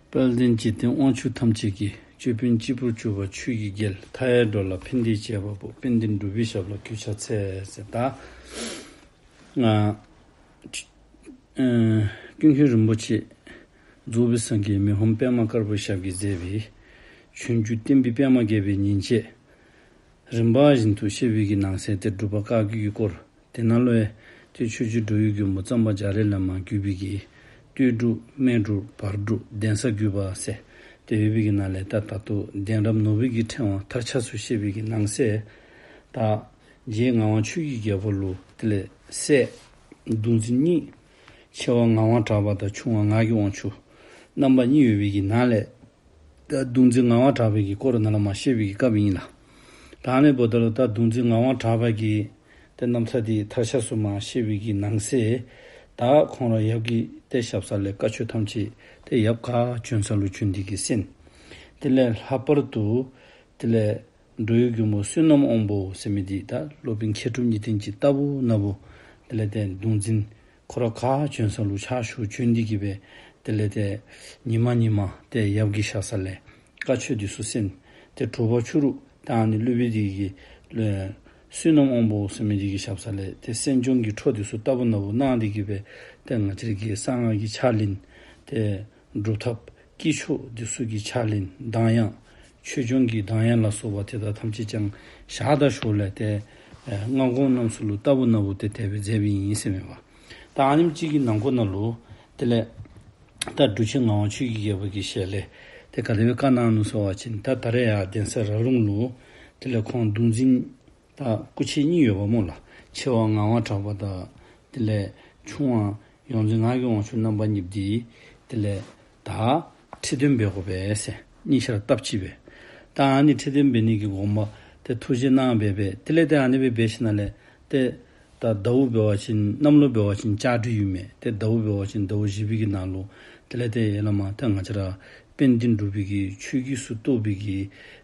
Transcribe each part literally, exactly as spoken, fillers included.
དཔལ་ལྡན་འཇིག་རྟེན་དབང་ཕྱུག་ཐམས་ཅད་ཀྱི། ཅོད་པན་སྤྱི་བོར་གྱུར་པ་ཆོས་ཀྱི་རྒྱལ། མཐའ་ཡས་འགྲོ་ལ་ཕན་བདེའི་བྱེད་པ་པོ། དཔལ་ལྡན་འབྲུག་པའི་ཞབས་ལ་གུས་ཕྱག་འཚལ་ཟེར། ད་ང་ཀུན་མཁྱེན་རིན་པོ་ཆེ་རྫོགས་པའི་སངས་རྒྱས་མི་ཕམ་པདྨ་དཀར་པོའི་ཞབས་ཀྱིས་མཛད་པའི་ཆོས་འབྱུང་བསྟན་པའི་པདྨ་རྒྱས་པའི་ཉིན་བྱེད་རིམ་པ་བཞིན་དུ་བཤད་པའི་གི་ནང་གསེས་ཏེ་འབྲུག་པ་བཀའ་བརྒྱུད་ཀྱི་སྐོར། དེ་ནང་ལུ་ཡང་ཏེ་ཆོས་རྗེ་འགྲོ་བའི་མགོན་པོ་གཙང་པ་རྒྱ་རས་ལས་མར་བརྒྱུད་པའི་གི་སྟོད་འབྲུག་སྨད་འབྲུག་བར་འབྲུག་གདན་ས་བརྒྱུད་པ་ཟེར་ཏེ་ཡོད་པའི་གི་ནང་ལས་ད་ད་ལྟོ་གདན་རབས་ནོར་བུའི་གི་ཕྲེང་བ་མཐར་ཆགས་སུ་བཤད་པའི་གི་ནང་གསེས། ད་རྗེ་ངག་དབང་ཆོས་ཀྱི་རྒྱལ་པོ་ལུ་དེ་ལས་སྲས་གདུང་འཛིན་གཉིས། ཆེ་བ་ངག་དབང་གྲགས་པ་དང་ཆུང་བ་ངག་གི་དབང་ཕྱུག་རྣམ་པ་གཉིས་ཡོད་པའི་གི་ནང་ལས། ད་གདུང་འཛིན་ངག་དབང་གྲགས་པའི་གི་སྐོར་ནཱ་ལས་མར་བཤད་པའི་གི་སྐབས་ཨིན་ལགས། ད་ཨ་ནི་འབདཝ་ད་ལུ་ད་གདུང་འཛིན་ངག་དབང་གྲགས་པ་གི་ཏེ་རྣམ་ཐར་འདི་མཐར་ཆགས་སུ་མར་བཤད་པའི་གི་ནང་གསེས། ད་ཁོང་ར་ཡབ་ཀྱི་ཏེ་ཞབས་ས་ལས་བཀའ་ཆོས་ཐམས་ཅད་ཏེ་ཡབ་ག་བྱོན་ས་ལུ་བྱོན་ཏེ་གི་གསན། དེ་ལས་ལྷག་པར་དུ་དེ་ལས་འགྲོ་བའི་མགོན་པོ་བསོད་ནམས་དབང་པོ་ཟེར་མི་འདི་ད་སློབ་དཔོན་མཁས་གྲུབ་གཉིས་ལྡན་གྱི་ལྟ་བུ་ན་བུ། དེ་ལས་ཏེ་གདུང་འཛིན་ཁོ་ར་ག་བྱོན་ས་ལུ་ཕྱག་ཞུ་བྱོན་ཏེ་གི་སྦེ་དེ་ལས་ཏེ་ཉི་མ་ཉི་མ་ཏེ་ཡབ་ཀྱི་ཞབས་ས་ལས་བཀའ་ཆོས་འདི་ཚུ་གསན། ཏེ་དྲོ་པ་ཕྱི་རུ་ད་ཨ་ནི་སློབ་དཔོན་འདི་གི་བསོད་ནམས་དབང་པོ་ཟེར་མི་འདི་གི་ཞབས་ས་ལས་ཏེ་གསན་སྦྱོང་གི་འཕྲོ་འདི་ཚུ་ལྟ་བུ་ན་བུ་གནང་སྟེ་གི་སྦེ་ཏེ་ང་བཅས་ཀྱི་གསང་སྔགས་ཀྱི་ཕྱག་ལེན་ཏེ་སྒྲུབ་ཐབས་དཀྱིལ་ཆོག་འདི་ཚུ་གི་ཕྱག་ལེན་གདངས་དབྱངས་ཆོས་སྐྱོང་གི་གདངས་དབྱངས་ལ་སོགས་པ་དེ་དག་ཐམས་ཅད་ཀྱང་ཞག་དང་ཞོར་ལས་ཏེ་ཨེ་སྔ་དགོང་རྣམས་སུ་ལུ་ལྟ་བུ་ན་བུ་ཏེ་དེ་སྦེ་མཛད་པའི་ཨིན་ཟེར་མས་པ། ད་ཨ་ནེམ་ཅིག་གི་ནང་འཁོད་ནང་ལུ་དེ་ལས་ད་འབྲུག་ཆེན་ངག་དབང་ཆོས་ཀྱི་རྒྱལ་པོ་གི་ཞལ་ལས་ཏེ་ག་དེ་སྦེ་བཀའ་གནང་ནུག་ཟེར་བ་ཅིན་ད་ད་རེས་ཡར་གདན་ས་ར་ལུང་ལུ་དེ་ལས་ཁོང་གདུང་འཛིན་ད་སྐུ་མཆེད་གཉིས་ཡོདཔ་སྨོ་ལགས། ཆེ་བ་ངག་དབང་གྲགས་པ་དང་དེ་ལས་ཆུང་བ་ཡོངས་འཛིན་ངག་གི་དབང་ཕྱུག་རྣམ་པ་གཉིས་འདི་དེ་ལས་ད་ཁྲི་འདོན་འབད་དགོ་པས་ཟེར་གཉིས་ཆ་ར་སྟབས་གཅིག་སྦེ། ད་ཨ་ནི་ཁྲི་འདོན་འབད་ནི་གི་དགོངས་པ་ཏེ་ཐུགས་བཞེད་གནང་སྦེ་སྦེ་དེ་ལས་ཏེ་ཨ་ནི་སྦེ་འབད་ཞིནམ་ལས་ཏེ་ད་ཟླཝ་འབད་བ་ཅིན་གནམ་ལོ་འབད་བ་ཅིན་ལྕགས་སྦྲུལ་ཡོད་མི་ཏེ་ཟླཝ་འབད་བ་ཅིན་ཟླཝ་བཞི་པའི་གི་ནང་ལུ་དེ་ལས་ཏེ་ཡར་ལས་མར་ཏེ་ང་བཅས་ར་དཔལ་ལྡན་འབྲུག་པའི་གི་ཆོས་བརྒྱུད་སུ་གཏོགས་པའི་གི་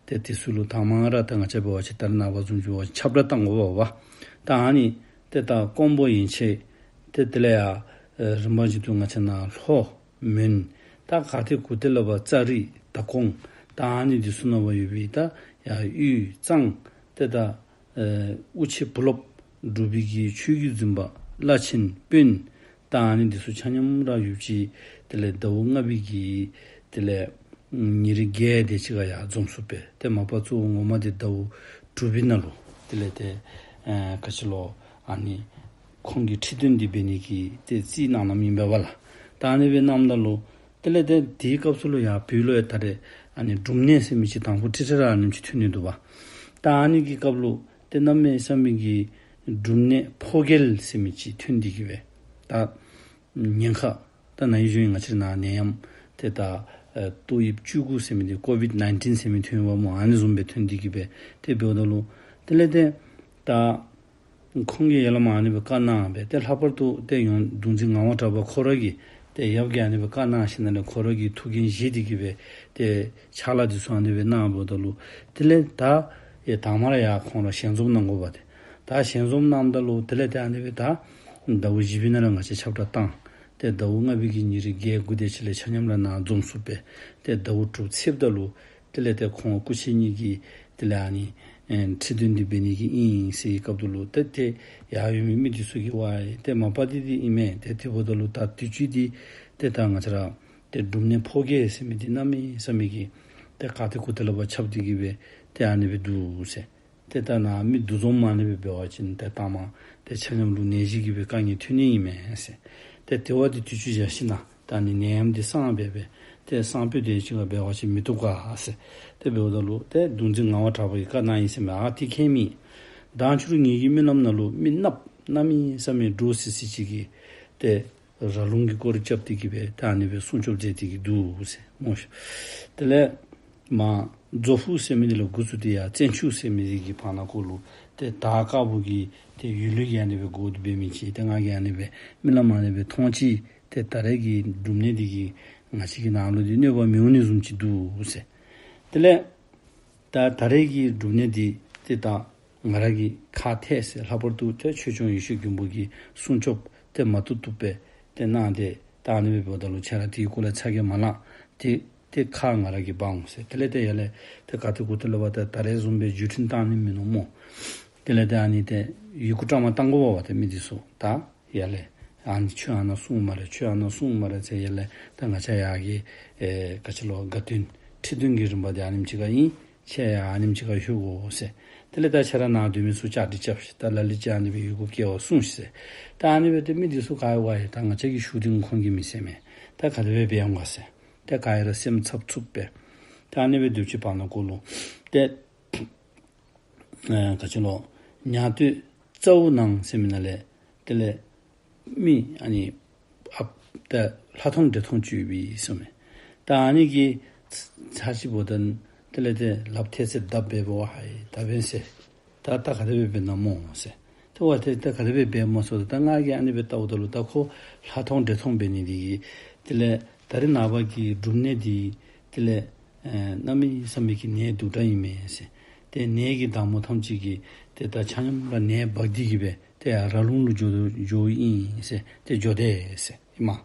ཏེ་དེ་ཚུ་ལུ་དང་མ་ར་ཏེ་ང་བཅས་འབད་བ་ཅིན་ད་རེས་ནངས་པ་བཟུམ་ཅིག་འབད་བ་ཅིན་ཁྱབ་བསྒྲགས་གཏང་དགོ་པས་པ། ད་ཨ་ནི་ཏེ་ད་ཀོང་པོ་ཡན་ཆད་ཏེ་དེ་ལས་ཡར་ཨེ་རིམ་པ་བཞིན་དུ་ང་བཅས་ནཱ་ལྷོ་མོན་ད་ག་ཏེ་གུ་ཏེ་ལས་འབད་ཙཱ་རི་དྭགས་ཀོང་ད་ཨ་ནི་འདི་ཚུ་ནང་འབད་ཡོད་པའི་ད་ཡར་དབུས་གཙང་ཏེ་ད་ཨེ་དབུ་ཆེ་བུ་སློབ་འབྲུག་པའི་གི་ཆོས་བརྒྱུད་འཛིན་པ་བླ་ཆེན་དཔོན་ད་ཨ་ནི་འདི་ཚུ་ཆ་མཉམ་ར་ཡོདཔ་ཅིག་དེ་ལས་ཟླཝ་ལྔ་པའི་གི་དེ་ལས་ཉེར་བརྒྱད་དེ་ཅིག་ཁར་ཡར་འཛོམས་སོ་པས། ཏེ་མ་པ་གཙོ་བོ་ངོ་མ་འདི་ཟླཝ་དྲུག་པའི་ནང་ལུ་དེ་ལས་ཏེ་ཨེ་ག་ཅི་ལོ་ཨ་ནི་ཁོང་གི་ཁྲི་འདོན་འདི་འབད་ནི་གི་ཏེ་རྩིས་གནང་གནངམ་ཨིན་པས་པ་ལགས། ད་ཨ་ནི་སྦེ་གནངམ་ད་ལུ་དེ་ལས་ཏེ་དེའི་སྐབས་སུ་ལུ་ཡར་བོད་ལུ་ཡང་ད་རེས་ཨ་ནི་འབྲུམ་ནད་ཟེར་མི་ཅིག་དང་ཕུ་ཁྲི་ཁྲི་ར་ཨ་ནེམ་ཅིག་ཐོན་ནི་འདུག་པ། ད་ཨ་ནི་གི་སྐབས་ལུ་ཏེ་གནམ་མེད་ས་མེད་ཀྱི་འབྲུམ་ནད་ཕོ་རྒྱལ་ཟེར་མི་ཅིག་ཐོན་ཏེ་གི་སྦེ་ད་ཉེན་ཁ་ད་ན་ཧིང་གཞེས་ནིང་ང་བཅས་ནཱ་ནད་ཡམས་ཏེ་ད་ཨེ་ཏོག་དབྱིབས་བཅུ་དགུ་ཟེར་མི་འདི་ཀོ་བིཌ་ནའིན་ཊིན་ཟེར་མི་ཐོན་པས་སྨོ། ཨ་ནི་བཟུམ་སྦེ་ཐོན་ཏེ་གི་སྦེ་ཏེ་འབདཝ་ད་ལུ་དེ་ལས་ཏེ་ད་ཁོང་གིས་ཡར་ལས་མར་ཨ་ནི་སྦེ་བཀའ་གནང་སྦེ་ཏེ་ལྷག་པར་དུ་ཏེ་ཡོངས་གདུང་འཛིན་ངག་དབང་གྲགས་པ་ཁོ་ར་གིས་ཏེ་ཡབ་ཀྱིས་ཨ་ནི་སྦེ་བཀའ་གནང་ཞིནམ་ལས་ཁོ་ར་གིས་ཐུགས་འགན་བཞེས་ཏེ་གི་སྦེ་ཏེ་ཕྱག་ལཱ་འདི་ཚུ་ཨ་ནི་སྦེ་གནངམ་ད་ལུ་དེ་ལས་ད་ཡར་དང་མ་ར་ཡར་ཁོང་ར་ཞལ་འཛོམས་གནང་དགོ་པ་ཏེ། ད་ཞལ་འཛོམས་གནངམ་ད་ལུ་དེ་ལས་ཏེ་ཨ་ནི་སྦེ་ད་ཟླཝ་བཞི་པའི་ནང་ར་ང་བཅས་ཁྱབ་བསྒྲགས་བཏང་། ཏེ་ཟླཝ་ལྔ་པའི་གི་ཉེར་བརྒྱད་དགུ་དེ་ཅིག་ལས་ཆ་མཉམ་ར་ནཱ་འཛོམས་སོ་པས། ཏེ་ཟླཝ་དྲུག་ཚེསཔ་ད་ལུ་དེ་ལས་ཏེ་ཁོང་སྐུ་མཆེད་གཉིས་ཀྱིས་དེ་ལས་ཨ་ནི་ཨེ་ཁྲི་འདོན་འདི་འབད་ནི་གི་ཨིན་ཟེར་བའི་སྐབས་ད་ལུ་ཏེ་ཏེ་ཡར་ཡོད་མི་མི་འདི་ཚུ་གིས་ཝའེ་ཏེ་མ་པ་འདི་འདི་ཨིན་མས། ཏེ་དེ་འབདཝ་ད་ལུ་ད་དུས་ཅི་འདི་ཏེ་ད་ང་བཅས་ར་ཏེ་འབྲུམ་ནད་ཕོ་རྒྱལ་ཟེར་མི་འདི་གནམ་མེད་ས་མེད་ཀྱི་ཏེ་ག་ཏེ་གུ་ཏེ་ལས་འབད་ཁྱབ་སྟེ་གི་སྦེ་ཏེ་ཨ་ནི་སྦེ་འདུག་ཟེར། ཏེ་ད་ནཱ་མི་འདུ་འཛོམས་མ་ཨ་ནི་སྦེ་འབད་བ་ཅིན་ཏེ་ད་མ་ཏེ་ཆ་མཉམ་ལུ་ནད་གཞི་གི་སྦེ་དཀའ་ངལ་ཐོན་ནི་ཨིན་མས་ཟེར། ཏེ་དེ་བ་འདི་དུས་ཚོད་བཞག་ཞིནམ་ད་ནི་ནད་ཡམས་འདི་སངས་སྦེ་སྦེ་ཏེ་སང་ཕོད་དེ་ཅིག་ཁར་འབད་བ་ཅིན་མི་བཏུབ་ག་ཟེར། ཏེ་འབདཝ་ད་ལུ་ཏེ་གདུང་འཛིན་ངག་དབང་གྲགས་པ་གིས་བཀའ་གནང་ཡི་ཟེར་མས། ཨ་ཏི་ཁེ་མི་མདང་ཕྱི་རུ་ངེ་གི་རྨི་ལམ་ནང་ལུ་མི་གནགཔོ་གནམ་མེད་ས་མེད་འདྲོག་སི་སི་ཅིག་གིས་ཏེ་ར་ལུང་གི་སྐོར་རྐྱབ་སྟེ་གི་སྦེ་ད་ཨ་ནི་སྦེ་སྲུང་སྐྱོབ་མཛད་དེ་གི་འདུག་ཟེར་སྨོ་ཤ། དེ་ལས་མར་རྫོ་ཕུག་ཟེར་མི་འདི་ལས་འགོ་བཙུགས་ཏེ་ཡར་བཙན་ཆུ་ཟེར་མི་འདི་གི་བར་ན་ཁོ་ལུ་ཏེ་དར་དཀར་པོ་གི་ཏེ་ཡོལ་ལུ་གིས་ཨ་ནི་སྦེ་བསྒོར་ཏེ་འབད་མི་ཅིག་ཏེ་ང་གིས་ཨ་ནི་སྦེ་རྨི་ལམ་ཨ་ནི་སྦེ་མཐོང་ཅི། ཏེ་ད་རེས་ཀྱི་འབྲུམ་ནད་འདི་གིས་ང་བཅས་ཀྱི་ནང་ལུ་འདི་གནོད་པ་མི་འོང་ནི་བཟུམ་ཅིག་འདུག་ཟེར། དེ་ལས་ད་ད་རེས་ཀྱི་འབྲུམ་ནད་འདི་ཏེ་ད་ང་ར་གིས་ཁག་ཐེག་ཟེར། ལྷག་པར་དུ་ཏེ་ཆོས་སྐྱོང་ཡེ་ཤེས་མགོན་པོ་གིས་སྲུང་སྐྱོབ་ཏེ་མ་བཏུབ་བཏུབ་སྦེ་ཏེ་གནང་སྟེ་ད་ཨ་ནི་སྦེ་འབདཝ་ད་ལུ་ཁྱེད་ར་དེའི་སྐོར་ལས་ཚ་གྱང་མ་ལང་། ཏེ་ ཏེ་ཁ་ང་ར་གིས་འབག་འོང་ཟེར། དེ་ལས་ཏེ་ཡར་ལས་ཏེ་ག་ཏེ་གུ་ཏེ་ལུ་འབག་ཏེ་ད་རེས་བཟུམ་སྦེ་བརྒྱུད་འཕྲིན་བཏང་ནི་མིན་ནུག་སྨོ། དེ་ལས་ཏེ་ཨ་ནི་ཏེ་ཡི་གུ་བཀྲམ་བཏང་དགོ་པས་ཏེ་མི་འདི་ཚུ་ད་ཡར་ལས་ཨ་ནི་ཁྱོད་ཨ་ནཱ་སོང་སྨ་རེ། ཁྱོད་ཨ་ནཱ་སོང་སྨ་རེ་ཟེར། ཡར་ལས་ད་ང་བཅས་ཡར་གྱི་ཨེ་ག་ཅི་ལོ་དགའ་སྟོན་ཁྲི་སྟོན་གྱི་རིམ་པ་འདི་ཨ་ནེམ་ཅིག་ཁར་ཨིན། ཁྱེད་ཡང་ཨ་ནེམ་ཅིག་ཁར་ལྷོད་དགོ་ཟེར། དེ་ལས་ད་ཁྱེད་ར་ནཱ་སྡོད་མི་ཚུ་བཅའ་སྒྲིག་རྐྱབ་ཤིག། ད་ལ་ལུ་ཅིག་ཨ་ནི་སྦེ་ཡི་གུ་བསྐྱལ་བར་སོང་ཤིག་ཟེར། ད་ཨ་ནི་སྦེ་ཏེ་མི་འདི་ཚུ་ག་ཡ་ཝ་ཡ་ད་ང་བཅས་ཀྱི་ཤུགས་འདི་ཁོང་གིས་མི་གསན་མས། ད་ག་དེ་སྦེ་འབད་འོང་ག་ཟེར། ད་ག་ཡ་ར་སེམས་འཚབ་འཚུབ་སྦེ། ད་ཨ་ནི་སྦེ་སྡོད་ཅི། བར་ན་ཀོ་ལུ་ཏེ་ཨེ་ག་ཅི་ལོ་ཉ་སྟོད་རྩ་བོ་ནང་ཟེར་མི་ནང་ལས་དེ་ལས་མི་ཨ་ནི་ཨཔ་ད་ལྷ་མཐོང་འདྲེ་མཐོང་ཅིག་ཡོདཔ་ཨིན་ཟེར་མས། ད་ཨ་ནི་གིས་ཚར་ཅིག་འབདཝ་ད་དེ་ལས་ཏེ་ལགཔ་ཐལ་ཚེ་བརྡབ་འབདཝ་ཨ་ཡེ་ད་འབདན་ཟེར། ད་ད་ག་དེ་སྦེ་འབད་ནི་སྨོ་ཟེར། ཏེ་ཝ་ཏེ་ད་ག་དེ་སྦེ་འབད་སྨོ་ཟེར། ད་ང་གིས་ཨ་ནི་སྦེ་བལྟཝ་ད་ལུ་ད་ཁོ་ལྷ་མཐོང་འདྲེ་མཐོང་འབད་ནི་འདི་གིས་དེ་ལས་ད་རེས་ནངས་པ་གི་འབྲུམ་ནད་འདི་དེ་ལས་ཨེ་གནམ་མེད་ས་མེད་ཀྱི་ནད་སྡུག་དྲགས་ཨིན་མས་ཟེར། ཏེ་ནད་ཀྱི་བདག་མོ་ཐམས་ཅད་ཀྱིས་ཏེ་ད་ཆ་མཉམ་ར་ནད་འབག་སྟེ་གི་སྦེ་ཏེ་ཡར་ར་ལུང་ལུ་འགྱོ་འགྱོཝ་ཨིན་ཟེར། ཏེ་འགྱོ་དེས་ཟེར་ཨིན་མས།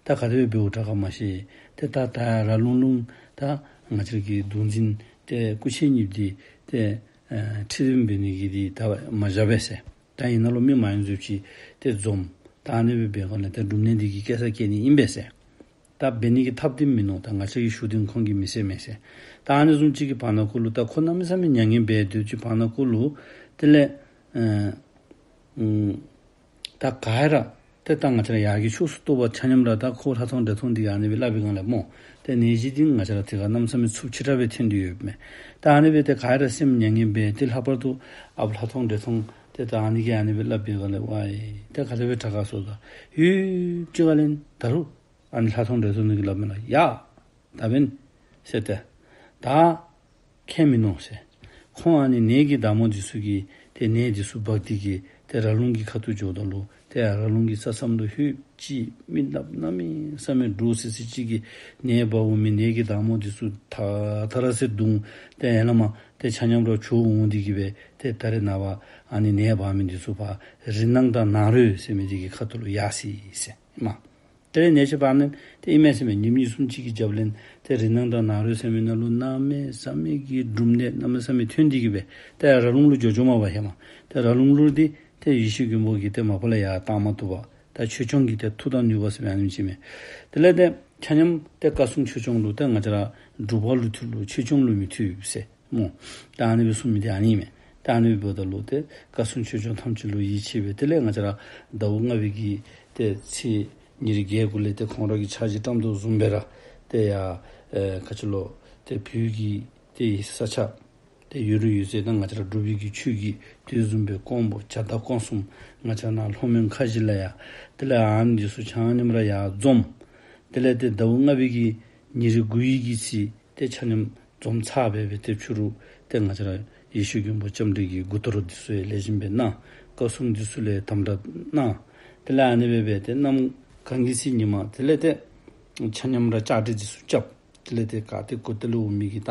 ད་ག་དེ་སྦེ་འབདཝ་དྲག་ག་མ་ཤེས། ཏེ་ད་ད་ཡར་ར་ལུང་ལུང་ད་ང་བཅས་ཀྱི་གདུང་འཛིན་ཏེ་སྐུ་མཆེད་གཉིས་འདི་ཏེ་ཨེ་ཁྲི་འདོན་འབད་ནི་གི་འདི་ད་མ་བཞག་པས་ཟེར། ད་ཨིན་ན་ལུ་མི་མ་ཡོང་ཚུགས་ཅི། ཏེ་འཛོམས། ད་ཨ་ནི་སྦེ་འབད་དགོ་ལས་ཏེ་འབྲུམ་ནད་འདི་གིས་སྐྱེ་ས་སྐྱེ་ནི་ཨིན་པས་ཟེར། ད་འབད་ནི་གི་ཐབས་འདི་མིན་ནུག། ད་ང་བཅས་ཀྱི་ཤུགས་འདི་ཁོང་གིས་མི་གསན་མས་ཟེར། ད་ཨ་ནི་བཟུམ་ཅིག་གི་བར་ན་ཀོ་ལུ་ད་ཁོ་གནམ་མེད་ས་མེད་མྱ་ངན་འབད་སྡོད་ཅི། བར་ན་ཀོ་ལུ་དེ་ལས་ཨེ་ཨུམ་ད་ག་ཡ་ར་ཏེ་ད་ང་བཅས་ར་ཡར་གྱི་ཕྱོགས་སུ་གཏོགས་པ་ཆ་མཉམ་ར་ད་ཁོ་ལྷ་མཐོང་འདྲེ་མཐོང་འདི་གིས་ཨ་ནི་སྦེ་སླབ་པའི་སྒང་ལས་སྨོ། ཏེ་ནད་གཞི་འདི་ང་བཅས་ར་དེ་ཁར་གནམ་མེད་ས་མེད་འཚུབ་ཆེ་དྲགས་སྦེ་ཐོན་ཏེ་ཡོདཔ་མས། ད་ཨ་ནི་སྦེ་ཏེ་ག་ཡ་ར་སེམས་མྱ་ངན་འབད། ཏེ་ལྷག་པར་དུ་ཨཔ་ལྷ་མཐོང་འདྲེ་མཐོང་ཏེ་ད་ཨ་ནི་གིས་ཨ་ནི་སྦེ་སླབ་པའི་སྒང་ལས་ཝའི་ད་ག་དེ་སྦེ་དྲག་ག་ཟེརཝ་ད་ཡུད་ཅིག་ཁ་ལས་ད་རུང་ཨ་ནི་ལྷ་མཐོང་འདྲེ་མཐོང་འདི་གིས་སླབ་མས་ལགས། ཡ་ད་འབདན་ཟེར་ཏེ་ད་ཁྱད་མིན་ནུག་ཟེར། ཁོང་ཨ་ནི་ནད་ཀྱི་བདག་མོ་འདི་ཚུ་གིས་ཏེ་ནད་འདི་ཚུ་འབག་སྟེ་གི་ཏེ་ར་ལུང་གི་ཁ་ཐུག་འགྱོཝ་ད་ལུ་ཏེ་ཡར་ར་ལུང་གི་ས་མཚམས་ལུ་ལྷོད་ཅི། མི་ནགཔ་གནམ་མེད་ས་མེད་འདྲོག་སི་སི་ཅིག་གིས་ནད་འབག་འོང་མི་ནད་ཀྱི་བདག་མོ་འདི་ཚུ་ཐ་ཐ་ར་ཟེར་བརྡུང་། ཏེ་ཡར་ལས་མར་ཏེ་ཆ་མཉམ་ར་བྱོག་འོང་སྟེ་གི་སྦེ་ཏེ་ད་རེས་ནངས་པ་ཨ་ནི་ནད་འབག་མི་འདི་ཚུ་ཕར་རི་ནང་དང་ནཱ་རོ་ཟེར་མི་འདི་གི་ཁ་ཐུག་ལུ་ཡར་སོ་ཡི་ཟེར་ཨིན་མས། དེ་ལས་ནད་ཅིག་འབག་ནི་ཏེ་ཨིན་མས་ཟེར་མས། ཉིནམ་གཉིས་གསུམ་ཅིག་གི་རྒྱབ་ལས་ཏེ་རི་ནང་དང་ནཱ་རོ་ཟེར་མི་ནང་ལུ་གནམ་མེད་ས་མེད་ཀྱི་འབྲུམ་ནད་གནམ་མེད་ས་མེད་ཐོན་ཏེ་གི་སྦེ་ཏེ་ར་ལུང་ལུ་འགྱོ་འགྱོཝ་མས་པ་ཧེ་མ། ཏེ་ར་ལུང་ལུ་འདི་ཏེ་ཡེ་ཤེས་མགོན་པོ་གིས་ཏེ་མ་པ་ལས་ཡར་བཏང་མ་བཏུབ་པར་ད་ཆོས་སྐྱོང་གི་ཏེ་མཐུ་དང་ནུས་པ་ཟེར་མི་ཨ་ནེམ་ཅིག་མས། དེ་ལས་ཏེ་ཆ་མཉམ་ཏེ་བཀའ་སྲུང་ཆོས་སྐྱོང་ལུ་ཏེ་ང་བཅས་ར་འབྲུག་པ་ལུ་ཐུབ་རུང་ཆོས་སྐྱོང་ལུ་མི་ཐུབ་ཟེར་སྨོ། ད་ཨ་ནི་སྦེ་གསུངས་མི་འདི་ཨ་ནི་མས། ད་ཨ་ནི་འབདཝ་ད་ལུ་ཏེ་བཀའ་སྲུང་ཆོས་སྐྱོང་ཐམས་ཅད་ལུ་ཡིད་ཆེས་སྦེ་དེ་ལས་ང་བཅས་ར་ཟླཝ་ལྔ་པའི་གི་ཏེ་ཚེས་ཉེར་བརྒྱད་གུ་ལས་ཏེ་ཁོང་ར་གིས་ཕྱག་བཞེས་བཀྲམ་དོ་བཟུམ་སྦེ་ར་ཏེ་ཡ་ཨེ་ག་ཅི་ལོ་ཏེ་བོད་ཀྱི་ཏེ་ས་ཆ་ཏེ་ཡུལ་ལུ་ཡུལ་ཟེར་ད་ང་བཅས་ར་འབྲུག་པའི་གི་ཆོས་ཀྱི་དུས་བཟུམ་སྦེ་ཀོང་པོ་བྱ་དྭགས་ཀོང་གསུམ་ང་བཅས་ནཱ་ལྷོ་མོན་ཁ་བཞི་ལས་ཡ་དེ་ལས་ཨ་ནི་འདི་ཚུ་ཆ་མཉམ་ར་ཡར་འཛོམས། དེ་ལས་ཏེ་ཟླཝ་ལྔ་པའི་གི་ཉེར་དགུ་ཡི་གི་ཚེ་ཏེ་ཆ་མཉམ་འཛོམས་ཚར་སྦེ་སྦེ་ཏེ་ཕྱི་རུ་ཏེ་ང་བཅས་ར་ཡེ་ཤེས་མགོན་པོ་ལྕམ་དྲལ་གྱི་དགུ་གཏོར་འདི་ཚུ་ཡང་ལེགས་ཤོམ་སྦེ་གནང་། བཀའ་སྲུང་འདི་ཚུ་ལུ་དམ་དྲག་གནང་། དེ་ལས་ཨ་ནི་སྦེ་སྦེ་ཏེ་གནམ་གང་གི་ཚེ་ཉིན་མ་དེ་ལས་ཏེ་ཆ་མཉམ་ར་བཅའ་སྒྲིག་འདི་ཚུ་རྐྱབ། དེ་ལས་ཏེ་ག་ཏེ་གུ་ཏེ་ལུ་འོང་མི་གི་ད་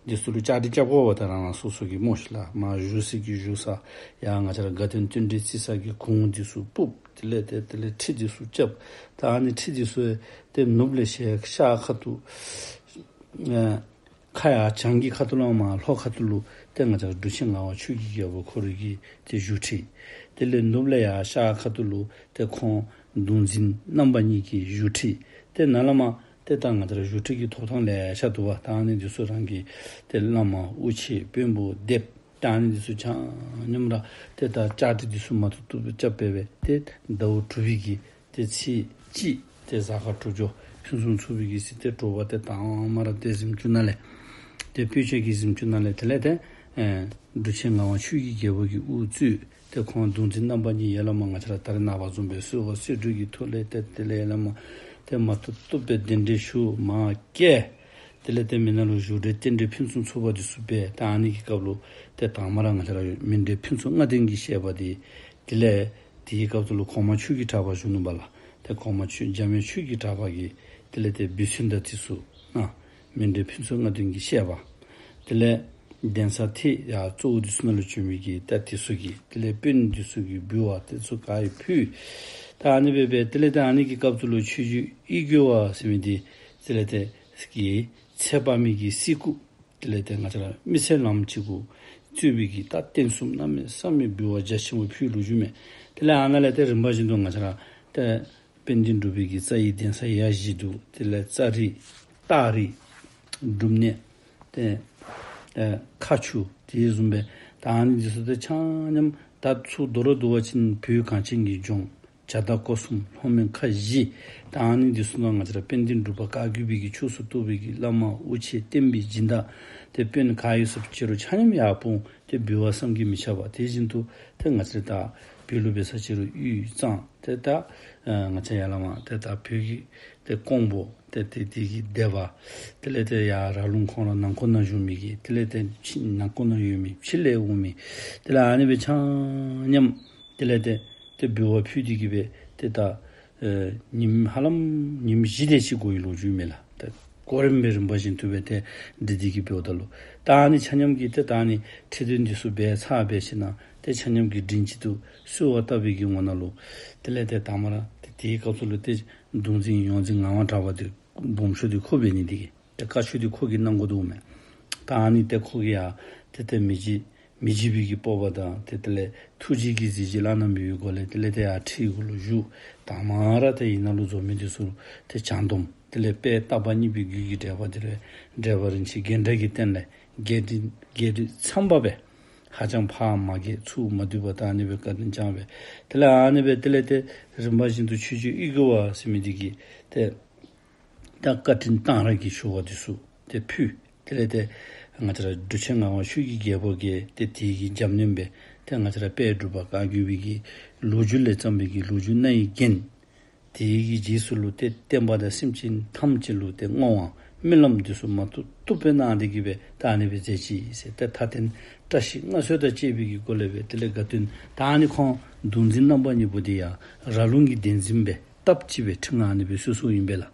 འདི་ཚུ་ལུ་བཅའ་སྒྲིག་རྐྱབ་དགོ་པས། ད་རང་རང་སོ་སོ་གི་སྨོ་ཤིག་ལགས། མར་བཞུགས་ས་གི་བཞུགས་ས་ཡར་ང་བཅས་ར་དགའ་སྟོན་རྟེན་འབྲེལ་རྩི་ས་གི་གུར་འདི་ཚུ་སྤུབ། དེ་ལས་ཏེ་དེ་ལས་ཁྲི་འདི་ཚུ་རྐྱབ། ད་ཨ་ནི་ཁྲི་འདི་ཚུ་ཏེ་ནུབ་ལས་ཤར་ཤར་ཁ་ཐུག་ཨེ་ཁ་ཡར་བྱང་གི་ཁ་ཐུག་ལས་མར་ལྷོ་ཁ་ཐུག་ལུ་ཏེ་ང་བཅས་ར་འབྲུག་ཆེན་ངག་དབང་ཆོས་ཀྱི་རྒྱལ་པོ་ཁོ་རའི་གི་ཏེ་བཞུགས་ཁྲི། དེ་ལས་ནུབ་ལས་ཡར་ཤར་ཁ་ཐུག་ལུ་ཏེ་ཁོང་གདུང་འཛིན་རྣམ་པ་གཉིས་ཀྱི་བཞུགས་ཁྲི། ཏེ་ནཱ་ལས་མར་ཏེ་ད་ང་བཅས་ར་བཞུགས་ཁྲི་གི་ཐོབ་ཐང་ལེ་ཤ་འདུག་པ། ད་ཨ་ནི་འདི་ཚུ་རང་གི་ཏེ་བླ་མ་དབུ་ཆེ་དཔོན་པོ་སྡེ་པ་ད་ཨ་ནི་འདི་ཚུ་ཆ་མཉམ་ར་ཏེ་ད་བཅའ་སྒྲིག་འདི་ཚུ་མ་ཐུབ་ཐུབ་རྐྱབ་སྦེ་སྦེ་ཏེ་ཟླཝ་དྲུག་པའི་གི་ཏེ་ཚེས་གཅིག་ཏེ་གཟའ་སྐར་འགྲུབ་སྦྱོར་ཕུན་སུམ་ཚོགས་པའི་གི་ཚེ་ཏེ་དྲོ་པ་ཏེ་དང་པ་ར་ཏེ་གཟིམ་ཅུང་ནང་ལས་ཏེ་སྤོས་སྐྱ་གི་གཟིམ་ཅུང་ནང་ལས་དེ་ལས་ཏེ་ཨེ་འབྲུག་ཆེན་ངག་དབང་ཆོས་ཀྱི་རྒྱལ་པོ་གིས་དབུ་གཙོས་ཏེ་ཁོང་གདུང་འཛིན་རྣམ་པ་གཉིས་ཡར་ལས་མར་ང་བཅས་ར་ད་རེས་ནངས་པ་བཟུམ་སྦེ་གསོལ་བ་གསོལ་མགྲོན་གྱི་ཐོག་ལས་ཏེ་དེ་ལས་ཡར་ལས་མར་ཏེ་མ་ཐུབ་ཐུབ་སྦེ་གདན་འདྲེན་ཞུ་མར་བསྐྱལ། དེ་ལས་ཏེ་མི་ནང་ལུ་བཞུགས་གྲལ་རྟེན་འབྲེལ་ཕུན་སུམ་ཚོགས་པ་འདི་ཚུ་འབད། ད་ཨ་ནི་གི་སྐབས་ལུ་ཏེ་དང་པ་ར་ང་བཅས་ར་མཎྜལ་ཕུན་ཚོགས་ལྔ་ལྡན་གྱི་བཤད་པ་འདི་དེ་ལས་དེའི་སྐབས་སུ་ལུ་གོང་མ་ཆོས་ཀྱི་གྲགས་པ་བཞུགས་ནུག་པ་ལགས། ཏེ་གོང་མ་ཆོས་འཇམ་དབྱངས་ཆོས་ཀྱི་གྲགས་པ་གིས་དེ་ལས་ཏེ་འབུལ་ཚན་དང་འདི་ཚུ་གནང་། མཎྜལ་ཕུན་ཚོགས་ལྔ་ལྡན་གྱི་བཤད་པ། དེ་ལས་གདན་ས་ཏེ་ཡར་གཙོ་བོ་འདི་ཚུ་ནང་ལུ་བྱོན་མི་གི་ད་འདི་ཚུ་གི་དེ་ལས་དཔོན་འདི་ཚུ་གིས་འབུལ་བ་དེ་ཚུ་ག་ར་ཕུལ། ད་ཨ་ནི་སྦེ་སྦེ་དེ་ལས་ད་ཨ་ནི་གི་སྐབས་སུ་ལུ་ཆོས་རྗེ་ཡིད་དགེ་བ་ཟེར་མི་འདི་དེ་ལས་ཏེ་ གི་ཚེ་དཔག་མེད་ཀྱི་སྲས་སྐུ། དེ་ལས་ཏེ་ང་བཅས་ར་མི་ཚེ་ལམ་གཅིག་གུ་གཙོས་པའི་གི་ད་རྟེན་གསུམ་གནམ་མེད་ས་མེད་འབུལ་བ་རྒྱ་ཆེན་པོ་ཕུལ་ལོ་རྒྱུས་མས། དེ་ལས་ཨ་ནཱ་ལས་ཏེ་རིམ་པ་བཞིན་དུ་ང་བཅས་ར་ཏེ་དཔལ་ལྡན་འབྲུག་པའི་གི་རྩ་བའི་གདན་ས་ཡ་བཞི་འདུག། དེ་ལས་རྩ་རི་སྟག་རི་སྒྲུབ་གནས་ཏེ་ཨེ་མཁར་ཆུ་དེ་བཟུམ་སྦེ་ད་ཨ་ནི་འདི་ཚུ་ཏེ་ཆ་མཉམ་ད་ཚུར་མདོར་བསྡུ་བ་ཅིན་བོད་གངས་ཅན་གྱི་ལྗོངས་བྱར་དྭགས་སྐོར་གསུམ་ལྷོ་མོན་ཁ་བཞི་ད་ཨ་ནི་འདི་ཚུ་ནང་ང་བཅས་ར་དཔལ་ལྡན་འབྲུག་པ་བཀའ་བརྒྱུད་པའི་གི་ཕྱོགས་སུ་གཏོགས་པའི་གི་བླ་མ་དབུ་ཆེ་བསྟན་པའི་སྦྱིན་བདག་ཏེ་དཔོན་ག་ཡོད་ཟེར་ཅི་རུང་ཆ་མཉམ་ཡར་སྤུངས་ཏེ་འབུལ་བ་བསམ་གྱིས་མི་ཁྱབ་པ། དེ་བཞིན་དུ་ཏེ་ང་བཅས་ར་ད་བོད་ལུ་འབད་ས་ཅི་རུང་དབུས་གཙང་ཏེ་ད་ཨ་ང་བཅས་ཡར་ལས་མར་ཏེ་ད་བོད་ཀྱི་ཏེ་ཀོང་པོ་ཏེ་ཏེ་དེ་གི་སྡེ་པ། དེ་ལས་ཏེ་ཡར་ར་ལུང་ཁོང་ར་ནང་འཁོད་ནང་བཞུགས་མི་གི་དེ་ལས་ཏེ་ཕྱི་ནང་འཁོད་ནང་ཡོད་མི་ཕྱི་ལས་འོང་མི་དེ་ལས་ཨ་ནི་སྦེ་ཆ་མཉམ་དེ་ལས་ཏེ་ཏེ་འབུལ་བ་ཕུལ་ཏེ་གི་སྦེ་ཏེ་ད་ཨེ་ཉིནམ་ཧ་ལམ་ཉིནམ་བཞི་དེ་ཅིག་འགོར་ཡི་ལོ་རྒྱུས་མས་ལགས། ཏེ་གོ་རིམ་སྦེ་རིམ་པ་བཞིན་དུ་སྦེ་ཏེ་འདི་འདི་གི་འབདཝ་ད་ལུ་ད་ཨ་ནི་ཆ་མཉམ་གྱིས་ཏེ་ད་ཨ་ནི་ཁྲི་སྟོན་འདི་ཚུ་འབད་ཚར་འབད་ཞིནམ་ཏེ་ཆ་མཉམ་གྱིས་མགྲིན་གཅིག་ཏུ་གསོལ་བ་བཏབ་པའི་གི་ངོ་ནང་ལུ་དེ་ལས་ཏེ་དང་པ་ར་ཏེ་དེའི་སྐབས་སུ་ལུ་ཏེ་གདུང་འཛིན་ཡོངས་འཛིན་ངག་དབང་གྲགས་པ་འདི་སྦོམ་ཤོས་འདི་ཁོ་འབད་ནི་འདི་གིས་ཏེ་བཀའ་ཆོས་འདི་ཁོ་གིས་གནང་དགོ་དོ་མས། ད་ཨ་ནི་ཏེ་ཁོ་གིས་ཡང་ཏེ་ཏེ་མི་བརྗེད་མི་བརྗེད་པའི་གི་སྤོབས་པ་དང་ཏེ་དེ་ལས་ཐུགས་རྗེ་གི་གཟི་བརྗིད་བླ་ན་མེད་པའི་སྒོ་ལས་དེ་ལས་ཏེ་ཡར་ཁྲི་གུ་ལུ་བཞུགས། དང་པ་ར་ཏེ་ཨ་ནཱ་ལུ་འཛོམས་མི་འདི་ཚུ་ཏེ་བྱང་སྡོམ་དེ་ལས་དཔལ་བརྟག་པ་གཉིས་པའི་རྒྱུད་ཀྱི་འགྲེལ་པ་འདི་ལས་འགྲེལ་པ་རིན་ཆེན་རྒྱན་འདྲ་གི་སྟེང་ལས་རྒྱས་འབྲིང་རྒྱས་འབྲིང་ཚངམ་སྦེ་ཧ་ཅང་ཕར་མ་རྒྱས་ཚུར་མ་བསྡུས་པར་ད་ཨ་ནི་སྦེ་བཀའ་དྲིན་བསྐྱངས་སྦེ་དེ་ལས་ཨ་ནི་སྦེ་དེ་ལས་ཏེ་རིམ་པ་བཞིན་དུ་ཆོས་རྗེ་གཡུལ་རྒྱལ་བ་ཟེར་མི་འདི་གིས་ཏེ་ད་བཀའ་དྲིན་གཏང་རག་གི་ཞུ་བ་འདི་ཚུ་ཏེ་ཕུལ། དེ་ལས་ཏེ་ང་བཅས་ར་འབྲུག་ཆེན་ངག་དབང་ཆོས་ཀྱི་རྒྱལ་པོ་གིས་ཏེ་དེ་གི་རྒྱབ་སྣོན་སྦེ་ཏེ་ང་བཅས་ར་དཔལ་འབྲུག་པ་བཀའ་བརྒྱུད་པའི་གི་ལོ་རྒྱུས་ལས་བརྩམས་པའི་གི་ལོ་རྒྱུས་རྣ་བའི་རྒྱན། དེ་གི་རྗེས་སུ་ལུ་ཏེ་བསྟན་པ་དང་སེམས་ཅན་ཐམས་ཅད་ལུ་ཏེ་བསྔོ་བ་སྨོན་ལམ་འདི་ཚུ་མ་བཏུབ་བཏུབ་སྦེ་གནང་སྟེ་གི་སྦེ་ད་ཨ་ནི་སྦེ་མཛད་ཅི་ཟེར། ཏེ་མཐའ་རྟེན་བཀྲ་ཤིས་མངའ་གསོལ་དང་བཅས་པའི་གི་སྒོ་ལས་སྦེ་དེ་ལས་དགའ་སྟོན་ད་ཨ་ནི་ཁོང་གདུང་འཛིན་རྣམ་པ་གཉིས་པོ་འདི་ཡང་ར་ལུང་གི་གདན་འཛིན་སྦེ་སྟབས་གཅིག་སྦེ་ཁྲི་མངའ་ཨ་ནི་སྦེ་གསོལ་གསོལཝ་ཨིན་པས་ལགས།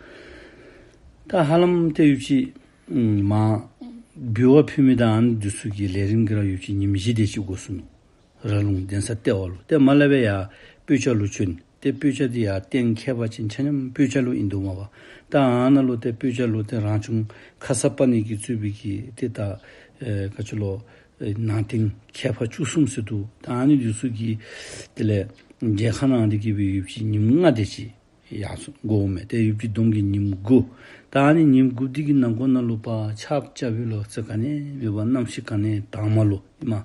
ད་ཧ་ལམ་ཏེ་ཡུདཔ་ཅིག་མར་འབུལ་བ་ཕུལ་མི་དང་ཨ་ནི་འདི་ཚུ་གི་ལས་རིམ་གྱིས་ར་ཡུདཔ་ཅིག་ཉིནམ་བཞི་དེ་ཅིག་འགོར་སོ་ནུག། ར་ལུང་གདན་ས་ལྟེ་བ་ལུ། ཏེ་མར་ལས་སྦེ་ཡར་སྤོས་སྐྱ་ལུ་བྱོན། ཏེ་སྤོས་སྐྱ་འདི་ཡང་རྟེན་ཁྱད་པར་ཅན་ཆ་མཉམ་སྤོས་སྐྱ་ལུ་ཨིན་འདུག་མས་པ། ད་ཨ་ནཱ་ལུ་ཏེ་སྤོས་སྐྱ་ལུ་ཏེ་རང་བྱུང་ཁརྶ་པཱ་ཎི་གིས་གཙོས་པའི་གི་ཏེ་ད་ཨེ་ག་ཅི་ལོ་ཨེ་ནང་རྟེན་ཁྱད་པར་བཅུ་གསུམ་ཟེར་འདུག། ད་ཨ་ནི་འདི་ཚུ་གི་དེ་ལས་མཇལ་ཁ་གནང་སྟེ་གི་སྦེ་ཡུདཔ་ཅིག་ཉིནམ་ལྔ་དེ་ཅིག་ཡར་སོང་འགོརཝ་མས། ཏེ་ཡུདཔ་ཅིག་བསྡོམས་ཀྱིས་ཉིནམ་དགུ། ད་ཨ་ནི་ཉིནམ་དགུ་འདི་གི་ནང་འཁོད་ནང་ལུ་ཕར་ཆརཔ་རྐྱབ་པའི་ལོ་ཚད་ག་ནི་མེད་པར་གནམ་གཤིས་ག་ནི་དྭངས་མ་ལུ་ཨིན་མས།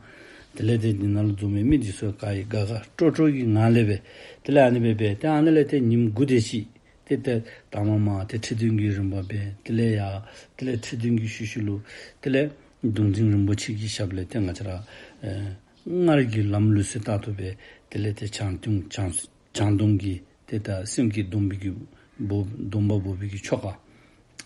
དེ་ལས་ཏེ་འདི་ནང་ལུ་འཛོམས་མི་མི་འདི་ཚུ་ག་ཡི་དགའ་དགའ་སྤྲོ་སྤྲོ་གི་ངང་ལས་སྦེ་དེ་ལས་ཨ་ནི་སྦེ་སྦེ་ཏེ་ཨ་ནི་ལས་ཏེ་ཉིནམ་དགུ་དེ་ཅིག་ཏེ་ཏེ་དང་པ་མར་ཏེ་ཁྲི་འདོན་གྱི་རིམ་པ་སྦེ་དེ་ལས་ཡར་དེ་ལས་ཁྲི་འདོན་གྱི་ཤུལ་ཤུལ་ལུ་དེ་ལས་གདུང་འཛིན་རིན་པོ་ཆེ་གི་ཞབས་ལས་ཏེ་ང་བཅས་ར་ཨེ་སྔར་གྱི་ལམ་ལུགས་སྲོལ་ལྟར་དུ་སྦེ་དེ་ལས་ཏེ་བྱང་སྡོམ་བྱང་བྱང་སྡོམ་གྱི་ཏེ་ད་སེམས་བསྐྱེད་སྡོམ་པའི་གི་འབོ་སྡོམ་པ་འབོགས་པའི་གི་ཆོ་ག།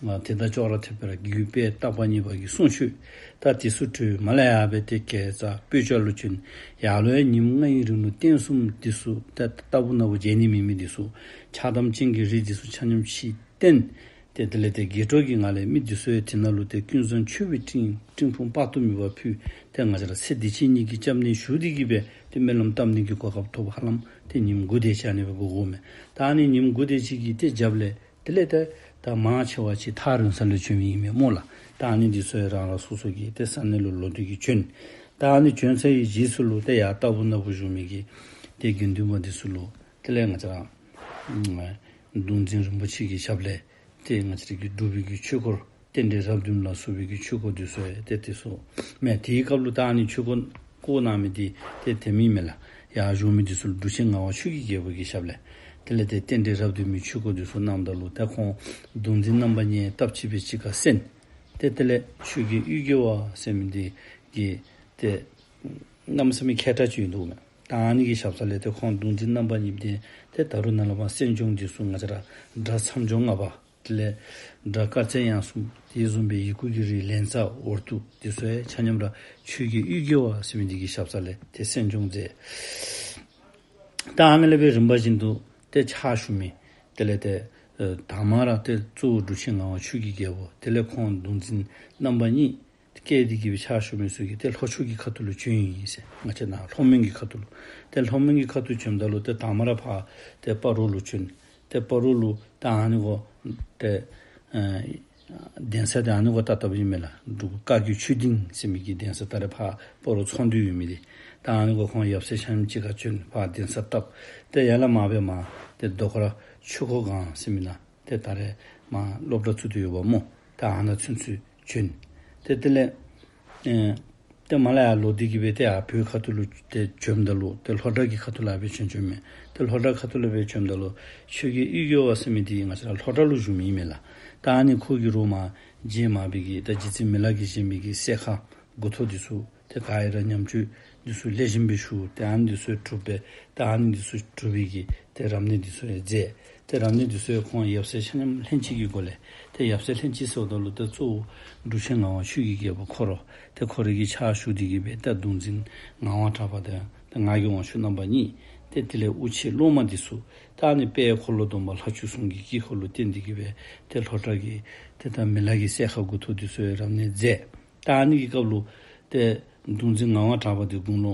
ཨ་ཏེ་ད་ཅོག་ར་འཐདཔ་སྦེ་ར་རྒྱུད་དཔལ་བརྟག་པ་གཉིས་པ་གི་གསུང་ཆོག། ད་དེ་ཚུ་གྲོལ་མར་ལས་ཡར་སྦེ་ཏེ་དགེ་རྩ་སྤོས་སྐྱ་ལུ་བྱོན། ཡར་ལུ་ཡང་ཉིནམ་ལྔའི་རིང་ལུ་རྟེན་གསུམ་འདི་ཚུ་ད་ལྟ་བུ་ན་བུ་མཇལ་ནི་མེད་མི་འདི་ཚུ་ཕྱག་དམ་ཅན་གྱི་རིགས་འདི་ཚུ་ཆ་མཉམ་ཕྱིར་བཏོན། ཏེ་དེ་ལས་ཏེ་དགྱེས་སྤྲོ་གི་ངང་ལས་མི་འདི་ཚུ་ཡང་དེ་ནང་ལུ་ཏེ་ཀུན་བཟང་མཆོད་པའི་སྤྲིན་སྤྲིན་ཕུང་དཔག་ཏུ་མེད་པ་ཕུལ། ཏེ་ང་བཅས་ར་ཚེ་འདི་ཕྱི་གཉིས་ཀྱི་སྐྱབས་གནས་ཞུ་སྟེ་གི་སྦེ་ཏེ་སྨོན་ལམ་བཏབ་ནི་གི་གོ་སྐབས་ཐོབ། ཧ་ལམ་ཏེ་ཉིནམ་དགུ་དེ་ཅིག་ཨ་ནི་སྦེ་འགོར་འགོརཝ་མས། ད་ཨ་ནི་ཉིནམ་དགུ་དེ་ཅིག་གི་ཏེ་རྒྱབ་ལས་དེ་ལས་ཏེ་ད་མང་ཆེ་བ་ཅིག་ཐག་རིང་ས་ལས་བྱོན་མི་ཨིན་མས་སྨོ་ལགས། ད་ཨ་ནི་འདི་ཚུ་ཡང་རང་རང་སོ་སོ་གི་ཏེ་ས་གནས་ལུ་ལོག་སྟེ་གི་བྱོན། ད་ཨ་ནི་བྱོན་ཚར་བའི་རྗེས་སུ་ལུ་ཏེ་ཡར་ལྟ་བུ་ན་བུ་བཞུགས་མི་གི་ཏེ་དགེ་འདུན་པ་འདི་ཚུ་ལུ་དེ་ལས་ང་བཅས་ར་གདུང་འཛིན་རིན་པོ་ཆེ་གི་ཞབས་ལས་ཏེ་ང་བཅས་ར་གི་འབྲུག་པའི་གི་ཆོས་སྐོར་རྟེན་འབྲེལ་རབ་བདུན་ལ་སོགས་པའི་གི་ཆོས་སྐོར་འདི་ཚུ་ཡང་ཏེ་དེ་ཚུ་མས། དེའི་སྐབས་ལུ་ད་ཨ་ནི་ཆོས་སྐོར་བསྐོར་གནང་མི་འདི་ཏེ་དེ་མེན་མས་ལགས། ཡར་བཞུགས་མི་འདི་ཚུ་ལུ་འབྲུག་ཆེན་ངག་དབང་ཆོས་ཀྱི་རྒྱལ་པོ་གི་ཞབས་ལས་དེ་ལས་ཏེ་རྟེན་འབྲེལ་རབ་བདུན་མའི་ཆོས་སྐོར་འདི་ཚུ་གནངམ་ད་ལུ་ཏེ་ཁོང་གདུང་འཛིན་རྣམ་པ་གཉིས་སྟབས་གཅིག་སྦེ་གཅིག་ཁར་གསན། ཏེ་དེ་ལས་ཆོས་རྒྱལ་གཡུལ་རྒྱལ་བ་ཟེར་མི་འདི་གིས་ཏེ་གནམ་མེད་ས་མེད་མཁས་དྲགས་ཅིག་ཨིན་འདུག་མས། ད་ཨ་ནི་གི་ཞབས་ས་ལས་ཏེ་ཁོང་གདུང་འཛིན་རྣམ་པ་གཉིས་ཏེ་ཏེ་ད་རུང་ནཱ་ལས་མར་གསན་སྦྱོང་འདི་ཚུ་ང་བཅས་ར་སྒྲ་མཚམས་སྦྱོར་ལྔ་པ་དེ་ལས་སྒྲ་དཀར་ཚེ་དབྱངས་གསུམ་དེ་བཟུམ་སྦེ་ཡི་གུ་གི་རིགས་ལེན་ཚར་འོར་དུ་འདི་ཚུ་ཡང་ཆ་མཉམ་ར་ཆོས་རྒྱལ་གཡུལ་རྒྱལ་བ་ཟེར་མི་འདི་གི་ཞབས་ས་ལས་ཏེ་གསན་སྦྱོང་མཛད། ད་ཨ་ནི་ལས་སྦེ་རིམ་པ་བཞིན་དུ་ཏེ་ཕྱག་ཞུ་མི་དེ་ལས་ཏེ་ཨེ་དང་པ་ར་ཏེ་གཙོ་བོ་འབྲུག་ཆེན་ངག་དབང་ཆོས་ཀྱི་རྒྱལ་པོ་དེ་ལས་ཁོང་གདུང་འཛིན་རྣམ་པ་གཉིས་བཀལ་ཏེ་གི་སྦེ་ཕྱག་ཞུ་མི་ཚུ་གིས་ཏེ་ལྷོ་ཕྱོགས་ཀྱི་ཁ་ཐུག་ལུ་བྱོན་ཡི་ཟེར། ང་བཅས་ནཱ་ལྷོ་མོན་གྱི་ཁ་ཐུག་ལུ། ཏེ་ལྷོ་མོན་གྱི་ཁ་ཐུག་བྱོནམ་ད་ལུ་ཏེ་དང་པ་ར་ཕར་ཏེ་སྤ་རོ་ལུ་བྱོན། ཏེ་སྤ་རོ་ལུ་ད་ཨ་ནི་གུ་ཏེ་ཨེ་ གདན་ས་འདི་ཨ་ནི་གུ་བཏབ་བཏབཔ་ཨིན་མས་ལགས། འབྲུག་བཀའ་བརྒྱུད་ཆོས་སྡིངས་ཟེར་མི་གི་གདན་ས་ད་རེས་ཕར་སྤ་རོ་ཚོང་འདུས་ཡོད་མི་འདི། ད་ཨ་ནི་གུ་ཁོང་ཡབ་སྲས་ཆ་མཉམ་གཅིག་ཁར་བྱོན། ཕར་གདན་ས་བཏབ། ཏེ་ཡར་ལས་མར་སྦེ་མར་ཏེ་རྡོ་དཀར་ཆོས་འཁོར་སྒང་ཟེར་མི་ནང་ཏེ་ད་རེས་མར་སློབ་གྲྭ་བཙུགས་ཏེ་ཡོདཔ་སྨོ། ད་ཨ་ནཱ་ཚུན་ཚོད་བྱོན། ཏེ་དེ་ལས་ཨེ་ཏེ་མར་ལས་ཡར་ལོག་སྟེ་གི་སྦེ་ཏེ་ཡར་བོད་ཁ་ཐུག་ལུ་ཏེ་བྱོནམ་ད་ལུ་ཏེ་ལྷོ་བྲག་གི་ཁ་ཐུག་ལུ་སྦེ་བྱོན་བྱོནམ་མས། ཏེ་ལྷོ་བྲག་ཁ་ཐུག་ལུ་སྦེ་བྱོནམ་ད་ལུ་ཆོས་རྒྱལ་གཡུལ་རྒྱལ་བ་ཟེར་མི་འདི་ང་བཅས་ར་ལྷོ་བྲག་ལུ་བཞུགས་མི་ཨིན་མས་ལགས། ད་ཨ་ནི་ཁོ་གི་རོགས་མར་རྗེ་མར་པའི་གི་ད་རྗེ་བཙུན་མི་ལ་གིས་བཞེངས་མི་གི་སྲས་མཁར་དགུ་ཐོག་འདི་ཚུ་ཏེ་ག་ར་ཉམས་བཅོས་འདི་ཚུ་ལེགས་ཤོམ་སྦེ་ཞུ། ཏེ་ཨ་ནི་འདི་ཚུ་གྲུབ་སྦེ་ཏེ་ཨ་ནི་འདི་ཚུ་གྲུབ་པའི་གི་ཏེ་རབ་གནས་འདི་ཚུ་ཡང་མཛད། ཏེ་རབ་གནས་འདི་ཚུ་ཡང་ཁོང་ཡབ་སྲས་ཆ་མཉམ་ལྷན་ཅིག་གི་སྒོ་ལས། ཏེ་ཡབ་སྲས་ལྷན་ཅིག་ཟེརཝ་ད་ལུ་ཏེ་གཙོ་བོ་འབྲུག་ཆེན་ངག་དབང་ཆོས་ཀྱི་རྒྱལ་པོ་ཁོ་ར་ཏེ་ཁོ་རའི་གི་ཕྱག་ཞུ་སྟེ་གི་སྦེ་ཏེ་གདུང་འཛིན་ངག་དབང་གྲགས་པ་དང་ཏེ་ངག་གི་དབང་ཕྱུག་རྣམ་པ་གཉིས། ཏེ་དེ་ལས་དབུ་ཆེ་སློབ་མ་འདི་ཚུ་ད་ཨ་ནི་དཔལ་འཁོར་ལོ་སྡོམ་པ་ལྷ་བཅུ་གསུམ་གྱི་དཀྱིལ་འཁོར་ལུ་བརྟེན་ཏེ་གི་སྦེ་ཏེ་ལྷོ་བྲག་གི་ཏེ་ད་མི་ལ་གི་སྲས་མཁར་དགུ་ཐོག་འདི་ཚུ་ཡང་རབ་གནས་མཛད། ད་ཨ་ནི་གི་སྐབས་ལུ་ཏེ་གདུང་འཛིན་ངག་དབང་གྲགས་པ་འདི་དགུང་ལོ་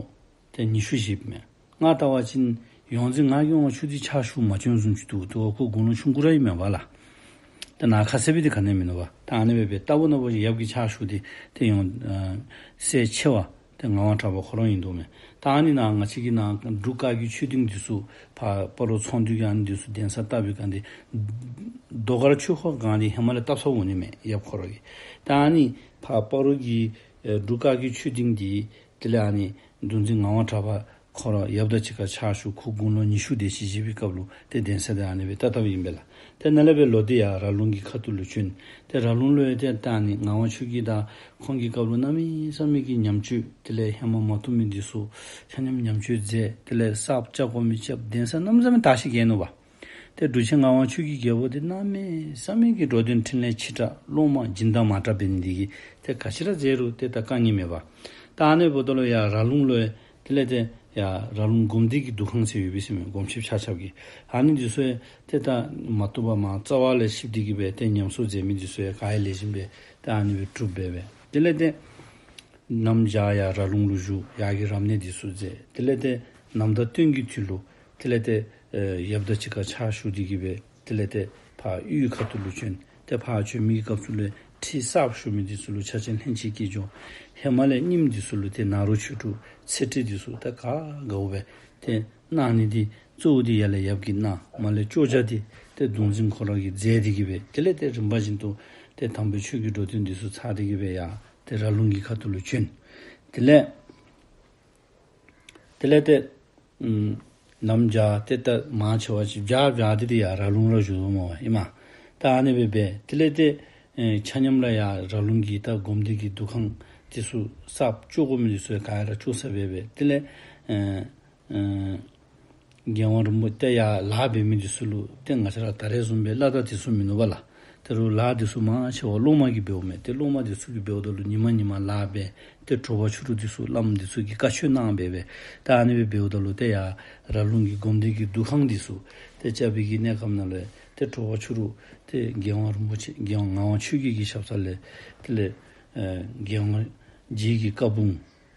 ཏེ་ཉི་ཤུ་བཞེསཔ་མས། ང་བལྟ་བ་ཅིན་ཡོངས་འཛིན་ངག་གི་དབང་ཕྱུག་འདི་ཕྱག་ཞུ་མ་བྱོན་བཟུམ་ཅིག་འདུག། ཏེ་ཁོ་དགུང་ལོ་ཆུང་ཀུ་ར་ཨིན་མས་པ་ལགས། ཏེ་ནཱ་ཁ་གསལ་སྦེ་འདི་ག་ནི་ཡང་མིན་ནུག་པ། ད་ཨ་ནི་སྦེ་སྦེ་ལྟ་བུ་ན་བུ་ཡབ་ཀྱི་ཕྱག་ཞུ་སྟེ་ཏེ་ཡོངས་ཨ་སྲས་ཆེ་བ་ཏེ་ངག་དབང་གྲགས་པ་ཁོ་ར་ཨིན་འདུག་མས། ད་ཨ་ནི་ནཱ་ང་བཅས་ཀྱི་ནཱ་འབྲུག་བཀའ་བརྒྱུད་ཆོས་སྡིངས་འདི་ཚུ་ཕར་སྤ་རོ་ཚོང་འདུས་ཀྱི་ཨ་ནི་འདི་ཚུ་གདན་ས་བཏབ་པའི་སྒང་འདི་རྡོ་དཀར་ཆོས་འཁོར་སྒང་འདི་ཧེ་མ་ལས་བཏབ་ཚརཝ་འོང་ནི་མས་ཡབ་ཁོ་ར་གིས། ད་ཨ་ནི་ཕར་སྤ་རོ་གི་ཨེ་འབྲུག་བཀའ་བརྒྱུད་ཆོས་སྡིངས་འདི་དེ་ལས་ཨ་ནི་གདུང་འཛིན་ངག་དབང་གྲགས་པ་ཁོ་ར་ཡབ་དང་གཅིག་ཁར་ཕྱག་ཞུ། ཁོ་དགུང་ལོ་ཉི་ཤུ་དེ་ཅིག་བཞེས་པའི་སྐབས་ལུ་ཏེ་གདན་ས་འདི་ཨ་ནི་སྦེ་བཏབ་བཏབཔ་ཨིན་པས་ལགས། ཏེ་ནཱ་ལས་སྦེ་ལོག་སྟེ་ཡར་ར་ལུང་གི་ཁ་ཐུག་ལུ་བྱོན། ཏེ་ར་ལུང་ལུ་ཡང་ཏེ་ད་ཨ་ནི་ངག་དབང་ཆོས་ཀྱི་དང་ཁོང་གི་སྐབས་ལུ་གནམ་མེད་ས་མེད་ཀྱི་ཉམས་བཅོས་དེ་ལས་ཧེ་མ་མ་བཏུབ་མི་འདི་ཚུ་ཆ་མཉམ་ཉམས་བཅོས་མཛད། དེ་ལས་གསརཔ་རྐྱབ་དགོ་མི་རྐྱབ། གདན་ས་གནམ་མེད་ས་མེད་དར་ཞིང་རྒྱས་ནུག་པ། ཏེ་འབྲུག་ཆེན་ངག་དབང་ཆོས་ཀྱི་རྒྱལ་པོ་འདི་གནམ་མེད་ས་མེད་ཀྱི་འགྲོ་དོན་འཕྲིན་ལས་ཆེ་དྲགས། སློབ་མ་སྦྱིན་བདག་མ་དྲགས་འབད་ནི་འདི་གིས་ཏེ་ག་ཅི་ར་མཛད་རུང་ཏེ་ད་དཀའ་ངལ་མེད་པ། ད་ཨ་ནི་འབདཝ་ད་ལུ་ཡར་ར་ལུང་ལུ་དེ་ལས་ཏེ་ཡར་ར་ལུང་སྒོམ་སྡེ་གི་འདུ་ཁང་ཟེར་ཡོད་པས་ཟེར་མས། སྒོམ་ཆེན་ཆ་ཁྱབ་ཀྱི། ཨ་ནི་འདི་ཚུ་ཡང་ཏེ་ད་མ་བཏུབ་པར་མར་རྩ་བ་ལས་བཤིག་སྟེ་གི་སྦེ་ཏེ་ཉམས་གསོ་མཛད་མི་འདི་ཚུ་ཡང་ག་ཡང་ལེགས་ཤོམ་སྦེ་ཏེ་ཨ་ནི་སྦེ་གྲུབ་སྦེ་སྦེ། དེ་ལས་ཏེ་གནམ་བྱཱར་ཡར་ར་ལུང་ལུ་བཞུགས། ཡར་གྱི་རབ་གནས་འདི་ཚུ་མཛད། དེ་ལས་ཏེ་གནམ་ཟླ་སྟོན་གྱི་དུས་ལུ་དེ་ལས་ཏེ་ཨེ་ཡབ་དང་གཅིག་ཁར་ཕྱག་ཞུ་སྟེ་གི་སྦེ་དེ་ལས་ཏེ་ཕར་དབུས་ཁ་ཐུག་ལུ་བྱོན། ཏེ་ཕར་བྱོན་མི་གི་སྐབས་སུ་ལུ་ཁྲིད་གསརཔ་ཞུ་མི་འདི་ཚུ་ལུ་ཕྱག་ཆེན་ལྷན་ཅིག་སྐྱེས་སྦྱོར། ཧེ་མ་ལས་རྙིངམ་འདི་ཚུ་ལུ་ཏེ་ནཱ་རོ་ཆོས་དྲུག་ཚེ་ཁྲིད་འདི་ཚུ་ད་ག་དགའཝ་སྦེ་ཏེ་གནང་ནི་འདི་གཙོ་བོ་འདི་ཡར་ལས་ཡབ་ཀྱིས་གནང་། མར་ལས་བཅོ་བརྒྱད་འདི་ཏེ་གདུང་འཛིན་ཁོ་ར་གིས་མཛད་དེ་གི་སྦེ་དེ་ལས་ཏེ་རིམ་པ་བཞིན་དུ་ཏེ་དམ་པའི་ཆོས་ཀྱི་འགྲོ་དོན་འདི་ཚུ་ཚར་ཏེ་གི་སྦེ་ཡར་ཏེ་ར་ལུང་གི་ཁ་ཐུག་ལུ་བྱོན། དེ་ལས་དེ་ལས་ཏེ་ཨམ་གནམ་བྱཱར་ཏེ་ད་མང་ཆེ་བ་ཅིག་བྱཱར་བྱཱར་ཏེ་ཏེ་ཡར་ར་ལུང་ར་བཞུགས་སྨོ་ཨིན་མས། ད་ཨ་ནི་སྦེ་སྦེ་དེ་ལས་ཏེ་ཨེ་ཆ་མཉམ་ལས་ཡར་ར་ལུང་གི་ད་སྒོམ་སྡེ་གི་འདུ་ཁང་འདི་ཚུ་གསརཔ་བཅོ་དགོ་མི་འདི་ཚུ་ག་ར་བཅོ་ས་སྦེ་སྦེ་དེ་ལས་ཨེ་ཨེ་རྒྱལ་དབང་རིན་པོ་ཏེ་ཡར་ལཱ་འབད་མི་འདི་ཚུ་ལུ་ཏེ་ང་བཅས་ར་ད་རེས་བཟུམ་སྦེ་ལ་དྭགས་འདི་ཚུ་མིན་ནུག་པ་ལགས། ད་རུང་ལཱ་འདི་ཚུ་མང་ཆེ་བ་སློབ་མ་གིས་འབདཝ་མས། ཏེ་སློབ་མ་འདི་ཚུ་གིས་འབདཝ་ད་ལུ་ཉི་མ་ཉི་མ་ལཱ་འབད། ཏེ་དྲོ་པ་ཕྱི་རུ་འདི་ཚུ་བླམ་འདི་ཚུ་གིས་བཀའ་ཆོས་གནང་སྦེ་སྦེ། ད་ཨ་ནི་སྦེ་འབདཝ་ད་ལུ་ཏེ་ཡར་ར་ལུང་གི་སྒོམ་སྡེ་གི་འདུ་ཁང་འདི་ཚུ་ཏེ་རྐྱབ་པའི་གི་གནས་སྐབས་ནང་ལུ་ཏེ་དྲོ་པ་ཕྱི་རུ་ཏེ་རྒྱལ་དབང་རིན་པོ་ཆེ་རྒྱལ་དབང་ངག་དབང་ཆོས་རྒྱལ་གྱི་ཞབས་ས་ལས་དེ་ལས་ཨེ་རྒྱལ་དབང་རྗེ་གི་བཀའ་འབུམ།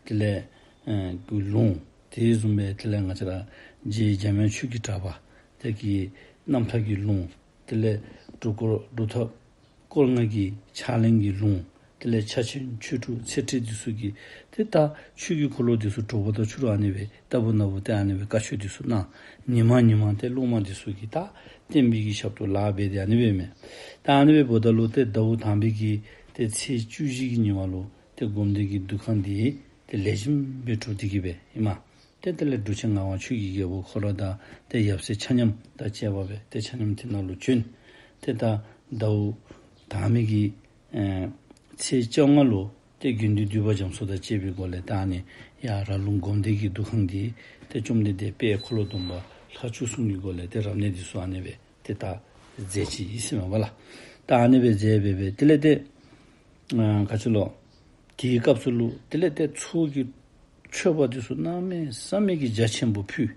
དེ་ལས་ཨེ་གི་ལུང་། དེ་བཟུམ་སྦེ་དེ་ལས་ང་བཅས་ར་རྗེ་འཇམ་དབྱངས་ཆོས་ཀྱི་གྲགས་པ་དེ་གི་རྣམ་ཐར་གྱི་ལུང་། དེ་ལས་སྒྲུབ་སྐོར་སྒྲུབ་ཐབས་སྐོར་ལྔ་གི་ཕྱག་ལེན་གྱི་ལུང་། དེ་ལས་ཕྱག་ཆེན་ཆོས་དྲུག་ཚེ་ཁྲིད་འདི་ཚུ་གི་ཏེ་ད་ཆོས་ཀྱི་འཁོར་ལོ་འདི་ཚུ་དྲོ་པ་དང་ཕྱི་རུ་ཨ་ནི་སྦེ་ལྟ་བུ་ན་བུ་ཏེ་ཨ་ནི་སྦེ་བཀའ་ཆོས་འདི་ཚུ་གནང་། ཉི་མ་ཉི་མ་ཏེ་སློབ་མ་འདི་ཚུ་གིས་ད་བསྟན་པའི་གི་ཞབས་ཏོག་ལཱ་འབད་དེ་ཨ་ནི་སྦེ་མས། ད་ཨ་ནི་སྦེ་འབདཝ་ད་ལུ་ཏེ་ཟླཝ་དང་པའི་གི་ཏེ་ཚེས་བཅུ་བཞི་གི་ཉི་མ་ལུ་ཏེ་སྒོམ་སྡེ་གི་འདུ་ཁང་འདི་ཏེ་ལེགས་ཤོམ་སྦེ་གྲུབ་སྟེ་གི་སྦེ་ཨིན་མས། ཏེ་དེ་ལས་འབྲུག་ཆེན་ངག་དབང་ཆོས་ཀྱི་རྒྱལ་པོ་ཁོ་ར་དང་ཏེ་ཡབ་སྲས་ཆ་མཉམ་དང་བཅས་པ་སྦེ་ཏེ་ཆ་མཉམ་དེ་ནང་ལུ་བྱོན། ཏེ་ད་ཟླཝ་དང་པའི་གི་ཨེ་ཚེས་བཅོ་ལྔ་ལུ་ཏེ་དགེ་འདུན་འདུས་པ་རྒྱ་མཚོ་དང་བཅས་པའི་སྒོ་ལས་ད་ཨ་ནི་ཡར་ར་ལུང་སྒོམ་སྡེ་གི་འདུ་ཁང་འདི་ཏེ་བཅོམ་ལྡན་འདས་དཔལ་འཁོར་ལོ་སྡོམ་པ་ལྷ་བཅུ་གསུམ་གྱི་སྒོ་ལས་ཏེ་རབ་གནས་འདི་ཚུ་ཨ་ནི་སྦེ་ཏེ་ད་མཛད་ཅི་ཨིན་ཟེར་མས་པ་ལགས། ད་ཨ་ནི་སྦེ་མཛད་སྦེ་སྦེ་དེ་ལས་ཏེ་ཨ་ག་ཅི་ལོ། དེའི་སྐབས་སུ་ལུ་དེ་ལས་ཏེ་ཚོགས་ཀྱི་མཆོད་པ་འདི་ཚུ་གནམ་མེད་ས་མེད་ཀྱི་རྒྱ་ཆེན་པོ་ཕུལ།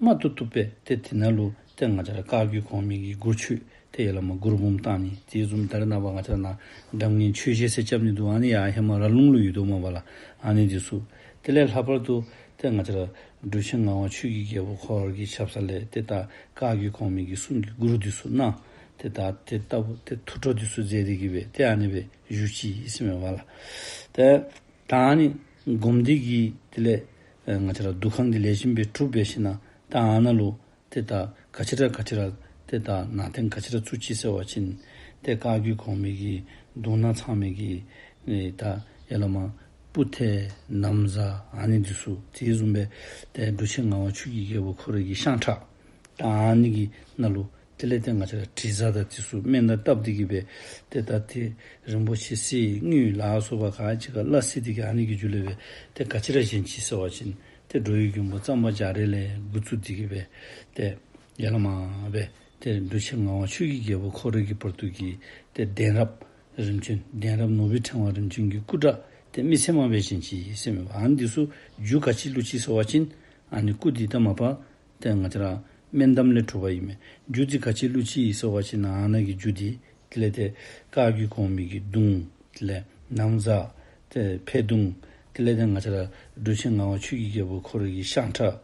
མ་བཏུབ་བཏུབ་སྦེ་ཏེ་དེ་ནང་ལུ་ཏེ་ང་བཅས་ར་བཀའ་བརྒྱུད་གོང་མའི་གི་སྒོར་མཆོད་ཏེ་ཡ་ལ་མ་སྒོར་འབུམ་བཏང་ནི་དེ་བཟུམ་ད་རེས་ནངས་པ་ང་བཅས་ར་ནཱ་སྒྲ་སྙན་ཆོས་གཞས་ཟེར་རྐྱབ་ནི་འདུག། ཨ་ནི་ཡ་ཧེ་མ་ར་ལུང་ལུ་ཡོད་དོ་མས་པ་ལགས། ཨ་ནི་འདི་ཚུ་དེ་ལས་ལྷག་པར་དུ་ཏེ་ང་བཅས་ར་འབྲུག་ཆེན་ངག་དབང་ཆོས་ཀྱི་རྒྱལ་པོ་ཁོ་ར་གི་ཞབས་ས་ལས་ཏེ་ད་བཀའ་བརྒྱུད་གོང་མའི་གི་གསུང་གི་མགུར་འདི་ཚུ་གནང་། ཏེ་ད་ཏེ་ལྟ་བུ་ཏེ་ཐུགས་སྤྲོ་འདི་ཚུ་མཛད་དེ་གི་སྦེ་ཏེ་ཨ་ནི་སྦེ་བཞུགས་ཅི་ཟེར་མས་པ་ལགས། ཏེ་ད་ཨ་ནི་སྒོམ་འདི་གིས་དེ་ལས་ཨེ་ང་བཅས་ར་འདུ་ཁང་འདི་ལེགས་ཤོམ་སྦེ་གྲུབ་འབད་ཞིན་ན་ད་ཨ་ནཱ་ལུ་ཏེ་ད་ག་ཅི་ར་ག་ཅི་ར་ཏེ་ད་ནང་རྟེན་ག་ཅི་ར་བཙུགས་ཅི་ཟེར་བ་ཅིན་ཏེ་བཀའ་བརྒྱུད་གོང་མའི་གི་གདུང་ནང་ཚང་མའི་གི་ཨེ་ད་ཡ་ལ་མ་སྤུར་ཐལ་ན་བཟའ་ཨ་ནི་འདི་ཚུ་དེ་བཟུམ་སྦེ་ཏེ་འབྲུག་ཆེན་ངག་དབང་ཆོས་ཀྱི་རྒྱལ་པོ་ཁོ་རའི་གི་ཤངས་ཁྲག་ད་ཨ་ནི་གི་ནང་ལུ་དེ་ལས་ཏེ་ང་བཅས་ར་དྲི་བཟང་དང་དེ་ཚུ་སྨན་དང་བཏབ་སྟེ་གི་སྦེ་ཏེ་ད་ཏེ་རིན་པོ་ཆེ་གསེར་དངུལ་ལ་སོགས་པ་ག་ཅི་ག་སླ་བསྲེ་སྟེ་གི་ཨ་ནི་གི་རྒྱུ་ལས་སྦེ་ཏེ་ག་ཅི་ར་བཞེངས་ཅི་ཟེར་བ་ཅིན་ཏེ་འགྲོ་བའི་མགོན་པོ་གཙང་པ་རྒྱ་རས་ལས་འགོ་བཙུགས་ཏེ་གི་སྦེ་ཏེ་ཡ་ལ་མ་སྦེ་ཏེ་འབྲུག་ཆེན་ངག་དབང་ཆོས་ཀྱི་རྒྱལ་པོ་ཁོ་རའི་གི་བར་དུ་གི་ཏེ་གདན་རབས་རིམ་བྱོན་གདན་རབས་ནོར་བུའི་ཕྲེང་བ་རིམ་བྱོན་གྱི་སྐུ་འདྲ་ཏེ་མི་ཚད་མ་སྦེ་བཞེངས་ཅི་ཟེར་མས་པ། ཨ་ནི་འདི་ཚུ་རྒྱུ་ག་ཅི་བླུགས་ཅི་ཟེར་བ་ཅིན་ཨ་ནི་སྐུ་འདི་ད་མ་པ་ཏེ་ང་བཅས་ར་སྨན་འདམ་ལས་གྲུབ་པ་ཨིན་མས། རྒྱུ་འདི་ག་ཅི་བླུགས་ཅི་ཟེར་བ་ཅིན་ཨ་ནཱ་གི་རྒྱུ་འདི་དེ་ལས་ཏེ་བཀའ་བརྒྱུད་གོང་མའི་གི་གདུང་དེ་ལས་ན་བཟའ་ཏེ་འཕེལ་གདུང་དེ་ལས་ཏེ་ང་བཅས་ར་འབྲུག་ཆེན་ངག་དབང་ཆོས་ཀྱི་རྒྱལ་པོ་ཁོ་རའི་གི་ཤངས་ཁྲག་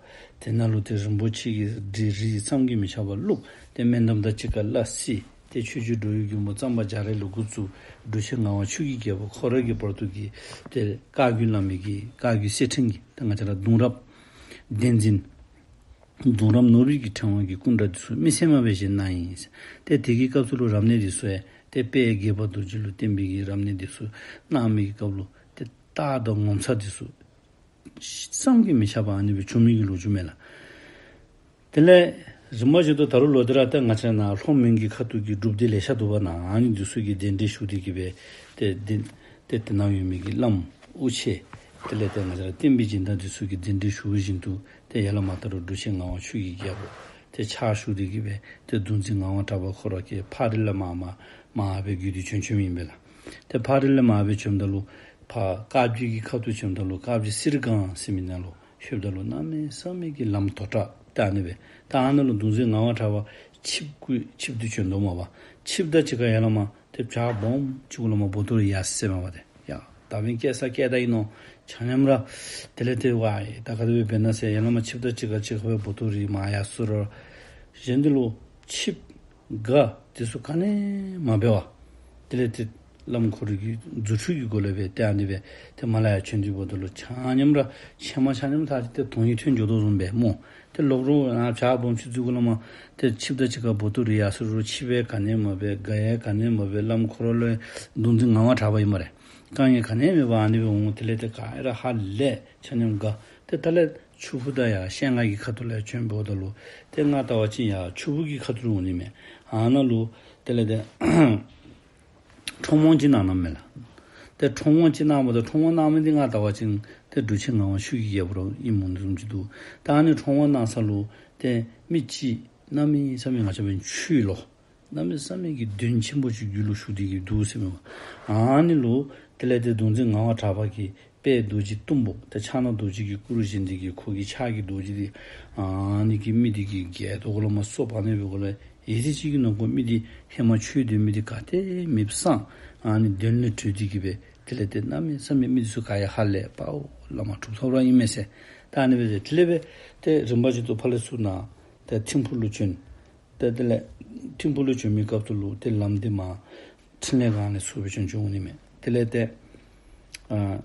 དེ་ནང་ལུ་ཏེ་རིན་པོ་ཆེ་གི་རིགས་རིགས་བསམ་གྱིས་མི་ཁྱབ་པ་བླུགས། ཏེ་སྨན་འདམ་དང་གཅིག་ཁར་སླ་བསྲེ། ཏེ་ཆོས་རྗེ་འགྲོ་བའི་མགོན་པོ་གཙང་པ་རྒྱ་རས་ལས་འགོ་བཙུགས་འབྲུག་ཆེན་ངག་དབང་ཆོས་ཀྱི་རྒྱལ་པོ་ཁོ་རའི་གི་བར་དུ་གི་ཏེ་བཀའ་བརྒྱུད་བླ་མའི་གི་བཀའ་བརྒྱུད་གསེར་ཕྲེང་གི་ཏེ་ང་བཅས་ར་གདུང་རབས་གདན་འཛིན་གདུང་རབས་ནོར་བུའི་གི་ཕྲེང་བ་གི་སྐུ་འདྲ་འདི་ཚུ་མི་ཚད་མ་སྦེ་བཞེངས་གནང་ཡི། ཏེ་དེ་གི་སྐབས་སུ་ལུ་རབ་གནས་འདི་ཚུ་ཡང་ཏེ་དཔལ་དགྱེས་པ་རྡོ་རྗེ་ལུ་བརྟེན་པའི་གི་རབ་གནས་འདི་ཚུ་གནང་མི་གི་སྐབས་ལུ་ཏེ་རྟགས་དང་ངོ་མཚར་འདི་ཚུ་བསམ་གྱིས་མི་ཁྱབ་པ་ཨ་ནི་སྦེ་བྱུང་མི་གི་ལོ་རྒྱུས་མས་ལགས། དེ་ལས་རིམ་པ་བཞིན་དུ་ད་རུང་ལོག་སྟེ་ར་ཏེ་ང་བཅས་ནཱ་ལྷོ་མོན་གྱི་ཁ་ཐུག་གི་སྒྲུབ་སྡེ་ལེ་ཤ་འདུག་པ་ན་ཨ་ནི་འདི་ཚུ་གིས་གདན་འདྲེན་ཞུ་སྟེ་གི་སྦེ་ཏེ་གདན་ཏེ་དེ་ནང་ཡོད་མི་གི་བླམ་དབུ་ཆེ་དེ་ལས་ཏེ་ང་བཅས་ར་བསྟན་པའི་སྦྱིན་བདག་འདི་ཚུ་གིས་གདན་འདྲེན་ཞུ་བ་བཞིན་དུ་ཏེ་ཡ་ལ་མ་ད་རུང་འབྲུག་ཆེན་ངག་དབང་ཆོས་ཀྱི་རྒྱལ་པོ་ཏེ་ཕྱག་ཞུ་སྟེ་གི་སྦེ་ཏེ་གདུང་འཛིན་ངག་དབང་གྲགས་པ་ཁོ་ར་གིས་ཕག་རི་ལས་མར་མར་མར་སྦེ་བརྒྱུད་དེ་བྱོན་བྱོནམ་ཨིན་པས་ལགས། ཏེ་ཕག་རི་ལས་མར་སྦེ་བྱོནམ་ད་ལུ་ཕར་བཀའ་བརྒྱུད་ཀྱི་ཁ་ཐུག་བྱོནམ་ད་ལུ་བཀའ་བརྒྱུད་གསེར་སྒང་ཟེར་མི་ནང་ལུ་ལྷོདཔ་ད་ལུ་གནམ་མེད་ས་མེད་ཀྱི་ལམ་དོག་དྲགས་ད་ཨ་ནི་སྦེ་ད་ཨ་ནཱ་ལུ་གདུང་འཛིན་ངག་དབང་གྲགས་པ་ཆིབས་ཀྱི་ཆིབས་འདི་བྱོན་དོ་མས་པ། ཆིབས་དང་གཅིག་ཁར་ཡ་ལ་མ་ཏེ་བྱག་སྦོམ་ཅིག་གུ་ལས་མར་འབོ་ཏོ་རི་ཡར་སོ་ཡི་མས་པ། ཏེ་ཡ་ད་འབདན་སྐྱེལ་ས་སྐྱེལ་ད་ཨིན་ནོ་ཆ་མཉམ་ར་དེ་ལས་ཏེ་ཝའི་ད་ག་དེ་སྦེ་འབད་ན་ཟེར་ཡ་ལ་མ་ཆིབས་དང་གཅིག་ཁར་གཅིག་ཁར་སྦེ་འབོ་ཏོ་རི་མར་ཡར་སོ་རུང་གཞན་འདི་ལུ་ཆིབས་སྒ་འདི་ཚུ་ག་ནི་མ་འབད་བར་དེ་ལས་ཏེ་བླམ་ཁོ་རའི་གི་རྫུ་འཕྲུལ་གྱི་སྒོ་ལས་སྦེ་ཏེ་ཨ་ནི་སྦེ་ཏེ་མར་ལས་ཡར་བྱོན་ཏེ་འབདཝ་ད་ལུ་ཆ་མཉམ་ར་ཕྱེ་མ་ཆ་མཉམ་ད་ཏེ་དོན་ཡིད་ཐོན་འགྱོ་དོ་བཟུམ་སྦེ་སྨོ། ཏེ་ལོག་རུང་ཨ་བྱག་སྦོམ་ཆུང་ཅིག་གུ་ལས་མར་ཏེ་ཆིབས་དང་གཅིག་ཁར་འབོ་ཏོ་རི་ཡར་སོ་རུང་ཆིབས་ཡང་ག་ནི་མ་འབད་སྒ་ཡང་ག་ནི་མ་འབད། བླམ་ཁོ་ར་ལུ་གདུང་འཛིན་ངག་དབང་གྲགས་པ་ཨིན་སྨ་རེ། དཀའ་ངལ་ག་ནི་མེད་པར་ཨ་ནི་སྦེ་འོང་། དེ་ལས་ཏེ་ག་ར་ཧ་ལས་ཆ་མཉམ་དགའ། ཏེ་ད་ལས་ཆུ་ཕུ་དང་ཡར་ཤེལ་རྔ་གི་ཁ་ཐུག་ལས་བྱོན་འབདཝ་ད་ལུ་ཏེ་ང་བལྟ་བ་ཅིན་ཡར་ཆུ་ཕུ་གི་ཁ་ཐུག་ལུ་འོང་ནི་མས། ཨ་ནཱ་ལུ་དེ་ལས་ཏེ་ཁྲོམ་དབང་ཅིག་གནང་གནངམ་མས་ལགས། ཏེ་ཁྲོམ་དབང་ཅིག་གནངམ་ད་ཁྲོམ་དབང་གནང་མི་འདི་ང་བལྟ་བ་ཅིན་ཏེ་འབྲུག་ཆེན་ངག་དབང་ཆོས་ཀྱི་རྒྱལ་པོ་ར་ཨིནམ་འོང་ནི་བཟུམ་ཅིག་འདུག། ད་ཨ་ནི་ཁྲོམ་དབང་གནང་ས་ལུ་ཏེ་མི་ཅིག་གནམ་མེད་ས་མེད་ང་བཅས་འབད་བ་ཅིན་ཆོས་ལུ་གནམ་མེད་ས་མེད་ཀྱི་དོན་ཆེན་པོ་ཅིག་རྒྱུད་ལུ་ཞུགས་ཏེ་གི་འདུག་ཟེར་མས་པ། ཨ་ནི་ལུ་དེ་ལས་ཏེ་གདུང་འཛིན་ངག་དབང་གྲགས་པ་གིས་དཔལ་རྡོ་རྗེ་གཏུམ་པོ་ཏེ་ཕྱག་ན་རྡོ་རྗེ་གི་སྐུ་རུ་བཞེངས་ཏེ་གི་ཁོ་གི་ཕྱག་གི་རྡོ་རྗེ་འདི་ཨ་ནི་གིས་མི་འདི་གི་སྒལ་ཏོ་གུ་ལས་མར་སོ་བར་ནི་འབད་གུ་ལས་ཡེ་ཤེས་ཅིག་གི་ནང་གོ་མི་འདི་ཧེ་མ་ཆོས་སྡོད་མི་འདི་ག་ཏེ་མེདཔ་སངས། ཨ་ནི་དོན་ལས་གྲོལ་ཏེ་གི་སྦེ་དེ་ལས་ཏེ་གནམ་མེད་ས་མེད་མི་འདི་ཚུ་ག་ཡང་ཧ་ལས་པའོ་བླ་མ་གྲུབ་ཐོབ་ར་ཨིན་མས་ཟེར། ད་ཨ་ནི་སྦེ་ཟེར་དེ་ལས་སྦེ་ཏེ་རིམ་པ་བཞིན་དུ་ཕར་ལས་ཚུར་ནཱ་ཏེ་ཐིམ་ཕུག་ལུ་བྱོན། ཏེ་དེ་ལས་ཐིམ་ཕུག་ལུ་བྱོན་མི་སྐབས་སུ་ལུ་ཏེ་ལམ་འདི་མར་འཕྲིན་ལས་སྒང་ལས་ཚུར་སྦེ་བྱོན་བྱོནམ་འོང་ནི་མས། དེ་ལས་ཏེ་ཨ་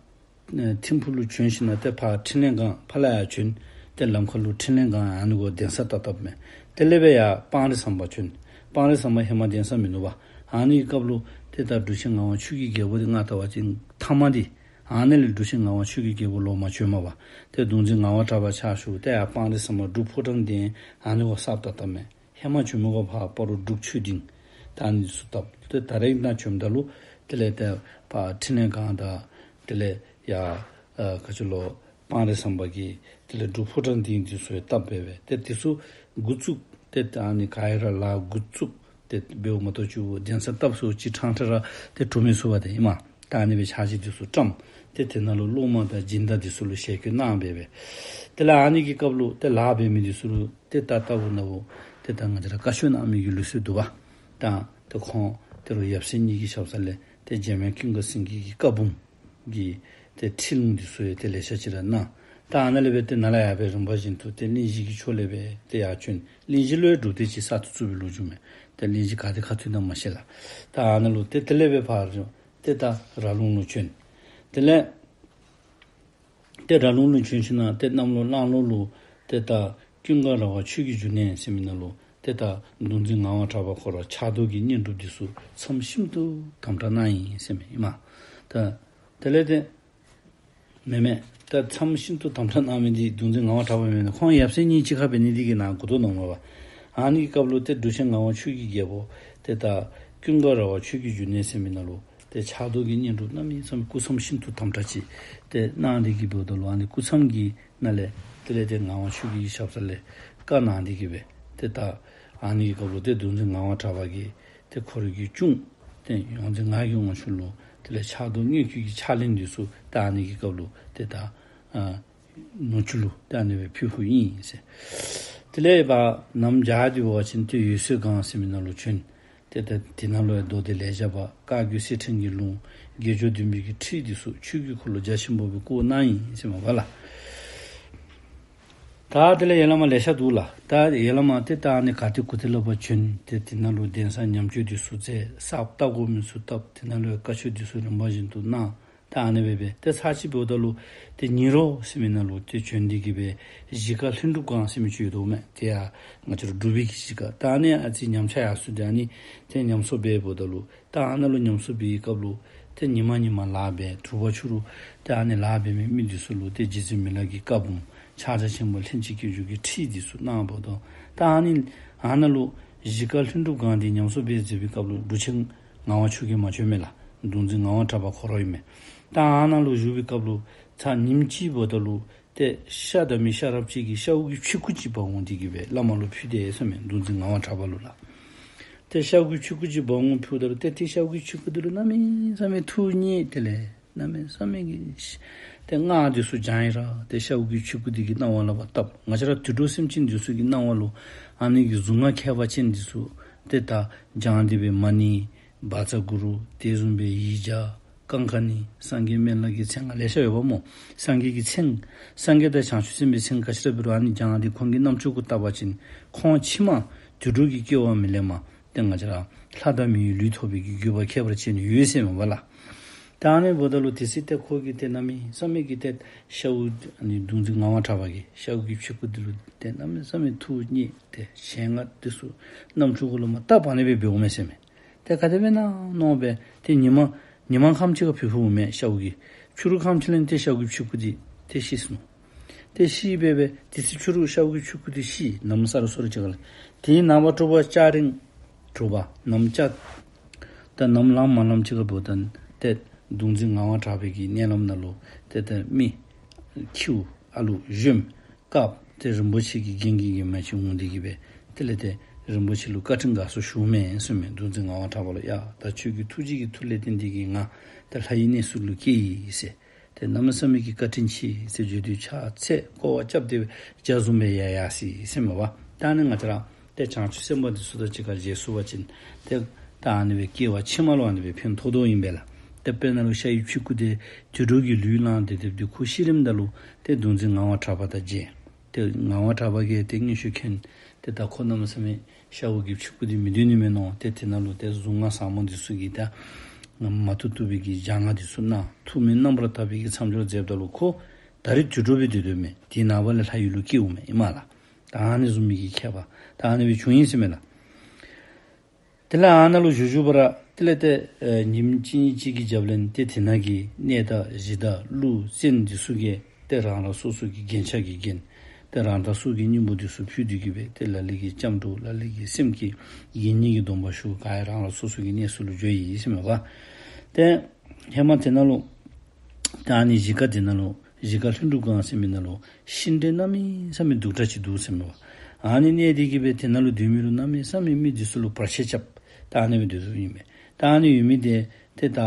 ཐིམ་ཕུག་ལུ་བྱོན་ཞིན་ན་ཏེ་ཕར་འཕྲིན་ལས་སྒང་ཕར་ལས་ཡར་བྱོན། ཏེ་ལམ་ཁར་ལུ་འཕྲིན་ལས་སྒང་ཨ་ནི་གུ་གདན་ས་བཏབ་བཏབ་མས། དེ་ལས་སྦེ་ཡར་སྤང་རི་ཟམ་པ་བྱོན། སྤང་རི་ཟམ་པ་ཧེ་མ་གདན་ས་མིན་ནུག་པ། ཨ་ནི་གི་སྐབས་ལུ་ཏེ་ད་འབྲུག་ཆེན་ངག་དབང་ཆོས་ཀྱི་རྒྱལ་པོ་འདི་ང་བལྟ་བ་ཅིན་ཐ་མ་འདི་ཨ་ནི་ལས་འབྲུག་ཆེན་ངག་དབང་ཆོས་ཀྱི་རྒྱལ་པོ་ལོག་མ་བྱོནམ་པ། ཏེ་གདུང་འཛིན་ངག་དབང་གྲགས་པ་ཕྱག་ཞུ་ཏེ་ཡར་སྤང་རི་ཟམ་པ་འབྲུག་ཕོ་བྲང་གདན་ཨ་ནི་གུ་གསར་བཏབ་བཏབ་མས། ཧེ་མ་བྱོན་མི་གུ་ཕར་སྤ་རོ་འབྲུག་ཆོས་སྡིངས་ད་ཨ་ནི་ཚུ་བཏབ། ཏེ་ད་རེས་ནཱ་བྱོནམ་ད་ལུ་དེ་ལས་ཏེ་ཕར་འཕྲིན་ལས་སྒང་དང་དེ་ལས་ཡར་ཨ་ག་ཅི་ལོ་སྤང་རི་ཟམ་པ་གི་དེ་ལས་འབྲུག་ཕོ་བྲང་སྡིངས་འདི་ཚུ་ཡང་བཏབ་སྦེ་སྦེ་ཏེ་འདི་ཚུ་འགོ་བཙུགས་ཏེ་ད་ཨ་ནི་ག་ར་ལཱ་འགོ་བཙུགས་ཏེ་འབདཝ་མ་གཏོགས་ཅིག་གདན་ས་བཏབ་ས་ཅིག་ཕྲང་ཕྲང་ར་ཏེ་གྲུབ་མི་ཚུགས་པ་ཏེ་ཨིན་མས། ད་ཨ་ནི་སྦེ་ཕྱག་རྗེས་འདི་ཚུ་བཀྲམ། ཏེ་དེ་ནང་ལུ་སློབ་མ་དང་སྦྱིན་བདག་འདི་ཚུ་ལུ་ཞལ་བཀོད་གནང་སྦེ་སྦེ། དེ་ལས་ཨ་ནི་གི་སྐབས་ལུ་ཏེ་ལཱ་འབད་མི་འདི་ཚུ་ལུ་ཏེ་ད་ལྟ་བུ་ན་བུ་ཏེ་ད་ང་བཅས་ར་བཀའ་ཆོས་གནང་མི་གི་ལུགས་སྲོལ་འདུག་པ། ད་ཏེ་ཁོང་ཏེ་རུང་ཡབ་སྲས་གཉིས་ཀྱི་ཞབས་ས་ལས་ཏེ་འཇམ་དབྱངས་ཀུན་དགའ་སེང་གེ་གི་བཀའ་འབུམ་གི་ཏེ་ཁྲིད་ལུང་འདི་ཚུ་ཡང་ཏེ་ལེ་ཤ་ཅིག་ར་གནང་། ད་ཨ་ནཱ་ལས་སྦེ་ཏེ་ནཱ་ལས་ཡར་སྦེ་རིམ་པ་བཞིན་དུ་ཏེ་གླིང་བཞི་གི་ཕྱོགས་ལས་སྦེ་ཏེ་ཡར་བྱོན། གླིང་བཞི་ལུ་ཡང་སྒྲུབ་སྡེ་ཅིག་གསར་དུ་བཙུགས་པའི་ལོ་རྒྱུས་མས། ཏེ་ལས་ཅིག་ག་ཏེ་ཁ་ཐུག་ད་མ་ཤེས་ལགས། ད་ཨ་ནཱ་ལུ་ཏེ་དེ་ལས་འབད་ཕར་ཏེ་ད་ར་ལུང་ལུ་བྱོན། དེ་ལས་ཏེ་ར་ལུང་ལུ་བྱོན་ཞིནམ་ལས་ཏེ་གནམ་ལོ་གླང་ལོ་ལུ་ཏེ་ད་ཀུན་དགའ་ར་བ་ཆོས་ཀྱི་འབྱུང་གནས་ཟེར་མི་ནང་ལུ་ཏེ་ད་གདུང་འཛིན་ངག་དབང་གྲགས་པ་ཁོ་ར་ཕྱག་རྡོར་གྱི་བསྙེན་སྒྲུབ་འདི་ཚུ་མཚམས་ཤིན་ཏུ་དམ་དྲག་གནང་ཡི་ཟེར་མི་ཨིན་མས། ད་དེ་ལས་ཏེ་མེན་མེན། ད་མཚམས་ཤིན་ཏུ་དམ་དྲག་གནང་མི་འདི་གདུང་འཛིན་ངག་དབང་གྲགས་པ་མེན་མེན། ཁོང་ཡབ་སྲས་གཉིས་གཅིག་ཁར་འབད་ནི་འདི་གིས་གནང་དགོ་དོ་མནོཝ་མས་པ། ཨ་ནི་གི་སྐབས་ལུ་ཏེ་འབྲུག་ཆེན་ངག་དབང་ཆོས་ཀྱི་རྒྱལ་པོ་ཏེ་ད་ཀུན་དགའ་ར་བ་ཆོས་ཀྱི་འབྱུང་གནས་ཟེར་མི་ནང་ལུ་ཏེ་ཕྱག་རྡོར་གྱི་བསྙེན་སྒྲུབ་གནམ་མེད་ས་མེད་སྐུ་མཚམས་ཤིན་ཏུ་དམ་དྲག་ཅིག་ཏེ་གནང་སྟེ་གི་འབདཝ་ད་ལུ་ཨ་ནི་སྐུ་མཚམས་ཀྱི་ནང་ལས་དེ་ལས་ཏེ་ངག་དབང་ཆོས་ཀྱི་ཞབས་ས་ལས་བཀའ་གནང་སྟེ་གི་སྦེ་ཏེ་ད་ཨ་ནི་གི་སྐབས་ལུ་ཏེ་གདུང་འཛིན་ངག་དབང་གྲགས་པ་གིས་ཏེ་ཁོ་རའི་གི་གཅུང་ཏེ་ཡོངས་འཛིན་ངག་གི་དབང་ཕྱུག་ལུ་དེ་ལས་ཕྱག་རྡོར་དངོས་བརྒྱུད་ཀྱི་ཕྱག་ལེན་འདི་ཚུ་ད་ཨ་ནི་གི་སྐབས་ལུ་ཏེ་ད་ཨ་ནུ་གཅུང་ལུ་ད་ཨ་ནི་སྦེ་ཕུལ་ཕུལཝ་ཨིན་ཟེར། དེ་ལས་ཕར་གནམ་བྱཱར་འདི་འབད་བ་ཅིན་ཏེ་འོད་གསལ་སྒང་ཟེར་མི་ནང་ལུ་བྱོན། ཏེ་ད་དེ་ནང་ལུ་ཡང་མདོ་སྡེ་ལེགས་སྦྱར་བ་བཀའ་བརྒྱུད་གསེར་ཕྲེང་གི་ལུང་དགེ་སྦྱོར་བདུན་པའི་གི་ཁྲིད་འདི་ཚུ་ཆོས་ཀྱི་འཁོར་ལོ་རྒྱ་ཆེན་པོ་སྦེ་བསྐོར་གནང་ཡི་ཟེར་མས་པ་ལགས། ད་དེ་ལས་ཡར་ལས་མར་ལེ་ཤ་འདུག་ལགས། ད་ཡར་ལས་མར་ཏེ་ད་ཨ་ནི་ག་ཏེ་གུ་ཏེ་ལུ་ཕར་བྱོན། ཏེ་དེ་ནང་ལུ་གདན་ས་ཉམས་བཅོས་འདི་ཚུ་མཛད། གསརཔ་བཏབ་དགོ་མི་ཚུ་བཏབ། དེ་ནང་ལུ་ཡང་བཀའ་ཆོས་འདི་ཚུ་རིམ་པ་བཞིན་དུ་གནང་། ད་ཨ་ནི་སྦེ་སྦེ་ཏེ་ཚར་གཅིག་འབདཝ་ད་ལུ་ཏེ་ཉི་རོ་ཟེར་མི་ནང་ལུ་ཏེ་བྱོན་ཏེ་གི་སྦེ་གཞིས་ཀ་ལྷུན་གྲུབ་སྒང་ཟེར་མི་ཅིག་ཡོདཔ་མས། ཏེ་ཡར་ང་བཅས་ར་འབྲུག་པའི་གི་གཞིས་ཀ། ད་ཨ་ནི་ཨ་ཙི་ཉམས་ཆག་ཡར་སོང་སྟེ་ཨ་ནི་ཏེ་ཉམས་གསོ་འབད་འབདཝ་ད་ལུ་ད་ཨ་ནཱ་ལུ་ཉམས་གསོ་འབད་བའི་སྐབས་ལུ་ཏེ་ཉི་མ་ཉི་མ་ལཱ་འབད། དྲོ་པ་ཕྱི་རུ་ཏེ་ཨ་ནི་ལཱ་འབད་མི་མི་འདི་ཚུ་ལུ་ཏེ་རྗེ་བཙུན་མི་ལ་གི་བཀའ་འབུམ་ཕྱག་རྒྱ་ཆེན་པོ་ལྷན་ཅིག་སྐྱེས་སྦྱོར་གྱི་ཁྲིད་འདི་ཚུ་གནང་འབདཝ་ད་ད་ཨ་ནི་ཨ་ནཱ་ལུ་གཞིས་ཀ་ལྷུན་གྲུབ་སྒང་འདི་ཉམས་གསོ་འབད་མཛད་པའི་སྐབས་ལུ་འབྲུག་ཆེན་ངག་དབང་ཆོས་རྒྱལ་མ་བྱོན་མས་ལགས། གདུང་འཛིན་ངག་དབང་གྲགས་པ་ཁོ་ར་ཨིན་མས། ད་ཨ་ནཱ་ལུ་བཞུགས་པའི་སྐབས་ལུ་ཚར་ཉིནམ་གཅིག་འབདཝ་ད་ལུ་ཏེ་ཤ་བདའ་མི་ཤ་རབས་ཅིག་གིས་ཤཝ་གི་ཕྱུ་གུ་ཅིག་འབག་འོང་སྟེ་གི་སྦེ་བླ་མ་ལུ་ཕུལ་དེས་ཟེར་མས། གདུང་འཛིན་ངག་དབང་གྲགས་པ་ལུ་ལགས། ཏེ་ཤཝ་གི་ཕྱུ་གུ་ཅིག་འབག་འོང་ཕུལཝ་ད་ལུ་ཏེ་ཏེ་ཤཝ་གི་ཕྱུ་གུ་འདི་ལུ་གནམ་མེད་ས་མེད་ཐུགས་མཉེས། དེ་ལས་གནམ་མེད་ས་མེད་ཀྱི་ཏེ་སྔགས་འདི་ཚུ་བགྱང་ཡི་ར་ཏེ་ཤཝ་གི་ཕྱུ་གུ་འདི་གི་སྣང་བ་ལུ་ཕར་བཏབ། ང་བཅས་ར་དུད་འགྲོ་སེམས་ཅན་འདི་ཚུ་གི་སྣང་བ་ལུ་ཨ་ནི་གི་གཟུངས་སྔགས་ཁྱད་པར་ཅན་འདི་ཚུ་ཏེ་ད་བགྱང་སྟེ་སྦེ་མ་ཎི་བཛྲ་གུ་རུ་དེ་བཟུམ་སྦེ་ཡིག་བརྒྱ་ཀང་ཀ་ནི་སངས་རྒྱས་སྨན་བླ་གི་མཚན་སྔགས་ལེ་ཤ་ཡོདཔ་སྨོ། སངས་རྒྱས་ཀྱི་མཚན་སངས་རྒྱས་དང་བྱང་ཆུབ་སེམས་དཔའི་མཚན་ག་ཅི་ར་འབད་རུང་ཨ་ནི་བགྱང་སྟེ་ཁོང་གི་རྣམ་ཅོ་གུ་བཏབ་པ་ཅིན་ཁོང་ཕྱི་མ་དུད་འགྲོ་གི་སྐྱེ་བ་མི་ལེན་པར་ཏེ་ང་བཅས་ར་ལྷ་དང་མིའི་ལུས་ཐོབ་པའི་གི་དགོས་པ་ཁྱད་པར་ཅན་ཡོད་ཟེར་མས་པ་ལགས། ད་ཨ་ནི་འབདཝ་ད་ལུ་དེ་ཚེ་ཏེ་ཁོ་གིས་ཏེ་གནམ་མེད་ས་མེད་ཀྱི་ཏེ་ཤཝ་ཨ་ནི་གདུང་འཛིན་ངག་དབང་གྲགས་པ་གིས་ཤཝ་གི་ཕྱུ་གུ་འདི་ལུ་ཏེ་གནམ་མེད་ས་མེད་ཐུགས་མཉེས་ཏེ་མཚན་སྔགས་འདི་ཚུ་རྣམ་ཅོ་གུ་ལུ་མར་བཏབ་ཨ་ནི་སྦེ་འབདཝ་མས་ཟེར་མས། ཏེ་ག་དེ་སྦེ་ཨིན་ན་མནོ་སྦེ་ཏེ་ཉི་མ་ཉི་མ་ཁམས་ཅིག་ཁར་ཕུལ་ཕུལཝ་མས་ཤཝ་གིས། ཕྱི་རུ་ཁམས་ཅིག་ལས་ཏེ་ཤཝ་གི་ཕྱུ་གུ་འདི་ཏེ་ཤི་སོང་། ཏེ་ཤི་སྦེ་སྦེ་དེ་ཚེ་ཕྱི་རུ་ཤཝ་གི་ཕྱུ་གུ་འདི་ཤི་ནམ་ས་རུ་སོ་རུ་ཅིག་ཁར་ལས་དེའི་ནངས་པ་དྲོ་པ་སྐྱ་རེངས་དྲོ་པ་ནམ་སྐྱ་ད་ནམ་ལངམ་མ་ལངམ་ཅིག་ཁར་འབདཝ་ད་ཏེ་གདུང་འཛིན་ངག་དབང་གྲགས་པའི་གི་མནལ་ལམ་ནང་ལུ་ཏེ་ཏེ་མི་ཁྱེའུ་ཨ་ལུ་གཞོནམ་དཀརཔོ་ཏེ་རིན་པོ་ཆེ་གི་རྒྱན་གྱིས་བརྒྱན་མི་ཅིག་འོང་སྟེ་གི་སྦེ་དེ་ལས་ཏེ་རིན་པོ་ཆེ་ལུ་བཀའ་དྲིན་དགའ་ཚོར་ཞུཝ་མས་ཟེར་མས། གདུང་འཛིན་ངག་དབང་གྲགས་པ་ལུ་ཡ་ད་ཁྱོད་ཀྱི་ཐུགས་རྗེ་གི་མཐུ་ལས་བརྟེན་ཏེ་གི་ང་ད་ལྷ་ཡི་གནས་སུ་ལུ་སྐྱེས་ཡི་ཟེར། ཏེ་གནམ་མེད་ས་མེད་ཀྱི་བཀའ་དྲིན་ཆེ་ཟེར་བརྗོད་དེ་ཕྱག་འཚལ་སྐོར་བ་རྐྱབ་སྟེ་སྦེ་ཇ་བཟུམ་སྦེ་ཡར་ཡར་སོ་ཡི་ཟེར་མས་པ། ད་ཨ་ནི་ང་བཅས་ར་ཏེ་བྱང་ཆུབ་སེམས་དཔའ་འདི་ཚུ་དང་གཅིག་ཁར་མཇལ་ཚུགས་པ་ཅིན་ཏེ་ད་ཨ་ནི་སྦེ་སྐྱེ་བ་ཕྱི་མ་ལུ་ཨ་ནི་སྦེ་ཕན་ཐོགས་དོ་ཨིན་པས་ལགས། ཏེ་དཔེར་ན་ལུ་ཤཝ་གི་ཕྱུ་གུ་འདི་དུད་འགྲོ་གི་ལུས་བླངས་ཏེ་སྡོདཔ་འདི་ཁོ་ཤི་རནམ་ད་ལུ་ཏེ་གདུང་འཛིན་ངག་དབང་གྲགས་པ་དང་མཇལ། ཏེ་ངག་དབང་གྲགས་པ་གིས་ཏེ་མངོན་ཤེས་མཁྱེན། ཏེ་ད་ཁོ་གནམ་མེད་ས་མེད་ཤཝ་གི་ཕྱུ་གུ་འདི་མི་སྡོད་ནི་མས་མནོ། ཏེ་དེ་ནང་ལུ་ཏེ་གཟུངས་སྔགས་ཟབ་མོ་འདི་ཚུ་གིས་ད་མ་བཏུབ་བཏུབ་པའི་གི་སྦྱང་བ་འདི་ཚུ་གནང་། ཐུགས་སྨོན་རྣམ་པར་དག་པའི་གི་མཚམས་སྦྱོར་མཛདཔ་ད་ལུ་ཁོ་ད་རེས་དུད་འགྲོ་སྦེ་སྡོད་སྡོདཔ་མས། དེའི་ནངས་པ་ལས་ལྷ་ཡུལ་ལུ་སྐྱེཝ་མས་ཨིན་མས་ལགས། ད་ཨ་ནི་བཟུམ་མའི་གི་ཁྱད་པར་ད་ཨ་ནི་སྦེ་བྱུང་ཡི་ཟེར་མས་ལགས། དེ་ལས་ཨ་ནཱ་ལུ་བཞུགས་བཞུགས་པ་ར་དེ་ལས་ཏེ་ཨེ་ཉིནམ་གཅིག་གཉིས་ཅིག་གི་རྒྱབ་ལས་ཏེ་དེ་ནང་གི་གནས་བདག་གཞི་བདག་ཀླུ་བཙན་འདི་ཚུ་གིས་ཏེ་རང་རང་སོ་སོ་གི་རྒྱན་ཆ་གིས་བརྒྱན། ཏེ་རང་རང་སོ་སོ་གི་སྙིང་པོ་འདི་ཚུ་ཕུལ་ཏེ་གི་སྦེ་ཏེ་ལ་ལུ་གིས་སྐྱབས་འགྲོ་ལ་ལུ་གིས་སེམས་བསྐྱེད་དགེ་བསྙེན་གྱི་སྡོམ་པ་ཞུ། ག་ར་རང་རང་སོ་སོ་གི་གནས་སུ་ལུ་འགྱོ་ཡི་ཟེར་མས་པ། ཏེ་ཧེ་མ་དེ་ནང་ལུ་ད་ཨ་ནི་གཞིས་ཀ་དེ་ནང་ལུ་གཞིས་ཀ་ལྷུན་གྲུབ་སྒང་ཟེར་མི་ནང་ལུ་ཤིང་འབྲས་གནམ་མེད་ས་མེད་སྡུག་དྲགས་ཅིག་འདུག་ཟེར་མས་པ། ཨ་ནི་གནས་ཏེ་གི་སྦེ་དེ་ནང་ལུ་སྡོད་མི་ལུ་གནམ་མེད་ས་མེད་མི་འདི་ཚུ་ལུ་བར་ཆད་རྐྱབ། ད་ཨ་ནི་སྦེ་སྡོད་དོ་ཨིན་མས། ད་ཨ་ནི་ཡོད་མི་དེ་ཏེ་ད་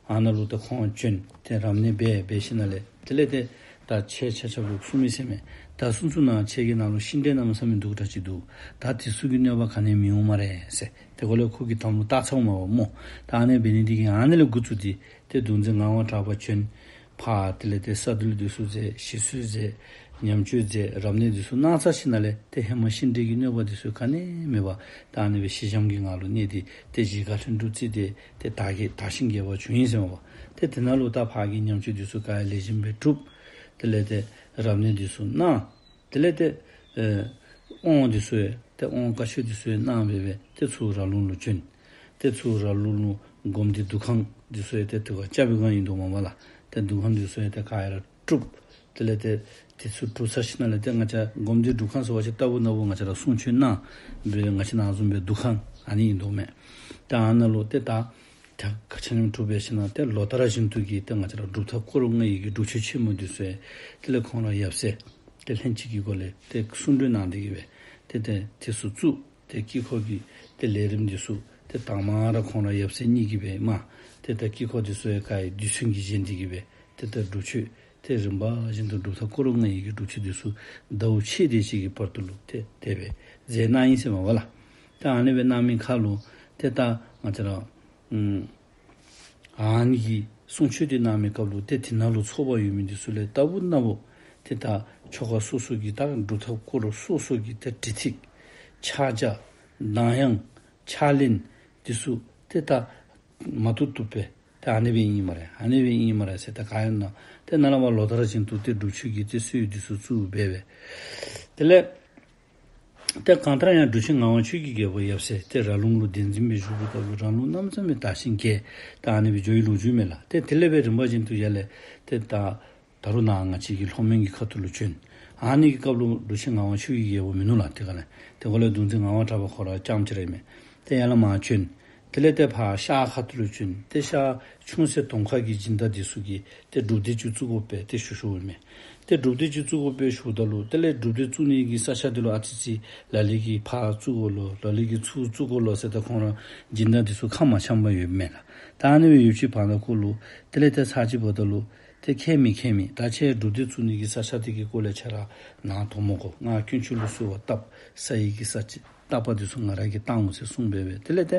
ཨ་ནཱ་ལུ་ད་ཁོང་བྱོན་ཏེ་རབ་གནས་འབད་འབད་ཞིནམ་ལས་དེ་ལས་ཏེ་ད་ཁྱེད་ཆ་ཁྱབ་ལུ་གསུངས་མི་ཟེར་མས། ད་ཚུན་ཚོད་ནཱ་ཁྱེད་ཀྱི་ནང་ལུ་ཤིང་འབྲས་གནམ་མེད་ས་མེད་སྡུག་དྲགས་ཅིག་འདུག། ད་དེ་ཚུ་གི་གནོད་པ་ག་ནི་ཡང་མི་འོང་སྨ་རེ་ཟེར། ཏེ་ཁོ་ལས་ཁོ་གིས་དམ་ལུ་བཏགས་ཚརཝ་མས་པ་སྨོ། ད་ཨ་ནི་འབད་ནི་དེ་གིས་ཨ་ནི་ལས་འགོ་བཙུགས་ཏེ་ཏེ་གདུང་འཛིན་ངག་དབང་གྲགས་པ་བྱོན། ཕར་དེ་ལས་ཏེ་ས་འདུལ་འདི་ཚུ་མཛད། ཞི་གསོལ་མཛད། ཉམས་བཅོས་མཛད་རབ་གནས་འདི་ཚུ་གནང་ཚར་ཞིནམ་ལས་ཏེ་ཧེ་མ་ཤི་འདྲེ་གི་གནོད་པ་འདི་ཚུ་ག་ནི་མེད་པར་ད་ཨ་ནི་སྦེ་ཞི་འཇམ་གྱི་ངང་ལུ་གནས་ཏེ་ཏེ་གཞིས་ཀ་ལྷུན་གྲུབ་རྩེ་འདི་ཏེ་དར་རྒྱས་དར་ཞིང་རྒྱས་པ་བྱུང་ཡི་ཟེར་མས་པ། ཏེ་དེ་ནང་ལུ་ད་ཕར་གྱི་ཉམས་བཅོས་འདི་ཚུ་ག་ཡང་ལེགས་ཤོམ་སྦེ་གྲུབ། དེ་ལས་ཏེ་རབ་གནས་འདི་ཚུ་གནང་། དེ་ལས་ཏེ་ཨེ་དབང་འདི་ཚུ་ཡང་ཏེ་དབང་བཀའ་ཆོས་འདི་ཚུ་ཡང་གནང་སྦེ་སྦེ་ཏེ་ཚུར་ར་ལུང་ལུ་བྱོན། ཏེ་ཚུར་ར་ལུང་ལུ་སྒོམ་སྡེ་འདུ་ཁང་འདི་ཚུ་ཡང་ཏེ་དེ་བ་ཅ་བའི་སྒང་ཨིན་དོ་མས་པ་ལགས། ཏེ་འདུ་ཁང་འདི་ཚུ་ཡང་ཏེ་ག་ཡང་ར་གྲུབ། དེ་ལས་ཏེ་དེ་ཚུ་གྲུབ་ཚར་ཞིནམ་ལས་ཏེ་ང་བཅས་སྒོམ་སྡེ་འདུ་ཁང་ཟེར་བ་ཅིན་ལྟ་བུ་ན་བུ་ང་བཅས་ར་གསུང་ཆོས་གནང་སྦེ་ང་བཅས་ནང་བཟུམ་སྦེ་འདུ་ཁང་ཨ་ནི་ཨིན་དོ་མས། ཏེ་ཨ་ནཱ་ལུ་ཏེ་ད་ད་ག་ཆ་མཉམ་གྲུབ་སྦེ་ཞིནམ་ལས་ཏེ་ལོ་ལྟར་བཞིན་དུ་གི་ཏེ་ང་བཅས་ར་སྒྲུབ་ཐབས་སྐོར་ལྔ་ཡི་གི་སྒྲུབ་མཆོད་ཆེན་མོ་འདི་ཚུ་ཡང་དེ་ལས་ཁོང་ར་ཡབ་སྲས་ཏེ་ལྷན་ཅིག་གི་སྒོ་ལས་ཏེ་གསུང་གྲོས་གནང་སྟེ་གི་སྦེ་ཏེ་ཏེ་དེ་ཚུ་བཙུགས། ཏེ་དཀྱིལ་འཁོར་གྱི་ཏེ་ལས་རིམ་འདི་ཚུ་ཏེ་དང་པ་ར་ཁོང་ར་ཡབ་སྲས་གཉིས་ཀྱིས་སྦེ་མ་ཏེ་ད་དཀྱིལ་འཁོར་འདི་ཚུ་ཡང་ག་ཡང་རྡུལ་ཚོན་གྱིས་བཞེངས་ཏེ་གི་སྦེ་ཏེ་ད་སྒྲུབ་མཆོད་ཏེ་རིམ་པ་བཞིན་དུ་སྒྲུབ་ཐབས་སྐོར་ལྔ་ཡི་གི་སྒྲུབ་མཆོད་འདི་ཚུ་ཟླཝ་ཕྱེད་དེ་ཅིག་གི་བར་དུ་ལུ་ཏེ་དེ་སྦེ་མཛད་གནང་ཡི་ཟེར་མས་པ་ལགས། ཏེ་ཨ་ནི་སྦེ་གནང་མི་ཁར་ལུ་ཏེ་ད་ང་བཅས་ར་ཨུམ་ཨ་ནི་གི་གསུང་ཆོས་འདི་གནང་མི་སྐབས་ལུ་ཏེ་དེ་ནང་ལུ་ཚོགས་པ་ཡོད་མི་འདི་ཚུ་ལས་ལྟ་བུ་ན་བུ་ཏེ་ད་ཆོ་ག་སོ་སོ་གི་ད་སྒྲུབ་ཐབས་སྐོར་སོ་སོ་གི་ཏེ་དྲི་ཐིག་ཕྱག་རྒྱ་གདངས་དབྱངས་ཕྱག་ལེན་འདི་ཚུ་ཏེ་ད་མ་བཏུབ་བཏུབ་སྦེ་ཏེ་ཨ་ནི་སྦེ་ཨིན་སྨ་རེ་ཨ་ནི་སྦེ་ཨིན་སྨ་རེ་ཟེར་ད་ག་ཡང་ན་ཏེ་ནཱ་ལས་མར་ལོ་ལྟར་བཞིན་དུ་ཏེ་སྒྲུབ་མཆོད་ཀྱི་ཏེ་སྲོལ་འདི་ཚུ་བཙུགས་སྦེ་སྦེ་དེ་ལས་ཏེ་གང་ལྟར་ཡང་འབྲུག་ཆེན་ངག་དབང་ཆོས་ཀྱི་རྒྱལ་པོ་ཡབ་སྲས་ཏེ་ར་ལུང་ལུ་གདན་འཛིན་སྦེ་བཞུགས་པའི་སྐབས་ལུ་ར་ལུང་གནམ་མེད་ས་མེད་དར་ཞིང་རྒྱས། ད་ཨ་ནི་སྦེ་འགྱོ་བའི་ལོ་རྒྱུས་མས་ལགས། ཏེ་དེ་ལས་སྦེ་རིམ་པ་བཞིན་དུ་ཡར་ལས་ཏེ་ད་ད་རུང་ནཱ་ང་བཅས་ཀྱི་ལྷོ་མོན་གྱི་ཁ་ཐུག་ལུ་བྱོན། ཨ་ནི་གི་སྐབས་ལུ་འབྲུག་ཆེན་ངག་དབང་ཆོས་ཀྱི་རྒྱལ་པོ་མིན་ནུག་ལགས། ཏེ་ག་ལས་ཏེ་འགོ་ལས་གདུང་འཛིན་ངག་དབང་གྲགས་པ་ཁོ་ར་རྐྱངམ་གཅིག་ར་ཨིན་མས། ཏེ་ཡར་ལས་མར་བྱོན། དེ་ལས་ཏེ་ཕར་ཤར་ཁ་ཐུག་ལུ་བྱོན། ཏེ་ཤར་ཆུང་སེ་དོང་ཁ་གི་སྦྱིན་བདག་འདི་ཚུ་གིས་ཏེ་སྒྲུབ་སྡེ་ཅིག་བཙུགས་དགོ་པས་ཏེ་ཞུ་ཞུཝ་ཨིན་མས། ཏེ་སྒྲུབ་སྡེ་ཅིག་བཙུགས་དགོ་པས་ཞུཝ་ད་ལུ་དེ་ལས་སྒྲུབ་སྡེ་བཙུགས་ནི་གི་ས་ཆ་འདི་ལུ་ཨ་ཙི་ཙི་ལ་ལུ་གིས་ཕར་བཙུགས་དགོ་ལོ་ལ་ལུ་གིས་ཚུར་བཙུགས་དགོ་ལོ་ཟེར་ད་ཁོང་ར་སྦྱིན་བདག་འདི་ཚུ་ཁ་མ་འཆམ་པར་ཡོདཔ་མས་ལགས། ད་ཨ་ནི་སྦེ་ཡོད་ཅི་བར་ན་ཁོ་ལུ་དེ་ལས་ཏེ་ཚར་ཅིག་འབདཝ་ད་ལུ་ཏེ་ཁྱད་མེད་ཁྱད་མེད། ད་ཁྱེད་སྒྲུབ་སྡེ་བཙུགས་ནི་གི་ས་ཆ་འདི་གི་སྐོར་ལས་ཁྱེད་ར་ནཱ་དོ་མོ་གོ། ང་དཀོན་མཆོག་ལུ་གསོལ་བ་བཏབ། ས་ཡི་གི་ས་ཅིག་བཏབ་པ་འདི་ཚུ་ང་ར་གིས་བཏང་འོང་ཟེར་གསུངས་སྦེ་སྦེ་དེ་ལས་ཏེ་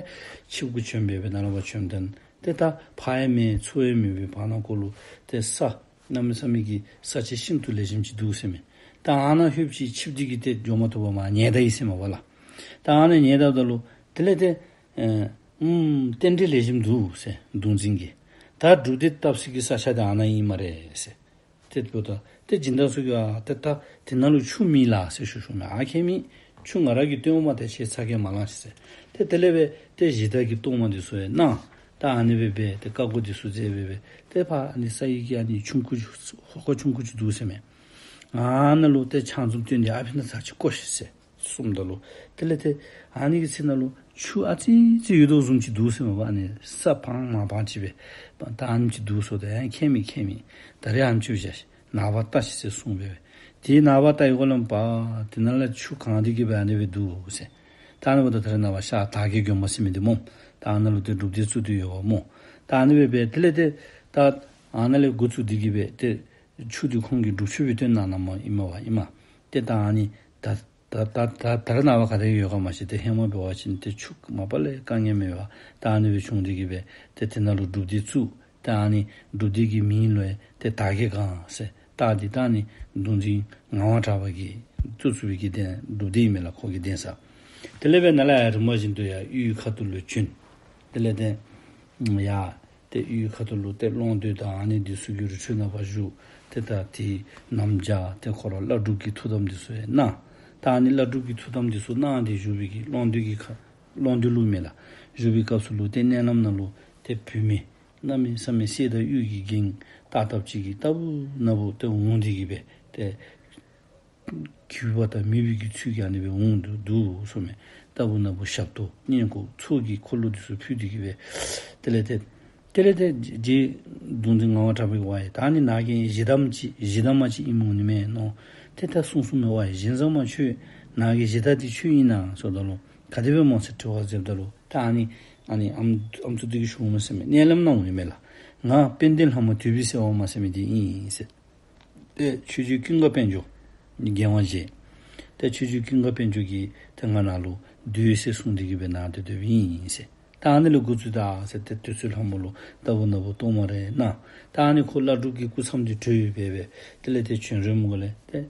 ཆིབས་གུ་བྱོན་སྦེ་སྦེ་ནཱ་ལས་ཕར་བྱོནམ་ད་ཏེ་ད་ཕར་ཡང་མེད་ཚུར་ཡང་མེད་པའི་བར་ན་ཁོ་ལུ་ཏེ་ས་གནམ་མེད་ས་མེད་ཀྱི་ས་ཆ་ཤིན་ཏུ་ལེགས་ཤོམ་ཅིག་འདུག་ཟེར་མས། ད་ཨ་ནཱ་ལྷོདཔ་ཅིག་ཆིབས་འདི་གིས་ཏེ་འགྱོ་མ་བཏུབ་པར་མར་ཉལ་ད་ཡི་ཟེར་མས་པ་ལགས། ད་ཨ་ནཱ་ཉལ་ད་ད་ལུ་དེ་ལས་ཏེ་ཨེ་ཨུམ་རྟེན་འབྲེལ་ལེགས་ཤོམ་འདུག་ཟེར་གདུང་འཛིན་གྱིས། ད་སྒྲུབ་སྡེ་བཏབ་སའི་གི་ས་ཆ་འདི་ཨ་ནཱ་ཨིན་སྨ་རེ་ཟེར། ཏེ་འབདཝ་ད་ཏེ་སྦྱིན་བདག་ཚུ་གིས་ཨ་ཏེ་ད་དེ་ནང་ལུ་ཆུ་མེད་ལགས་ཟེར་ཞུ་ཞུཝ་མས། ཨ་ཁྱད་མེད། ཆུ་ང་ར་གིས་བཏོན་འོང་མས། ཏེ་ཁྱེད་ཚ་གྱང་མ་ལང་ཟེར། ཏེ་དེ་ལས་སྦེ་ཏེ་གཞི་བདག་གི་གཏོར་མ་འདི་ཚུ་ཡང་གནང་། ད་ཨ་ནི་སྦེ་སྦེ་ཏེ་བཀའ་བསྒོ་འདི་ཚུ་མཛད་སྦེ་སྦེ་ཏེ་ཕར་ཨ་ནི་ས་ཡི་གི་ཨ་ནི་ཆུང་ཀུ་ཧོ་ཀ་ཆུང་ཀུ་ཅིག་འདུག་ཟེར་མས། ཨ་ནཱ་ལུ་ཏེ་ཕྱག་མཛུབ་སྟོན་ཏེ་ཨ་ཕི་ནང་ཚར་ཅིག་བཀོ་ཤིག་ཟེར་གསུངམ་ད་ལུ་དེ་ལས་ཏེ་ཨ་ནི་གི་ཚེ་ནང་ལུ་ཆུ་ཨ་ཙི་ཙི་ཡོད་དོ་བཟུམ་ཅིག་འདུག་ཟེར་མས་པ། ཨ་ནི་ས་སྤང་མ་སྤང་ཅིག་སྦེ་ད་ཨ་ནེམ་ཅིག་འདུག་ཟེརཝ་ད་ཡང་ཁྱད་མེད་ཁྱད་མེད། ད་རེས་ཨ་ནེམ་ཅིག་བཞག་ཤིག། ནངས་པ་བལྟ་ཤིག་ཟེར་གསུངས་སྦེ་སྦེ་དེ་ནངས་པ་བལྟ་བའི་སྒང་ལས་ཕར་དེ་ནང་ལས་ཆུ་གང་སྟེ་གི་སྦེ་ཨ་ནི་སྦེ་འདུག་ཟེར། ད་ཨ་ནི་འབདཝ་ད་ད་རེས་ནངས་པ་ཤར་དར་རྒྱས་དགོན་པ་ཟེར་མི་འདི་སྨོ། ད་ཨ་ནཱ་ལུ་ཏེ་སྒྲུབ་སྡེ་བཙུགས་ཏེ་ཡོདཔ་སྨོ། ད་ཨ་ནི་སྦེ་སྦེ་དེ་ལས་ཏེ་ད་ཨ་ནཱ་ལས་འགོ་བཙུགས་ཏེ་གི་སྦེ་ཏེ་ཆུ་འདི་ཁོང་གིས་སྒྲུབ་མཆོད་སྦེ་བཏོན་གནང་གནངམ་མས། ཨིན་མས་པ་ཨིན་མས། ཏེ་ད་ཨ་ནི་ད་ད་ད་ད་ད་རེས་ནངས་པ་ག་དེ་ཡོད་ག་མ་ཤེས། ཏེ་ཧེ་མ་འབད་བ་ཅིན་ཏེ་ཆུ་མ་པ་ལས་དཀའ་ངལ་མེད་པར་ད་ཨ་ནི་སྦེ་བྱུང་སྟེ་གི་སྦེ་ཏེ་དེ་ནང་ལུ་སྒྲུབ་སྡེ་བཙུགས། ད་ཨ་ནི་སྒྲུབ་སྡེ་གི་མིང་ལུ་ཡང་ཏེ་དར་རྒྱས་སྒང་ཟེར་བཏགས་ཏེ་ད་ཨ་ནི་གདུང་འཛིན་ངག་དབང་གྲགས་པ་གིས་བཙུགས་བཙུགས་པའི་གི་གདན་སྒྲུབ་སྡེ་ཨིན་མས་ལགས། ཁོ་གི་གདན་ས། དེ་ལས་སྦེ་ནཱ་ལས་ཡར་རིམ་པ་བཞིན་དུ་ཡར་དབུས་ཁ་ཐུག་ལུ་བྱོན། དེ་ལས་ཏེ་ཡར་ཏེ་དབུས་ཁ་ཐུག་ལུ་ཏེ་ཀློང་རྡོལ་དང་ཨ་ནི་འདི་ཚུ་གི་རི་ཁྲོད་ནང་ཕར་བཞུགས། ཏེ་ད་དེའི་གནམ་བྱཱར་ཏེ་ཁོ་ར་བླ་སྒྲུབ་ཀྱི་ཐུགས་དམ་འདི་ཚུ་ཡང་གནང་། ད་ཨ་ནི་བླ་སྒྲུབ་ཀྱི་ཐུགས་དམ་འདི་ཚུ་གནང་སྟེ་བཞུགས་པའི་གི་ཀློང་རྡོལ་གྱི་ཁ་ཀློང་རྡོལ་ལུ་མས་ལགས། བཞུགས་པའི་སྐབས་སུ་ལུ་ཏེ་མནལ་ལམ་ནང་ལུ་ཏེ་བུད་མེད་གནམ་མེད་ས་མེད་གསེར་དང་དངུལ་གྱི་རྒྱན་བཏགས་བཏགསཔ་ཅིག་གིས་ལྟ་བུ་ན་བུ་ཏེ་འོང་སྟེ་གི་སྦེ་ཏེ་གུས་པ་དང་མོས་པའི་གི་ཚུལ་གྱིས་ཨ་ནི་སྦེ་འོང་དོ་འདུག་གསུངས་མས། ལྟ་བུ་ན་བུ་ཞབས་ཏོག་བསྙེན་བཀུར་ཚོགས་ཀྱི་འཁོར་ལོ་འདི་ཚུ་ཕུལ་ཏེ་གི་སྦེ་དེ་ལས་ཏེ་དེ་ལས་ཏེ་རྗེ་གདུང་འཛིན་ངག་དབང་གྲགས་པ་གིས་ཝའེ་ད་ཨ་ནི་ནཱ་གི་གཞི་བདག་ཅིག་གཞི་བདག་མ་ཅིག་ཨིནམ་འོང་ནི་མས་མནོ། ཏེ་ད་གསུངས་གསུངསམ་མས། ཝའེ་གཞན་བཟང་མ་ཁྱོད་ནཱ་གི་གཞི་བདག་འདི་ཁྱོད་ཨིན་ན་ཟེརཝ་ད་ལུ་ག་དེ་སྦེ་སྨོ་ཟེར་དྲི་བ་མཛདཔ་ད་ལུ་ད་ཨ་ནི་ཨ་ནི་ཨམ་ཨམ་སྲུ་འདི་གིས་ཞུཝ་མས་ཟེར་མས། མནལ་ལམ་ནང་འོང་ནི་མས་ལགས། ང་དཔལ་ལྡན་ལྷ་མོ་དུད་པའི་སེར་བ་མ་ཟེར་མི་འདི་ཨིན་ཟེར། ཏེ་ཆོས་རྗེ་ཀུན་དགའ་དཔལ་འབྱོར་རྒྱལ་དབང་རྗེ། ཏེ་ཆོས་རྗེ་ཀུན་དགའ་དཔལ་འབྱོར་གྱིས་ཏེ་ང་ནཱ་ལུ་སྡོད་ཟེར་གསུངས་ཏེ་གི་སྦེ་ནཱ་སྡོད་སྡོདཔ་ཨིན་ཟེར། ད་ཨ་ནི་ལས་འགོ་བཙུགས་ད་ཟེར་ཏེ་དུས་ཚོད་ལྷག་མོ་ལུ་ལྟ་བུ་ན་བུ་གཏོར་མ་རེ་གནང་། ད་ཨ་ནི་ཁོ་བླ་སྒྲུབ་ཀྱི་སྐུ་མཚམས་འདི་གྲོལ་སྦེ་སྦེ་དེ་ལས་ཏེ་བྱོན་རན་མི་གུ་ལས་ཏེ་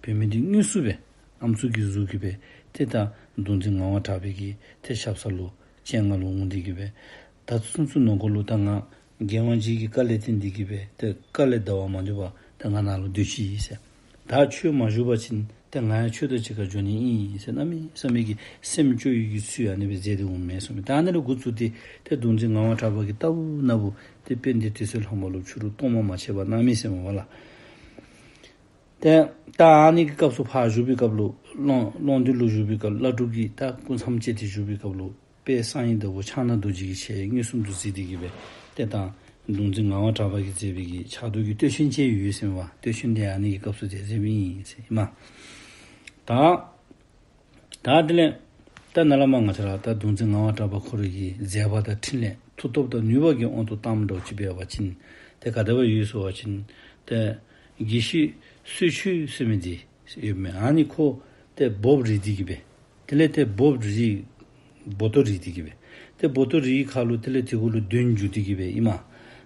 བུད་མེད་འདི་དངོས་སུ་སྦེ་ཨམ་སྲུ་གི་གཟུགས་ཀྱིས་སྦེ་ཏེ་ད་གདུང་འཛིན་ངག་དབང་གྲགས་པའི་གི་ཏེ་ཞབས་ས་ལུ་སྤྱན་སྔར་ལུ་འོང་སྟེ་གི་སྦེ། ད་ཚུན་ཚོད་ནང་འཁོད་ལུ་ད་ང་རྒྱལ་དབང་རྗེ་གི་བཀའ་ལས་བརྟེན་ཏེ་གི་སྦེ་ཏེ་བཀའ་ལས་འདའ་བ་མ་འགྱོ་བར་ཏེ་ང་ནཱ་ལུ་སྡོད་ཅི་ཟེར། ད་ཁྱོད་མ་བཞུགས་པ་ཅིན་ཏེ་ང་ཡང་ཁྱོད་དང་གཅིག་ཁར་འགྱོ་ནི་ཨིན་ཟེར་གནམ་མེད་ས་མེད་ཀྱི་སེམས་སྐྱོ་བའི་གི་ཚུལ་ཨ་ནི་སྦེ་མཛད་དེ་འོང་མས་ཟེར་མས། ད་ཨ་ནི་ལས་འགོ་བཙུགས་ཏེ་ཏེ་གདུང་འཛིན་ངག་དབང་གྲགས་པ་གིས་རྟག་བུ་ན་བུ་ཏེ་དཔལ་ལྡན་དུད་སོལ་ལྷ་མོ་ལུ་ཕྱི་རུ་གཏོར་མ་མ་ཆད་པར་གནང་མི་ཟེར་མས་པ་ལགས། ཏེ་ད་ཨ་ནི་གི་སྐབས་སུ་ཕར་བཞུགས་པའི་སྐབས་ལུ་ལོང་ལོང་སྟོད་ལུ་བཞུགས་པའི་སྐབས་ལུ་བླ་སྒྲུབ་ཀྱིས་ད་སྐུ་མཚམས་བཅད་དེ་བཞུགས་པའི་སྐབས་ལུ་དཔལ་གསང་བའི་བདག་པོ་ཕྱག་ན་རྡོ་རྗེ་གི་ཞལ་མངོན་སུམ་དུ་གཟིགས་ཏེ་གི་སྦེ་ཏེ་ད་གདུང་འཛིན་ངག་དབང་གྲགས་པ་གིས་མཛད་པའི་གི་ཕྱག་རྡོར་གྱི་བསྟོད་ཆེན་ཅིག་ཡོད་ཟེར་མས་པ། བསྟོད་ཆེན་དེ་ཨ་ནི་གི་སྐབས་སུ་མཛད་མཛདཔ་ཨིན་ཟེར་ཨིན་མས། ད་ད་དེ་ལས་ད་ནཱ་ལས་མར་ང་བཅས་ར་ད་གདུང་འཛིན་ངག་དབང་གྲགས་པ་ཁོ་རའི་གི་མཛད་པ་དང་ཕྲིན་ལས་མཐུ་སྟོབས་དང་ནུས་པ་གི་དབང་དུ་བཏངམ་འདྲཝ་ཅིག་འབད་བ་ཅིན་ཏེ་ག་དེ་སྦེ་ཡོད་ཟེར་བ་ཅིན་ཏེ་དགེ་བཤེས་གསོལ་མཆོད་ཟེར་མི་འདི་ཡོདཔ་མས། ཨ་ནི་ཁོ་ཏེ་འབོབ་རིལ་ཏེ་གི་སྦེ་དེ་ལས་ཏེ་འབོབ་རིལ་སྦོ་ཏོ་རིལ་ཏེ་གི་སྦེ་ཏེ་སྦོ་ཏོ་རིལ་ཁར་ལུ་དེ་ལས་དེ་གུ་ལུ་གདོན་འཇུག་སྟེ་གི་སྦེ་ཨིན་མས།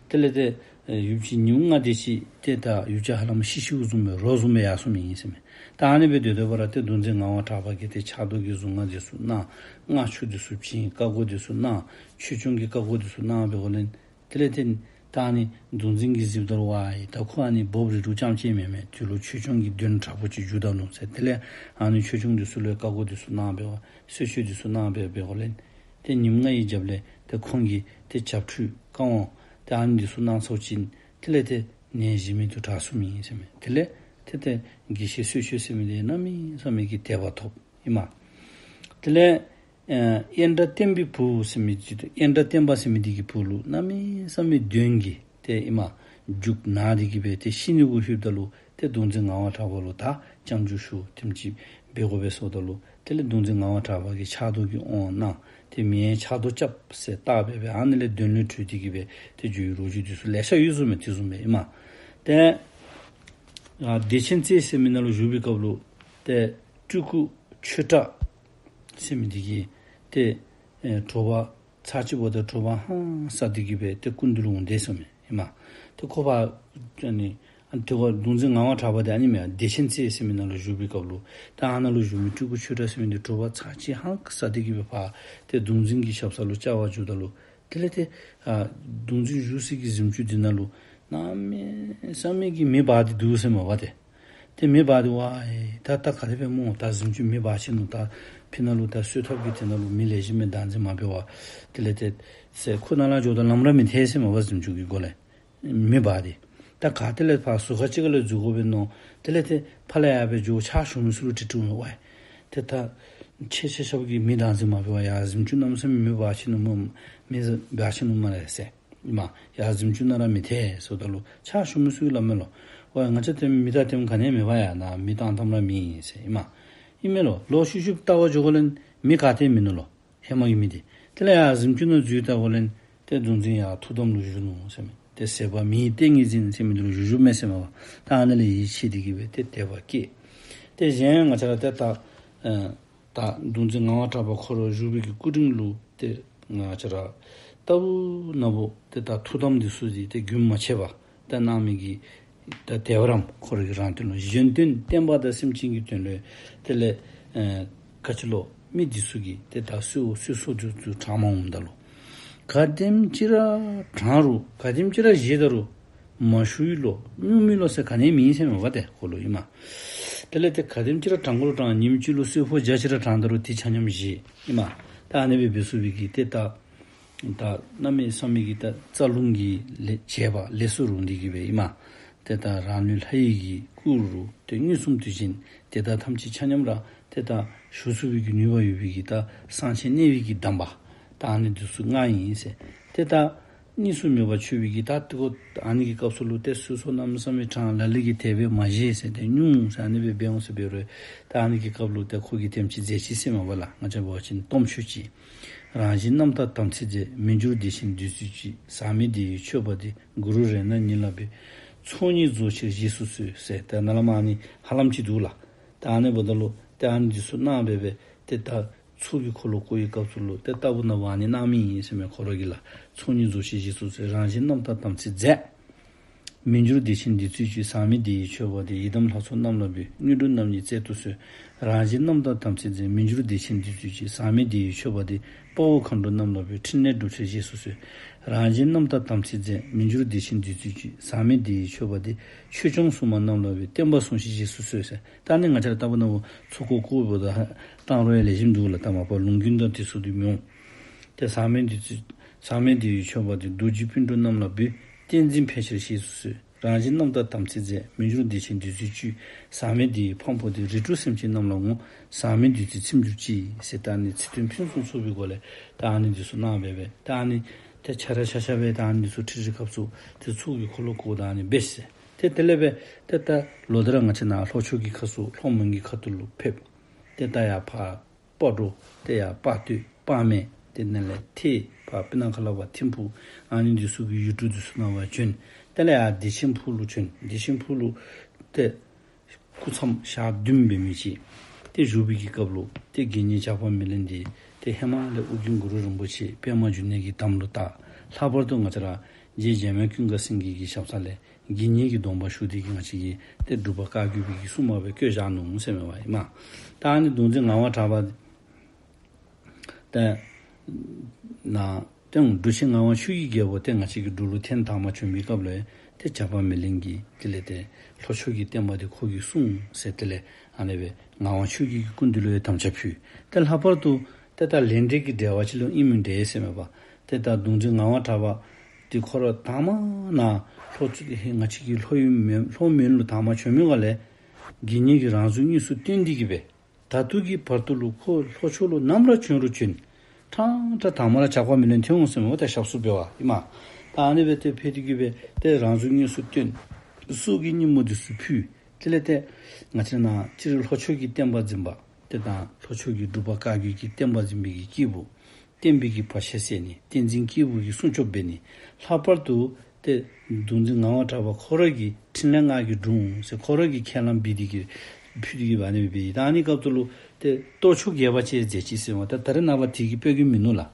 དེ་ལས་ཏེ་ཡུདཔ་ཅིག་ཉིནམ་ལྔ་དེ་ཅིག་ཏེ་ད་ཡུདཔ་ཅིག་ཧ་ལམ་ཤི་ཤིཝ་བཟུམ་སྦེ་རོ་བཟུམ་སྦེ་ཡར་སོང་མི་ཨིན་ཟེར་མས། ད་ཨ་ནི་སྦེ་སྡོད་སྡོད་པ་ར་ཏེ་གདུང་འཛིན་ངག་དབང་གྲགས་པ་གིས་ཏེ་ཕྱག་རྡོར་གྱི་གཟུངས་སྔགས་འདི་ཚུ་གནང་། སྔགས་ཆུ་འདི་ཚུ་བྱིན། བཀའ་བསྒོ་འདི་ཚུ་གནང་། ཆོས་སྐྱོང་གི་བཀའ་བསྒོ་འདི་ཚུ་གནང་བའི་འོག་ལས་དེ་ལས་ཏེ་ད་ཨ་ནི་གདུང་འཛིན་གྱིས་གཟིགསཔ་ད་ལུ་ཝའི་ད་ཁོ་ཨ་ནི་འབོབ་རིལ་རུང་རྐྱངམ་ཅིག་མེན་མས། དེ་ལུ་ཆོས་སྐྱོང་གི་གདོན་དྲག་པོ་ཅིག་འཇུག་ད་ནུག་ཟེར། དེ་ལས་ཨ་ནི་ཆོས་སྐྱོང་འདི་ཚུ་ལུ་བཀའ་བསྒོ་འདི་ཚུ་གནང་བའི་འོག་གསོལ་མཆོད་འདི་ཚུ་གནང་བའི་འོག་ལས་ཏེ་ཉིནམ་ལྔའི་རྒྱབ་ལས་ཏེ་ཁོང་གིས་ཏེ་བྱབས་ཁྲུས་བཀའ་དབང་ཏེ་ཨ་ནི་འདི་ཚུ་གནང་ཚརཝ་ཅིག་དེ་ལས་ཏེ་ནད་གཞི་མེད་དུ་དྲག་སོང་མི་ཨིན་ཟེར་མས། དེ་ལས་ཏེ་ཏེ་དགེ་བཤེས་གསོལ་མཆོད་ཟེར་མི་འདི་གནམ་མེད་ས་མེད་ཀྱི་དད་པ་ཐོབ་ཨིན་མས། དེ་ལས་ཨེ་ཨེན་དྲ་བསྟན་པའི་བུ་ཟེར་མི་ཅིག་ཨེན་དྲ་བསྟན་པ་ཟེར་མི་འདི་གི་བུ་ལུ་གནམ་མེད་ས་མེད་གདོན་གྱིས་ཏེ་ཨིན་མས་རྒྱུག་ན་སྟེ་གི་སྦེ་ཏེ་ཤི་ནི་གུ་ལྷོདཔ་ད་ལུ་ཏེ་གདུང་འཛིན་ངག་དབང་གྲགས་པ་ལུ་ད་སྐྱབས་འཇུག་ཞུ་དེམ་ཅིག་འབད་དགོ་པས་ཟེརཝ་ད་ལུ་དེ་ལས་གདུང་འཛིན་ངག་དབང་གྲགས་པ་གིས་ཕྱག་རྡོར་གྱི་དབང་གནང་། ཏེ་མི་ཡང་ཕྱག་རྡོར་རྐྱབ་ཟེར་བཏགས་སྦེ་སྦེ་ཨ་ནི་ལས་གདོན་ལས་གྲོལ་ཏེ་གི་སྦེ་ཏེ་འགྱོ་བའི་ལོ་རྒྱུས་འདི་ཚུ་ལེ་ཤ་ཡོད་ཟེར་མས། དེ་བཟུམ་སྦེ་ཨིན་མས། ཏེ་ཨ་བདེ་ཆེན་རྩེ་ཟེར་མི་ནང་ལུ་བཞུགས་པའི་སྐབས་ལུ་ཏེ་སྤྲུལ་སྐུ་ཆོས་གྲགས་ཟེར་མི་འདི་གིས་ཏེ་ཨེ་དྲོ་པ་ཚར་གཅིག་འབདཝ་ད་དྲོ་པ་ཧང་སངས་ཏེ་གི་སྦེ་ཏེ་སྐུ་མདུན་ལུ་འོང་དེས་ཟེར་མས་ཨིན་མས། ཏེ་ཁོ་ཕར་ཨ་ནི་ཨ་ནི་ཏེ་ཁོ་གདུང་འཛིན་ངག་དབང་གྲགས་པ་འདི་ཨ་ནི་མས། བདེ་ཆེན་རྩེ་ཟེར་མི་ནང་ལུ་བཞུགས་པའི་སྐབས་ལུ་ད་ཨ་ནཱ་ལུ་བཞུགས་མི་སྤྲུལ་སྐུ་ཆོས་གྲགས་ཟེར་མི་འདི་དྲོ་པ་ཚར་གཅིག་ཧང་སངས་ཏེ་གི་སྦེ་ཕར་ཏེ་གདུང་འཛིན་གྱི་ཞབས་ས་ལུ་བཅར་བར་འགྱོཝ་ད་ལུ་དེ་ལས་ཏེ་ཨ་གདུང་འཛིན་བཞུགས་སའི་གི་གཟིམ་ཅུང་འདི་ནང་ལུ་གནམ་མེད་ས་མེད་ཀྱི་མེ་འབར་ཏེ་འདུག་ཟེར་མས་པ་ཏེ། ཏེ་མེ་འབར་ཏེ་ཝའི་ད་ད་ག་དེ་སྦེ་སྨོ། ད་གཟིམ་ཅུང་མེ་འབར་ཆི་ནུག། ད་ཕི་ནང་ལུ་ད་གསོལ་ཐབ་ཀྱི་དེ་ནང་ལུ་མེ་ལེགས་ཤོམ་སྦེ་བདག་འཛིན་མ་འབད་བར་དེ་ལས་ཏེ་ཟེར་ཁོ་ནཱ་ལས་འགྱོཝ་ད་ལམ་ར་མི་ཐལ་ཟེར་མས་པ། གཟིམ་ཅུང་གི་སྒོ་ལས་མེ་འབར་ཏེ། ད་ག་ཏེ་ལས་ཕར་ཟུར་ཁ་ཅིག་ཁ་ལས་འཛུལ་དགོ་པས་མནོ། དེ་ལས་ཏེ་ཕར་ལས་ཡར་སྦེ་འགྱོ་ཕྱག་ཞུ་མི་ཚུ་ལུ་དྲི་དྲིཝ་མས་ཝའི། ཏེ་ད་ཁྱེད་ཁྱེད་ཆ་ཁྱབ་ཀྱིས་མེ་བདག་འཛིན་མ་འབད་བར་ཡར་གཟིམ་ཅུང་གནམ་མེད་ས་མེད་མེ་འབར་ཆི་ནུག་སྨོ། མེ་འབར་ཆི་ནུག་སྨ་རེ་ཟེར། ཨིན་མས། ཡར་གཟིམ་ཅུང་ནང་ར་མི་ཐལ་ཟེརཝ་ད་ལུ་ཕྱག་ཞུ་མི་ཚུ་གིས་སླབ་མས་ལོ། ཝའི་ང་བཅས་ཏེ་མེ་དང་ལྟདམོ་ག་ནི་ཡང་མེད་པ་ཡ། ནཱ་མེ་བཏང་བཏངམ་ར་མེད་ཟེར་ཨིན་མས། ཨིན་མས་ལོ། ལོག་ཤུལ་ཤུལ་བལྟ་བར་འགྱོ་དགོ་ལེན་མེ་ག་ཏེ་མིན་ནུག་ལོ། ཧེ་མ་གི་མེ་འདི། དེ་ལས་ཡར་གཟིམ་ཅུང་ནང་འཛུལ་བལྟ་དགོ་ལེན་ཏེ་གདུང་འཛིན་ཡར་ཐུགས་དམ་ལུ་བཞུགས་ནུག་ཟེར་མས། ཏེ་ཟད་པ་མེའི་ཏིང་ངེ་འཛིན་ཟེར་མི་འདི་ལུ་བཞུགས་བཞུགསཔ་མས་ཟེར་མས་པ། ད་ཨ་ནཱ་ལས་ཡིད་ཆེས་ཏེ་གི་སྦེ་ཏེ་དད་པ་སྐྱེས། ཏེ་གཞན་ང་བཅས་ར་ཏེ་ད་ཨ་ད་གདུང་འཛིན་ངག་དབང་གྲགས་པ་ཁོ་ར་བཞུགས་པའི་གི་སྐུ་རིང་ལུ་ཏེ་ང་བཅས་ར་ལྟ་བུ་ན་བུ་ཏེ་ད་ཐུགས་དམ་འདི་ཚུ་འདི་ཏེ་རྒྱུན་མ་ཆད་པར་ཏེ་གནང་མི་གི་ད་དེ་བ་རམ་ཁོ་ར་གི་རང་དོན་ལུ་གཞན་དོན་བསྟན་པ་དང་སེམས་ཅན་གྱི་དོན་ལུ་དེ་ལས་ཨེ་ག་ཅི་ལོ་མི་འདི་ཚུ་གིས་ཏེ་ད་གསོལ་གསོལ་གསོལ་འདི་ཚུ་དྲང་མ་འོངམ་ད་ལུ་ག་དེམ་ཅིག་ར་དྲང་རུང་ག་དེམ་ཅིག་ར་བཞེས་ད་རུང་མ་ཞུ་ཡི་ལོ་སྙུང་མི་ལོ་ཟེར་ག་ནི་མེད་ཟེར་མས་པ་ཏེ་ཁོ་ལུ་ཨིན་མས། དེ་ལས་ཏེ་ག་དེམ་ཅིག་ར་དྲང་དགོ་རུང་དྲང་ཉིནམ་གཅིག་ལུ་གསོལ་ཕོགས་བརྒྱ་ཅིག་ར་དྲང་ད་རུང་ཏེ་ཆ་མཉམ་བཞེས་ཨིན་མས། ད་ཨ་ནི་སྦེ་འབད་ཚུགས་པའི་གི་ཏེ་ད་ད་གནམ་མེད་ས་མེད་ཀྱི་ད་རྩ་རླུང་གི་ལེ་བྱེད་པ་ལས་སུ་རུང་སྟེ་གི་སྦེ་ཨིན་མས། ཏེ་ད་རང་ལུས་ལྷ་ཡི་གི་སྐུ་རུ་ཏེ་མངོན་སུམ་དུ་བཞེངས། དེ་དག་ཐམས་ཅད་ཆ་མཉམ་ར་ཏེ་ད་ཞུ་ཚུགས་པའི་གི་ནུས་པ་ཡོད་པའི་གི་ད་གསང་ཆེན་གནས་པའི་གི་གདམས་པ་ད་ཨ་ནི་འདི་ཚུ་མངའ་ཡི་ཟེར། ཏེ་ད་གཉིས་སུ་མེད་པར་མཆོད་པའི་གི་ད་ཏེ་ཁོ་ཨ་ནི་གི་སྐབས་སུ་ལུ་ཏེ་གསོལ་ཚོགས་གནམ་མེད་ས་མེད་དྲང་ལ་ལུ་གིས་དེ་སྦེ་མ་བཞེས་ཟེར་ཏེ་སྙུང་ཟེར་ཨ་ནི་སྦེ་འབད་འོང་ཟེར་འབད་རུང་ད་ཨ་ནི་གི་སྐབས་ལུ་ཏེ་ཁོ་གིས་དེམ་ཅིག་མཛད་ཅི་ཟེར་མས་པ་ལགས། ང་བཅས་འབད་བ་ཅིན་གཏོརམ་མཆོད་ཅིག། རང་བཞིན་རྣམ་དག་དམ་ཚིག་རྫས། མི་འགྱུར་བདེ་ཆེན་བདུད་རྩི་ལྕི། ཟག་མེད་བདེ་བའི་མཆོད་པ་འདི། གུ་རུ་རཏྣ་ཉིད་ལ་འབུལ། ཚོགས་གཉིས་རྫོགས་ཕྱིར་བཞེས་སུ་གསོལ་ཟེར་ཏེ་ནཱ་ལས་མར་ཨ་ནི་ཧ་ལམ་ཅིག་འདུག་ལགས། ད་ཨ་ནི་འབདཝ་ད་ལུ་ཏེ་ཨ་ནི་འདི་ཚུ་གནང་སྦེ་སྦེ་ཏེ་ད་ཚོགས་ཀྱི་འཁོར་ལོ་བསྐོར་བའི་སྐབས་སུ་ལུ་ཏེ་ལྟ་བུ་ན་བུ་ཨ་ནི་གནང་མི་ཨིན་ཟེར་མས་ཁོ་ར་གིས་ལགས། ཚོགས་གཉིས་རྫོགས་ཕྱིར་བཞེས་སུ་གསོལ། རང་བཞིན་རྣམ་དག་དམ་ཚིག་རྫས། མི་འགྱུར་བདེ་ཆེན་བདུད་རྩིའི་བཅུད། ཟག་མེད་བདེ་བའི་མཆོད་པ་འདི། ཡི་དམ་ལྷ་ཚོགས་རྣམས་ལ་འབུལ། དངོས་གྲུབ་རྣམ་གཉིས་སྩལ་དུ་གསོལ། རང་གཞན་རྣམ་དག་དམ་ཚིག་རྫས། མི་འགྱུར་བདེ་ཆེན་བདུད་རྩིའི་བཅུད། ཟག་མེད་བདེ་བའི་མཆོད་པ་འདི། དཔའ་བོ་མཁའ་འགྲོ་རྣམས་ལ་འབུལ། ཕྲིན་ལས་སྒྲུབ་ཕྱིར་བཞེས་སུ་གསོལ། རང་གཞན་རྣམ་དག་དམ་ཚིག་རྫས། མི་འགྱུར་བདེ་ཆེན་བདུད་རྩིའི་བཅུད། ཟག་མེད་བདེ་བའི་མཆོད་པ་འདི། ཆོས་སྐྱོང་སྲུང་མ་རྣམས་ལ་འབུལ། བསྟན་པ་སྲུང་ཕྱིར་བཞེས་སུ་གསོལ་ཟེར། ད་ནི་ང་བཅས་ར་ལྟ་བུ་ན་འོ་ཚོགས་འཁོར་བསྐོརཝ་ད་བཏང་རོགས་ཡ་ལེགས་ཤོམ་འདུག་ལགས། ད་མ་པ་ལུང་རྒྱུན་དང་དེ་ཚུ་འདི་མི་འོང་། ཏེ་ཟག་མེད་བདུད་རྩི། ཟག་མེད་བདེ་བའི་མཆོད་པ་འདི། རྡོ་རྗེ་སྤུན་གྲོགས་རྣམས་ལ་འབུལ། བསྟན་འཛིན་འཕེལ་ཕྱིར་བཞེས་སུ་གསོལ། རང་གཞན་རྣམ་དག་དམ་ཚིག་རྫས། མི་འགྱུར་བདེ་ཆེན་བདུད་རྩིའི་བཅུད། ཟག་མེད་བདེ་བའི་ཕུང་པོ་འདི། རིགས་དྲུག་སེམས་ཅན་རྣམས་ལ་བསྔོ། ཟག་མེད་བདུད་རྩིས་ཚིམ་གྱུར་ཅིག་ཟེར། ད་ནི་ཚིག་དོན་ཕུན་སུམ་ཚོགས་པའི་སྒོ་ལས་ད་ནི་འདི་ཚུ་གནང་སྦེ་སྦེ། ད་ནི་ཏེ་ཆ་ར་ཤ་ཤ་སྦེ་ད་ནི་འདི་ཚུ་ཁྲིད་ཁྲིད་སྐབས་སུ་ཏེ་ཚོགས་ཀྱི་འཁོར་ལོ་བསྐོར། ད་ནི་འབད་ཟེར། ཏེ་དེ་ལས་སྦེ་ཏེ་ད་ལོག་སྟེ་ར་ང་བཅས་ནཱ་ལྷོ་ཕྱོགས་ཀྱི་ཁ་ཟུར་ལྷོ་མོན་གྱི་ཁ་ཐུག་ལུ་ཕེབས། ཏེ་ད་ཡར་ཕར་སྤ་གྲོ། ཏེ་ཡར་སྤ་སྟོད་སྤ་སྨད། ཏེ་ནཱ་ལས་ཐེད་ཕར་སྤུ་ན་ཁ་ལ་བ་ཐིམ་ཕུག། ཨ་ནི་འདི་ཚུ་གི་ཡུལ་གྲུ་འདི་ཚུ་ནང་བ་བྱོན། དེ་ལས་ཡར་བདེ་ཆེན་ཕུག་ལུ་བྱོན། བདེ་ཆེན་ཕུག་ལུ་ཏེ་སྐུ་མཚམས་ཞག་བདུན་འབད་མི་ཅིག་ཏེ་བཞུགས་པའི་གི་སྐབས་ལུ་ཏེ་དགེ་བསྙེན་ཇག་པ་མེ་ལེན་འདི་ཏེ་ཧེ་མ་ལས་ཨོ་རྒྱན་གུ་རུ་རིན་པོ་ཆེ་པདྨ་འབྱུང་གནས་ཀྱི་དམ་ལུ་བཏགས། ལྷག་པར་དུ་ང་བཅས་ར་རྗེ་འཇམ་དབྱངས་ཀུན་དགའ་སེང་གེ་གི་ཞབས་ས་ལས་དགེ་བསྙེན་གྱི་སྡོམ་པ་ཞུ་སྟེ་གི་ང་བཅས་ཀྱི་ཏེ་སྒྲུབ་པ་བཀའ་བརྒྱུད་པའི་གི་སྲུང་མ་སྦེ་བསྐོས་བཞག་ནུག་ཟེར་མས་པ་ཨིན་མས། ད་ཨ་ནི་གདུང་འཛིན་ངག་དབང་གྲགས་པ་ཏེ་ནཱ་ཏེ་འབྲུག་ཆེན་ངག་དབང་ཆོས་ཀྱི་རྒྱལ་པོ་ཏེ་ང་བཅས་ཀྱི་འབྲུག་ལུ་ཐེངས་དང་པ་བྱོན་པའི་སྐབས་ལུ་ཏེ་ཇག་པ་མེ་ལེན་གྱིས་དེ་ལས་ཏེ་ལྷོ་ཕྱོགས་ཀྱི་བསྟན་པ་འདི་ཁོ་གིས་སྲུང་ཟེར་དེ་ལས་ཨ་ནི་སྦེ་ངག་དབང་ཆོས་ཀྱི་སྐུ་མདུན་ལུ་ཡང་དམ་བཅའ་ཕུལ། ཏེ་ལྷག་པར་དུ་ཏེ་ད་ལས་འབྲས་ཀྱི་འབྲེལ་བ་ཅིག་ལུ་ཨིན་མི་འདྲས་ཟེར་མས་པ། ཏེ་ད་གདུང་འཛིན་ངག་དབང་གྲགས་པ་འདི་ཁོ་ར་དང་པ་ནཱ་ལྷོ་ཕྱོགས་ཀྱི་ང་བཅས་ཀྱི་ལྷོ་ཡུལ་མོན་ལྷོ་མོན་ལུ་དང་པ་བྱོན་མི་སྒང་ལས་དགེ་བསྙེན་གྱི་རང་གཟུགས་དངོས་སུ་སྟོན་ཏེ་གི་སྦེ། ད་ལྟོ་གི་བར་དུ་ལུ་ཁོ་ལྷོ་ཕྱོགས་ལུ་ནམ་ར་བྱོན་རུང་བྱོན། ཕྲང་ཕྲང་དང་པ་ར་ཇག་པ་མེ་ལེན་ཐོན་འོང་ཟེར་མས་པ། ད་ཞབས་བསུ་འབད་བར་ཨིན་མས། ད་ཨ་ནི་སྦེ་ཏེ་ཕེབས་ཏེ་གི་སྦེ་ཏེ་རང་གཟུགས་དངོས་སུ་སྟོན། སྲོག་གི་སྙིང་པོ་འདི་ཚུ་ཕུལ། དེ་ལས་ཏེ་ང་བཅས་ནཱ་སྤྱིར་ལྷོ་ཕྱོགས་ཀྱི་བསྟན་པ་འཛིན་པ་ཏེ་ད་ལྷོ་ཕྱོགས་ཀྱི་སྒྲུབ་པ་བཀའ་བརྒྱུད་ཀྱི་བསྟན་པ་འཛིན་པའི་གི་སྐྱེས་བུ། བསྟན་པའི་གི་བར་ཆད་སེལ་ནི། བསྟན་འཛིན་སྐྱེས་བུ་གི་སྲུང་སྐྱོབ་འབད་ནི། ལྷག་པར་དུ་ཏེ་གདུང་འཛིན་ངག་དབང་གྲགས་པ་ཁོ་ར་གི་ཕྲིན་ལས་ང་གིས་བསྒྲུབ་འོང་ཟེར་ཁོ་ར་གིས་ཁས་བླངས་འབད་དེ་གི་ཕུལ་ཏེ་གི་ཨ་ནི་སྦེ་འབད། ད་ཨ་ནི་སྐབས་སུ་ལུ་ཏེ་གཏོར་ཆོག་རྒྱས་པ་ཅིག་མཛད་ཅི་ཟེར་མས། ད་ད་རེས་ནངས་པ་དེ་གི་དཔེ་གི་མིན་ནུག་ལགས།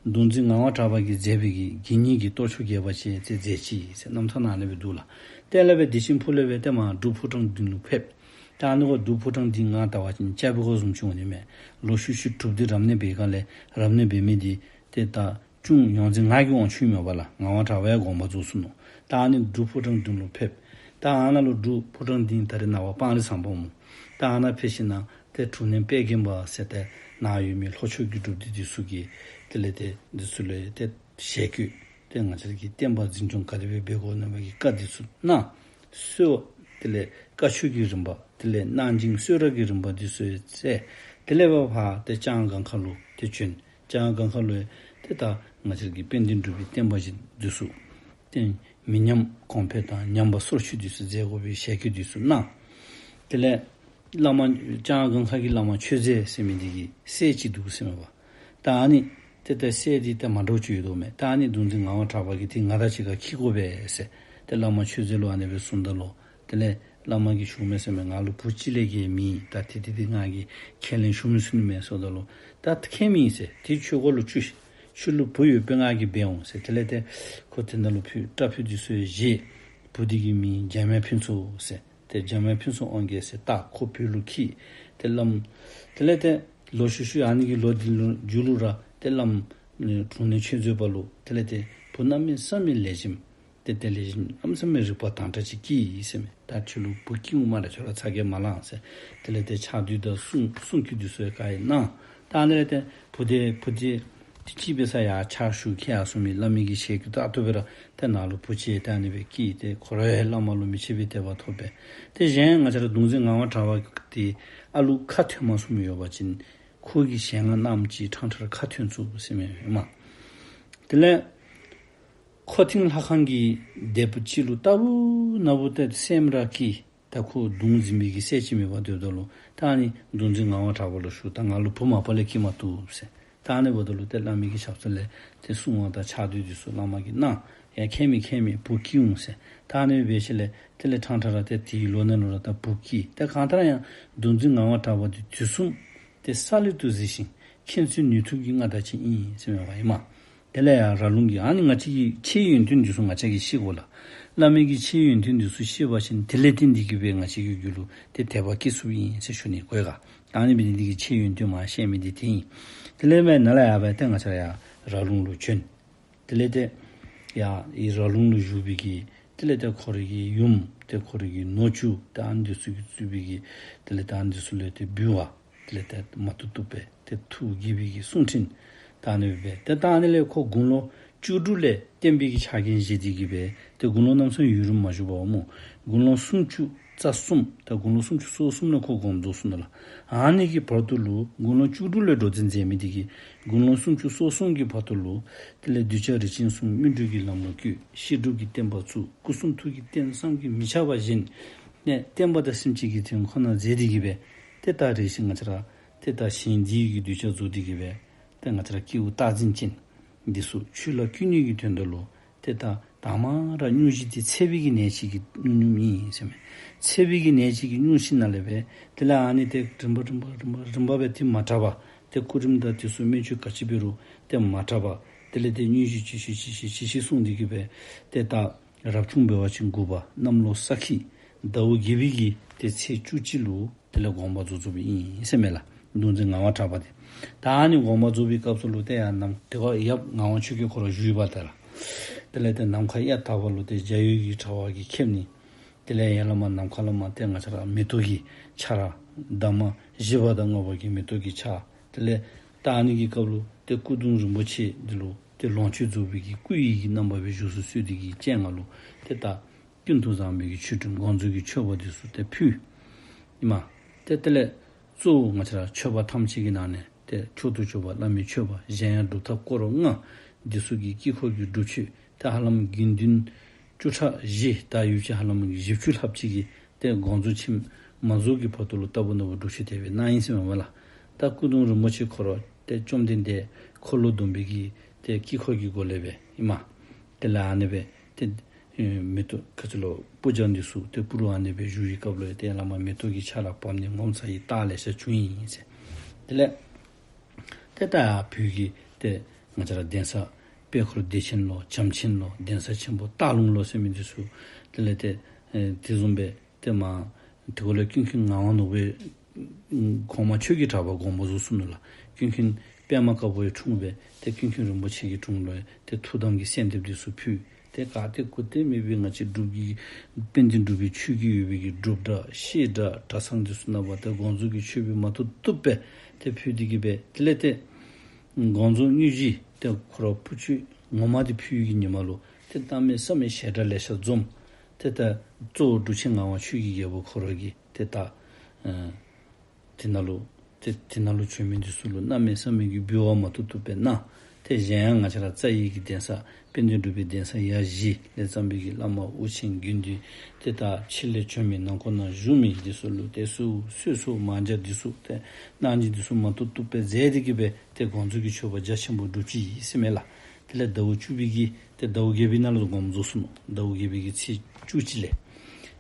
གདུང་འཛིན་ངག་དབང་གྲགས་པ་གིས་མཛད་པའི་གི་དགེ་བསྙེན་གྱི་གཏོར་ཆོག་རྒྱས་པ་ཅིག་ཏེ་མཛད་ཅི་ཟེར་རྣམ་ཐར་ནང་ཨ་ནི་སྦེ་འདུག་ལགས། དེ་ལས་སྦེ་བདེ་ཆེན་ཕུག་ལས་སྦེ་ཏེ་མར་འབྲུག་ཕོ་བྲང་སྡིངས་ལུ་ཕེབས། ད་ཨ་ནི་འབྲུག་ཕོ་བྲང་སྡིངས་ང་བལྟ་བ་ཅིན་ཅ་པི་ཀོ་བཟུམ་ཅིག་འོང་ནི་མས། ལོག་ཤུལ་ཤུལ་གྲུབ་འདི་རབ་གནས་འབད་སྒང་ལས་རབ་གནས་འབད་མི་འདི་ཏེ་ད་གཅུང་ཡོངས་འཛིན་ངག་གི་དབང་ཕྱུག་མས་པ་ལགས། ངག་དབང་གྲགས་པ་ཡང་དགོངས་པ་རྫོགས་སོ་ནུག། ད་ཨ་ནི་འབྲུག་ཕོ་བྲང་སྡིངས་ལུ་ཕེབས། ད་ཨ་ནཱ་ལུ་འབྲུག་ཕོ་བྲང་སྡིངས་ད་རེས་ནངས་པ་སྤང་རི་ཟམ་པ་སྨོ། ད་ཨ་ནཱ་ཕེབས་ཞིནམ་ལས་ཏེ་དྲུང་ནས་དཔལ་མགོན་པ་ཟེར་ཏེ་ནཱ་ཡོད་མི་ལྷོ་ཕྱོགས་ཀྱི་སྒྲུབ་སྡེ་འདི་ཚུ་གིས་དེ་ལས་ཏེ་འདི་ཚུ་ལུ་ཏེ་ཞལ་བཀོད། ཏེ་ང་བཅས་ཀྱི་བསྟན་པ་འཛིན་སྐྱོང་ག་དེ་སྦེ་འབད་དགོ་ནི་མས་ཀྱི་བཀའ་འདི་ཚུ་གནང་། གསོལ་བ་དེ་ལས་བཀའ་ཆོས་ཀྱི་རིམ་པ་དེ་ལས་གནང་སྦྱིན་གསོལ་རས་ཀྱི་རིམ་པ་འདི་ཚུ་ཡང་སྩལ། དེ་ལས་སྦེ་ཕར་ཏེ་ལྕང་སྒང་ཁ་ལུ་ཏེ་བྱོན། ལྕང་སྒང་ཁ་ལུ་ཏེ་ད་ང་བཅས་ཀྱི་དཔལ་ལྡན་འབྲུག་པའི་བསྟན་པ་བཞི་འདི་ཚུ་ཏེ་མི་ཉམས་གོང་འཕེལ་དང་ཉམས་པ་སོར་ཆུད་འདི་ཚུ་མཛད་དགོ་པའི་ཞལ་བཀོད་འདི་ཚུ་གནང་། དེ་ལས་བླ་མ་ལྕང་སྒང་ཁ་གི་བླ་མ་ཆོས་མཛད་ཟེར་མི་འདི་གི་སྲས་ཅིག་འདུག་ཟེར་མས་པ། ད་ཨ་ནི་ཏེ་ད་སྲས་འདི་ཏེ་མ་འདྲཝ་ཅིག་ཡོད་དོ་མས། ད་ཨ་ནི་གདུང་འཛིན་ངག་དབང་གྲགས་པ་གིས་ཏེ་ང་དང་གཅིག་ཁར་འཁྱིད་དགོ་པས་ཟེར། ཏེ་བླ་མ་ཆོས་མཛད་ལུ་ཨ་ནི་སྦེ་གསུངམ་ད་ལུ་དེ་ལས་བླ་མ་གིས་ཞུཝ་མས་ཟེར་མས། ང་ལུ་བུ་གཅིག་ལས་བརྒལ་མེད། ད་ཏེ་ཏེ་ཏེ་ང་གིས་ཁས་ལེན་ཞུ་མི་ཚུགས་ནི་མས་ཟེརཝ་ད་ལུ་ད་ཁྱད་མེད་ཟེར། ཏེ་ཁྱོད་ཁོ་ལུ་བཅུག། ཁྱོད་ལུ་བུ་ཡོད་པའི་ང་གིས་འབད་འོང་ཟེར། དེ་ལས་ཏེ་ཁོ་དེ་ནང་ལུ་ཕུལ། སྐྲ་ཕུད་འདི་ཚུ་ཡང་བཞེས། བུ་འདི་གི་མིང་འཇམ་དབྱངས་ཕུན་ཚོགས་ཟེར། ཏེ་འཇམ་དབྱངས་ཕུན་ཚོགས་དབང་རྒྱལ་ཟེར་བཏགས། ཁོ་བོད་ལུ་འཁྱིད། ཏེ་བླམ་དེ་ལས་ཏེ་ལོག་ཤུལ་ཤུལ་ཨ་ནི་གི་ལོ་འདི་ལུ་མཇུག་ལུ་ར་ཏེ་བླམ་དྲུང་ནས་ཆོས་མཛད་པ་ལུ་དེ་ལས་ཏེ་བུ་གནམ་མེད་ས་མེད་ལེགས་ཤོམ། ཏེ་ཏེ་ལེགས་ཤོམ་གནམ་མེད་ས་མེད་རིག་པ་དྭངས་དྲགས་ཅིག་སྐྱེས་ཡི་ཟེར་མས། ད་ཁྱོད་ལུ་བུ་སྐྱེ་འོང་སྨ་རེ། ཁྱོད་ར་ཚ་གྱང་མ་ལང་ཟེར། དེ་ལས་ཏེ་ཕྱག་མདུད་དང་གསུང་གསུང་སྐྱོར་འདི་ཚུ་ཡང་ག་ཡི་གནང་། ད་ཨ་ནི་ལས་ཏེ་བུ་འདི་བུ་འདི་ཏེ་ཅིག་འབད་ས་ཡར་ཕྱག་ཞུ་ཁྱེར་ཡར་སོང་མི་བླ་མའི་གི་ཞལ་བཀོད་ལྟར་དུ་སྦེ་ར་ཏེ་ནཱ་ལུ་བུ་ཅིག་ཏེ་ཨ་ནི་སྦེ་སྐྱེས། ཏེ་ཁོ་ར་ཡང་བླ་མ་ལུ་མི་ཕྱེད་པའི་དད་པ་ཐོབ་པས། ཏེ་གཞན་ང་བཅས་ར་གདུང་འཛིན་ངག་དབང་གྲགས་པ་འདི་ཨ་ལུ་ཁ་ཐོན་མ་ཚུགས་མི་ཡོད་པ་ཅིན་ཁོ་གི་ཞལ་སྔ་ནམ་ཅིག་ཕྲང་ཕྲང་ར་ཁ་ཐོན་ཚུགས་ཟེར་མས་མས། དེ་ལས་ཁོ་ཐིང་ལྷ་ཁང་གི་སྡེ་པ་ཅིག་ལུ་ལྟ་བུ་ན་བུ་ཏེ་སེམས་ར་སྐྱིད། ད་ཁོ་གདུང་འཛིན་པའི་གི་སྲས་ཅིག་མེད་པར་སྡོདཔ་ད་ལུ་ད་ཨ་ནི་གདུང་འཛིན་ངག་དབང་གྲགས་པ་ལུ་ཞུ། ད་ང་ལུ་བུ་མ་པ་ལས་སྐྱེ་མ་བཏུབ་ཟེར། ད་ཨ་ནི་འབདཝ་ད་ལུ་ཏེ་བླ་མའི་གི་ཞབས་ས་ལས་ཏེ་གསུང་བ་དང་ཕྱག་མདུད་འདི་ཚུ་བླ་མ་གིས་གནང་། ཡ་ཁྱད་མེད་ཁྱད་མེད་བུ་སྐྱེ་འོང་ཟེར། ད་ཨ་ནི་འབད་ཞིནམ་ལས་དེ་ལས་ཕྲང་ཕྲང་ར་ཏེ་དེའི་ལོ་ནང་ལུ་ར་ད་བུ་སྐྱེས། ཏེ་གང་ལྟར་ཡང་གདུང་འཛིན་ངག་དབང་གྲགས་པ་འདི་དུས་གསུམ་ཏེ་ས་ལེར་དུ་གཟིགས་ཤིང་མཁྱེན་བརྩེ་ནུས་མཐུ་གི་མངའ་བདག་ཅིག་ཨིན་ཟེར་མས་པ་ཨིན་མས། དེ་ལས་ཡང་ར་ལུང་གི་ཨ་ནི་ང་བཅས་ཀྱི་ཆོས་ཡོན་ཏན་འདི་ཚུ་ང་བཅས་ཀྱིས་ཤེས་དགོ་ལགས། བླ་མའི་གི་ཆོས་ཡོན་ཏན་འདི་ཚུ་ཤེས་པ་ཅིན་དེ་ལས་བརྟེན་ཏེ་གི་སྦེ་ང་བཅས་ཀྱི་རྒྱུད་ལུ་ཏེ་དད་པ་སྐྱེ་ཚུགསཔ་ཨིན་ཟེར་ཞུ་ནི། གོ་ཡི་ག། ད་ཨ་ནི་འབད་ནི་འདི་གིས་ཆོས་ཡོན་ཏན་མ་ཤེས་མི་འདི་དེ་ཨིན། དེ་ལས་མར་ནཱ་ལས་ཡར་སྦེ་ཏེ་ང་བཅས་ཡར་ར་ལུང་ལུ་བྱོན། དེ་ལས་ཏེ་ཡར་ཨི་ར་ལུང་ལུ་བཞུགས་པའི་གི་དེ་ལས་ཏེ་ཁོ་རའི་གི་ཡུམ་ཏེ་ཁོ་རའི་གི་ནུ་གཅུང་ཏེ་ཨ་ནི་འདི་ཚུ་གིས་གཙོས་པའི་གི་དེ་ལས་ཏེ་ཨ་ནི་འདི་ཚུ་ལུ་ཏེ་འབུལ་བ་དེ་ལས་ཏེ་མ་ཐུབ་ཐུབ་སྦེ་ཏེ་ཐུགས་དགྱེས་པའི་གི་གསུང་འཕྲིན་ད་ཨ་ནི་སྦེ་ཏེ་ད་ཨ་ནི་ལས་ཁོ་དགུང་ལོ་བཅུ་དྲུག་ལས་བསྟན་པའི་གི་ཕྱག་འགན་བཞེས་ཏེ་གི་སྦེ་ཏེ་དགུང་ལོ་གནམ་མེད་ས་མེད་ཡུན་རིངམོ་མ་བཞུགས་པར་སྨོ། དགུང་ལོ་སུམ་ཅུ་རྩ་གསུམ་ད་དགུང་ལོ་སུམ་ཅུ་སོ་གསུམ་ལས་ཁོ་དགོངས་རྫོགས་སོང་ནུག་ལགས། ཨ་ནི་གི་བར་དུ་ལུ་དགུང་ལོ་བཅུ་དྲུག་ལས་འགྲོ་དོན་མཛད་མི་འདི་གིས་དགུང་ལོ་སུམ་ཅུ་སོ་གསུམ་གྱི་བར་དུ་ལུ་དེ་ལས་གདུལ་བྱ་རིགས་ཅན་གསུམ་སྨིན་གྲོལ་གྱི་ལམ་ལུ་བཀོད། བཤད་སྒྲུབ་ཀྱི་བསྟན་པ་བཙུགས། སྐུ་གསུང་ཐུགས་ཀྱི་རྟེན་བསམ་གྱིས་མི་ཁྱབ་པ་བཞེངས་ནས་བསྟན་པ་དང་སེམས་ཅན་གྱི་དོན་ཁོ་ན་མཛད་དེ་གི་སྦེ་ཏེ་ད་རེ་ཞིག་ང་བཅས་ར་ཏེ་ད་གཞན་སྡེ་གི་གདུལ་བྱ་རྫོགས་ཏེ་གི་སྦེ་ཏེ་ང་བཅས་ར་སྐྱེ་བོ་རྟག་འཛིན་ཅན་འདི་ཚུ་ཆོས་ལ་བསྐུལ་ནི་གི་དོན་དག་ལུ་ཏེ་ད་དང་པ་ར་སྙུང་གཞི་འདི་ཚད་པའི་གི་ནད་ཅིག་གིས་སྙུང་སྙུངམ་ཨིན་ཟེར་མས། ཚད་པའི་གི་ནད་ཅིག་གིས་སྙུང་ཞིནམ་ལས་སྦེ་དེ་ལས་ཨ་ནི་ཏེ་རིམ་པ་རིམ་པ་རིམ་པ་རིམ་པ་སྦེ་ཏེ་མ་དྲག་པར་ཏེ་སྐུ་རིམ་དང་དེ་ཚུ་སྨན་བཅོས་ག་ཅི་འབད་རུང་ཏེ་མ་དྲག་པར་དེ་ལས་ཏེ་སྙུང་གཞི་ཅི་ཞིག་ཅི་ཞིག་ཅི་ཞིག་སོང་སྟེ་གི་སྦེ་ཏེ་ད་རབ་བྱུང་འབད་བ་ཅིན་དགུ་པ། གནམ་ལོ་ས་ཁྱི་ཟླཝ་བརྒྱད་པའི་གི་ཏེ་ཚེས་བཅུ་གཅིག་ལུ་དེ་ལས་དགོངས་པ་རྫོགས་རྫོགསཔ་ཨིན་ཟེར་མས་ལགས། གདུང་འཛིན་ངག་དབང་གྲགས་པ་འདི། ད་ཨ་ནི་དགོངས་པ་རྫོགས་པའི་སྐབས་སུ་ལུ་ཏེ་ཡར་ནམ་དེ་ཁར་ཡབ་ངག་དབང་ཆོས་རྒྱལ་ཁོ་ར་བཞུགས་ཡོདཔ་ད་ལགས། དེ་ལས་ཏེ་ནམ་མཁའ་གཡའ་དག་པ་ལུ་ཏེ་འཇའ་འོད་ཀྱི་དྲ་བ་གིས་ཁེབས་ནི། དེ་ལས་ཡར་ལས་མར་ནམ་མཁའ་ལས་མར་ཏེ་ང་བཅས་ར་མེ་ཏོག་གི་ཆར་འདབ་མ་བཞི་པ་དང་ལྔ་པ་གི་མེ་ཏོག་གི་ཆར། དེ་ལས་ད་ཨ་ནི་གི་སྐབས་ལུ་ཏེ་སྐུ་གདུང་རིན་པོ་ཆེ་འདི་ལུ་ཏེ་ལོངས་སྤྱོད་རྫོགས་པའི་གི་སྐུ་ཡི་གི་རྣམ་པ་སྦེ་བཞུགས་སུ་གསོལ་ཏེ་གི་སྤྱན་སྔར་ལུ་ཏེ་ད་ཀུན་ཏུ་བཟང་པོའི་གི་མཆོད་སྤྲིན་དགོངས་རྫོགས་ཀྱི་མཆོད་པ་འདི་ཚུ་ཏེ་ཕུལ་ཨིན་མས། ཏེ་དེ་ལས་གཙོ་བོ་ང་བཅས་ར་མཆོད་པ་ཐམས་ཅད་ཀྱི་ནང་ནས་ཏེ་མཆོག་ཏུ་གྱུར་པ་བླ་མའི་མཆོད་པ་གཞན་ཡང་སྒྲུབ་ཐབས་སྐོར་ལྔ་འདི་ཚུ་གི་དཀྱིལ་འཁོར་གྱི་སྒྲུབ་མཆོད་ཏེ་ཧ་ལམ་དགེ་འདུན་བཅུ་ཕྲག་བཞི་དང་ཡུལ་གྱི་ཧ་ལམ་བཞི་བཅུ་ལྷགཔ་ཅིག་གིས་ཏེ་དགོངས་རྫོགས་ཆེན་མ་རྫོགས་ཀྱི་བར་དུ་ལུ་ལྟ་བུ་ན་བུ་སྒྲུབ་མཆོད་དེ་སྦེ་གནང་ཡི་ཟེར་མས་ལགས། ད་སྐུ་གདུང་རིན་པོ་ཆེ་ཁོ་ར་ཏེ་བཅོམ་ལྡན་འདས་འཁོར་ལོ་སྡོམ་པའི་གི་ཏེ་དཀྱིལ་འཁོར་གྱི་སྒོ་ལས་སྦེ་ཨིན་མས། དེ་ལས་ཨ་ནི་སྦེ་ཏེ་ཨེ་མེ་ཏོག་ག་ཅི་ལོ་སྤུར་སྦྱངས་འདི་ཚུ་ཏེ་སྤུར་ཨ་ནི་སྦེ་བཞུགས་པའི་སྐབས་ལུ་ཏེ་ཡར་ལས་མར་མེ་ཏོག་གི་ཆར་ར་བབས་ནི་ངོ་མཚར་བའི་རྟགས་ལེ་ཤ་བྱུང་ཡི་ཟེར། དེ་ལས་ཏེ་ད་བོད་ཀྱི་ཏེ་ང་བཅས་ར་གདན་ས་དཔལ་འཁོར་བདེ་ཆེན་ལོ་བྱམས་ཆེན་ལོ་གདན་ས་ཆེན་པོ་སྟག་ལུང་ལོ་ཟེར་མི་འདི་ཚུ་དེ་ལས་ཏེ་ཨེ་དེ་བཟུམ་སྦེ་ཏེ་མར་དེ་གུ་ལས་ཀུན་མཁྱེན་ངག་དབང་ནོར་བུ་གོང་མ་ཆོས་ཀྱི་གྲགས་པ་དགོངས་པ་རྫོགས་སོ་ནུག་ལགས། ཀུན་མཁྱེན་པདྨ་དཀར་པོའི་འཁྲུངས་སྦེ་ཏེ་ཀུན་མཁྱེན་རིན་པོ་ཆེ་གི་དྲུང་ལུ་ཏེ་ཐུགས་དམ་གྱི་གསོལ་འདེབས་འདི་ཚུ་ཕུལ། ཏེ་ག་ཏེ་གུ་ཏེ་མེད་པའི་ང་བཅས་འབྲུག་གི་དཔལ་ལྡན་འབྲུག་པའི་ཆོས་ཀྱི་ཡུལ་པའི་གི་སྒྲུབ་གྲྭ་བཤད་གྲྭ་གྲྭ་ཚང་འདི་ཚུ་ནང་པ་ཏེ་དགོངས་རྫོགས་ཀྱི་མཆོད་པའི་མ་ཐུབ་ཐུབ་སྦེ་ཏེ་ཕུལ་ཏེ་གི་སྦེ་དེ་ལས་ཏེ་དགོངས་རྫོགས་དངོས་གཞི་ཏེ་ཁོ་ར་ཕུར་ཚུགས་ངོ་མ་འདི་ཕུལ་བའི་གི་ཉིནམ་ལུ་ཏེ་གནམ་མེད་ས་མེད་ཞལ་གྲངས་ལེ་ཤ་འཛོམས། ཏེ་ད་གཙོ་བོ་འབྲུག་ཆེན་ངག་དབང་ཆོས་ཀྱི་རྒྱལ་པོ་ཁོ་ར་གིས་ཏེ་ད་ཨེ་དེ་ནང་ལུ་ཏེ་དེ་ནང་ལུ་བྱོན་མི་འདི་ཚུ་ལུ་གནམ་མེད་ས་མེད་ཀྱི་འབུལ་བ་མ་ཐུབ་ཐུབ་སྦེ་གནང་། ཏེ་གཞན་ཡང་ང་བཅས་ར་རྩ་བའི་གི་གདན་ས་དཔལ་ལྡན་འབྲུག་པའི་གདན་ས་ཡ་བཞི་ལས་བརྩམས་པའི་གི་བླ་མ་དབུ་ཆེན་དགེ་འདུན་ཏེ་ད་ཕྱི་ལས་བྱོན་མི་ནང་འཁོད་ནང་བཞུགས་མི་འདི་ཚུ་ལུ་ཏེ་གསོལ་གསོལ་ཚོགས་མང་ཇ་འདི་ཚུ་ཏེ་གནང་སྦྱིན་འདི་ཚུ་མ་ཐུབ་ཐུབ་སྦེ་མཛད་དེ་གི་སྦེ་ཏེ་དགོངས་རྫོགས་ཀྱི་མཆོད་པ་རྒྱ་ཆེན་པོ་སྒྲུབ་ཅི་ཨིན་ཟེར་མས་ལགས། དེ་ལས་ཟླཝ་བཅུ་པའི་གི་ཏེ་ཟླཝ་བརྒྱད་པའི་ནང་ལུ་དགོངས་རྫོགས་སོ་ནུག། ཟླཝ་བརྒྱད་པའི་གི་ཚེས་བཅུ་གཅིག་ལས།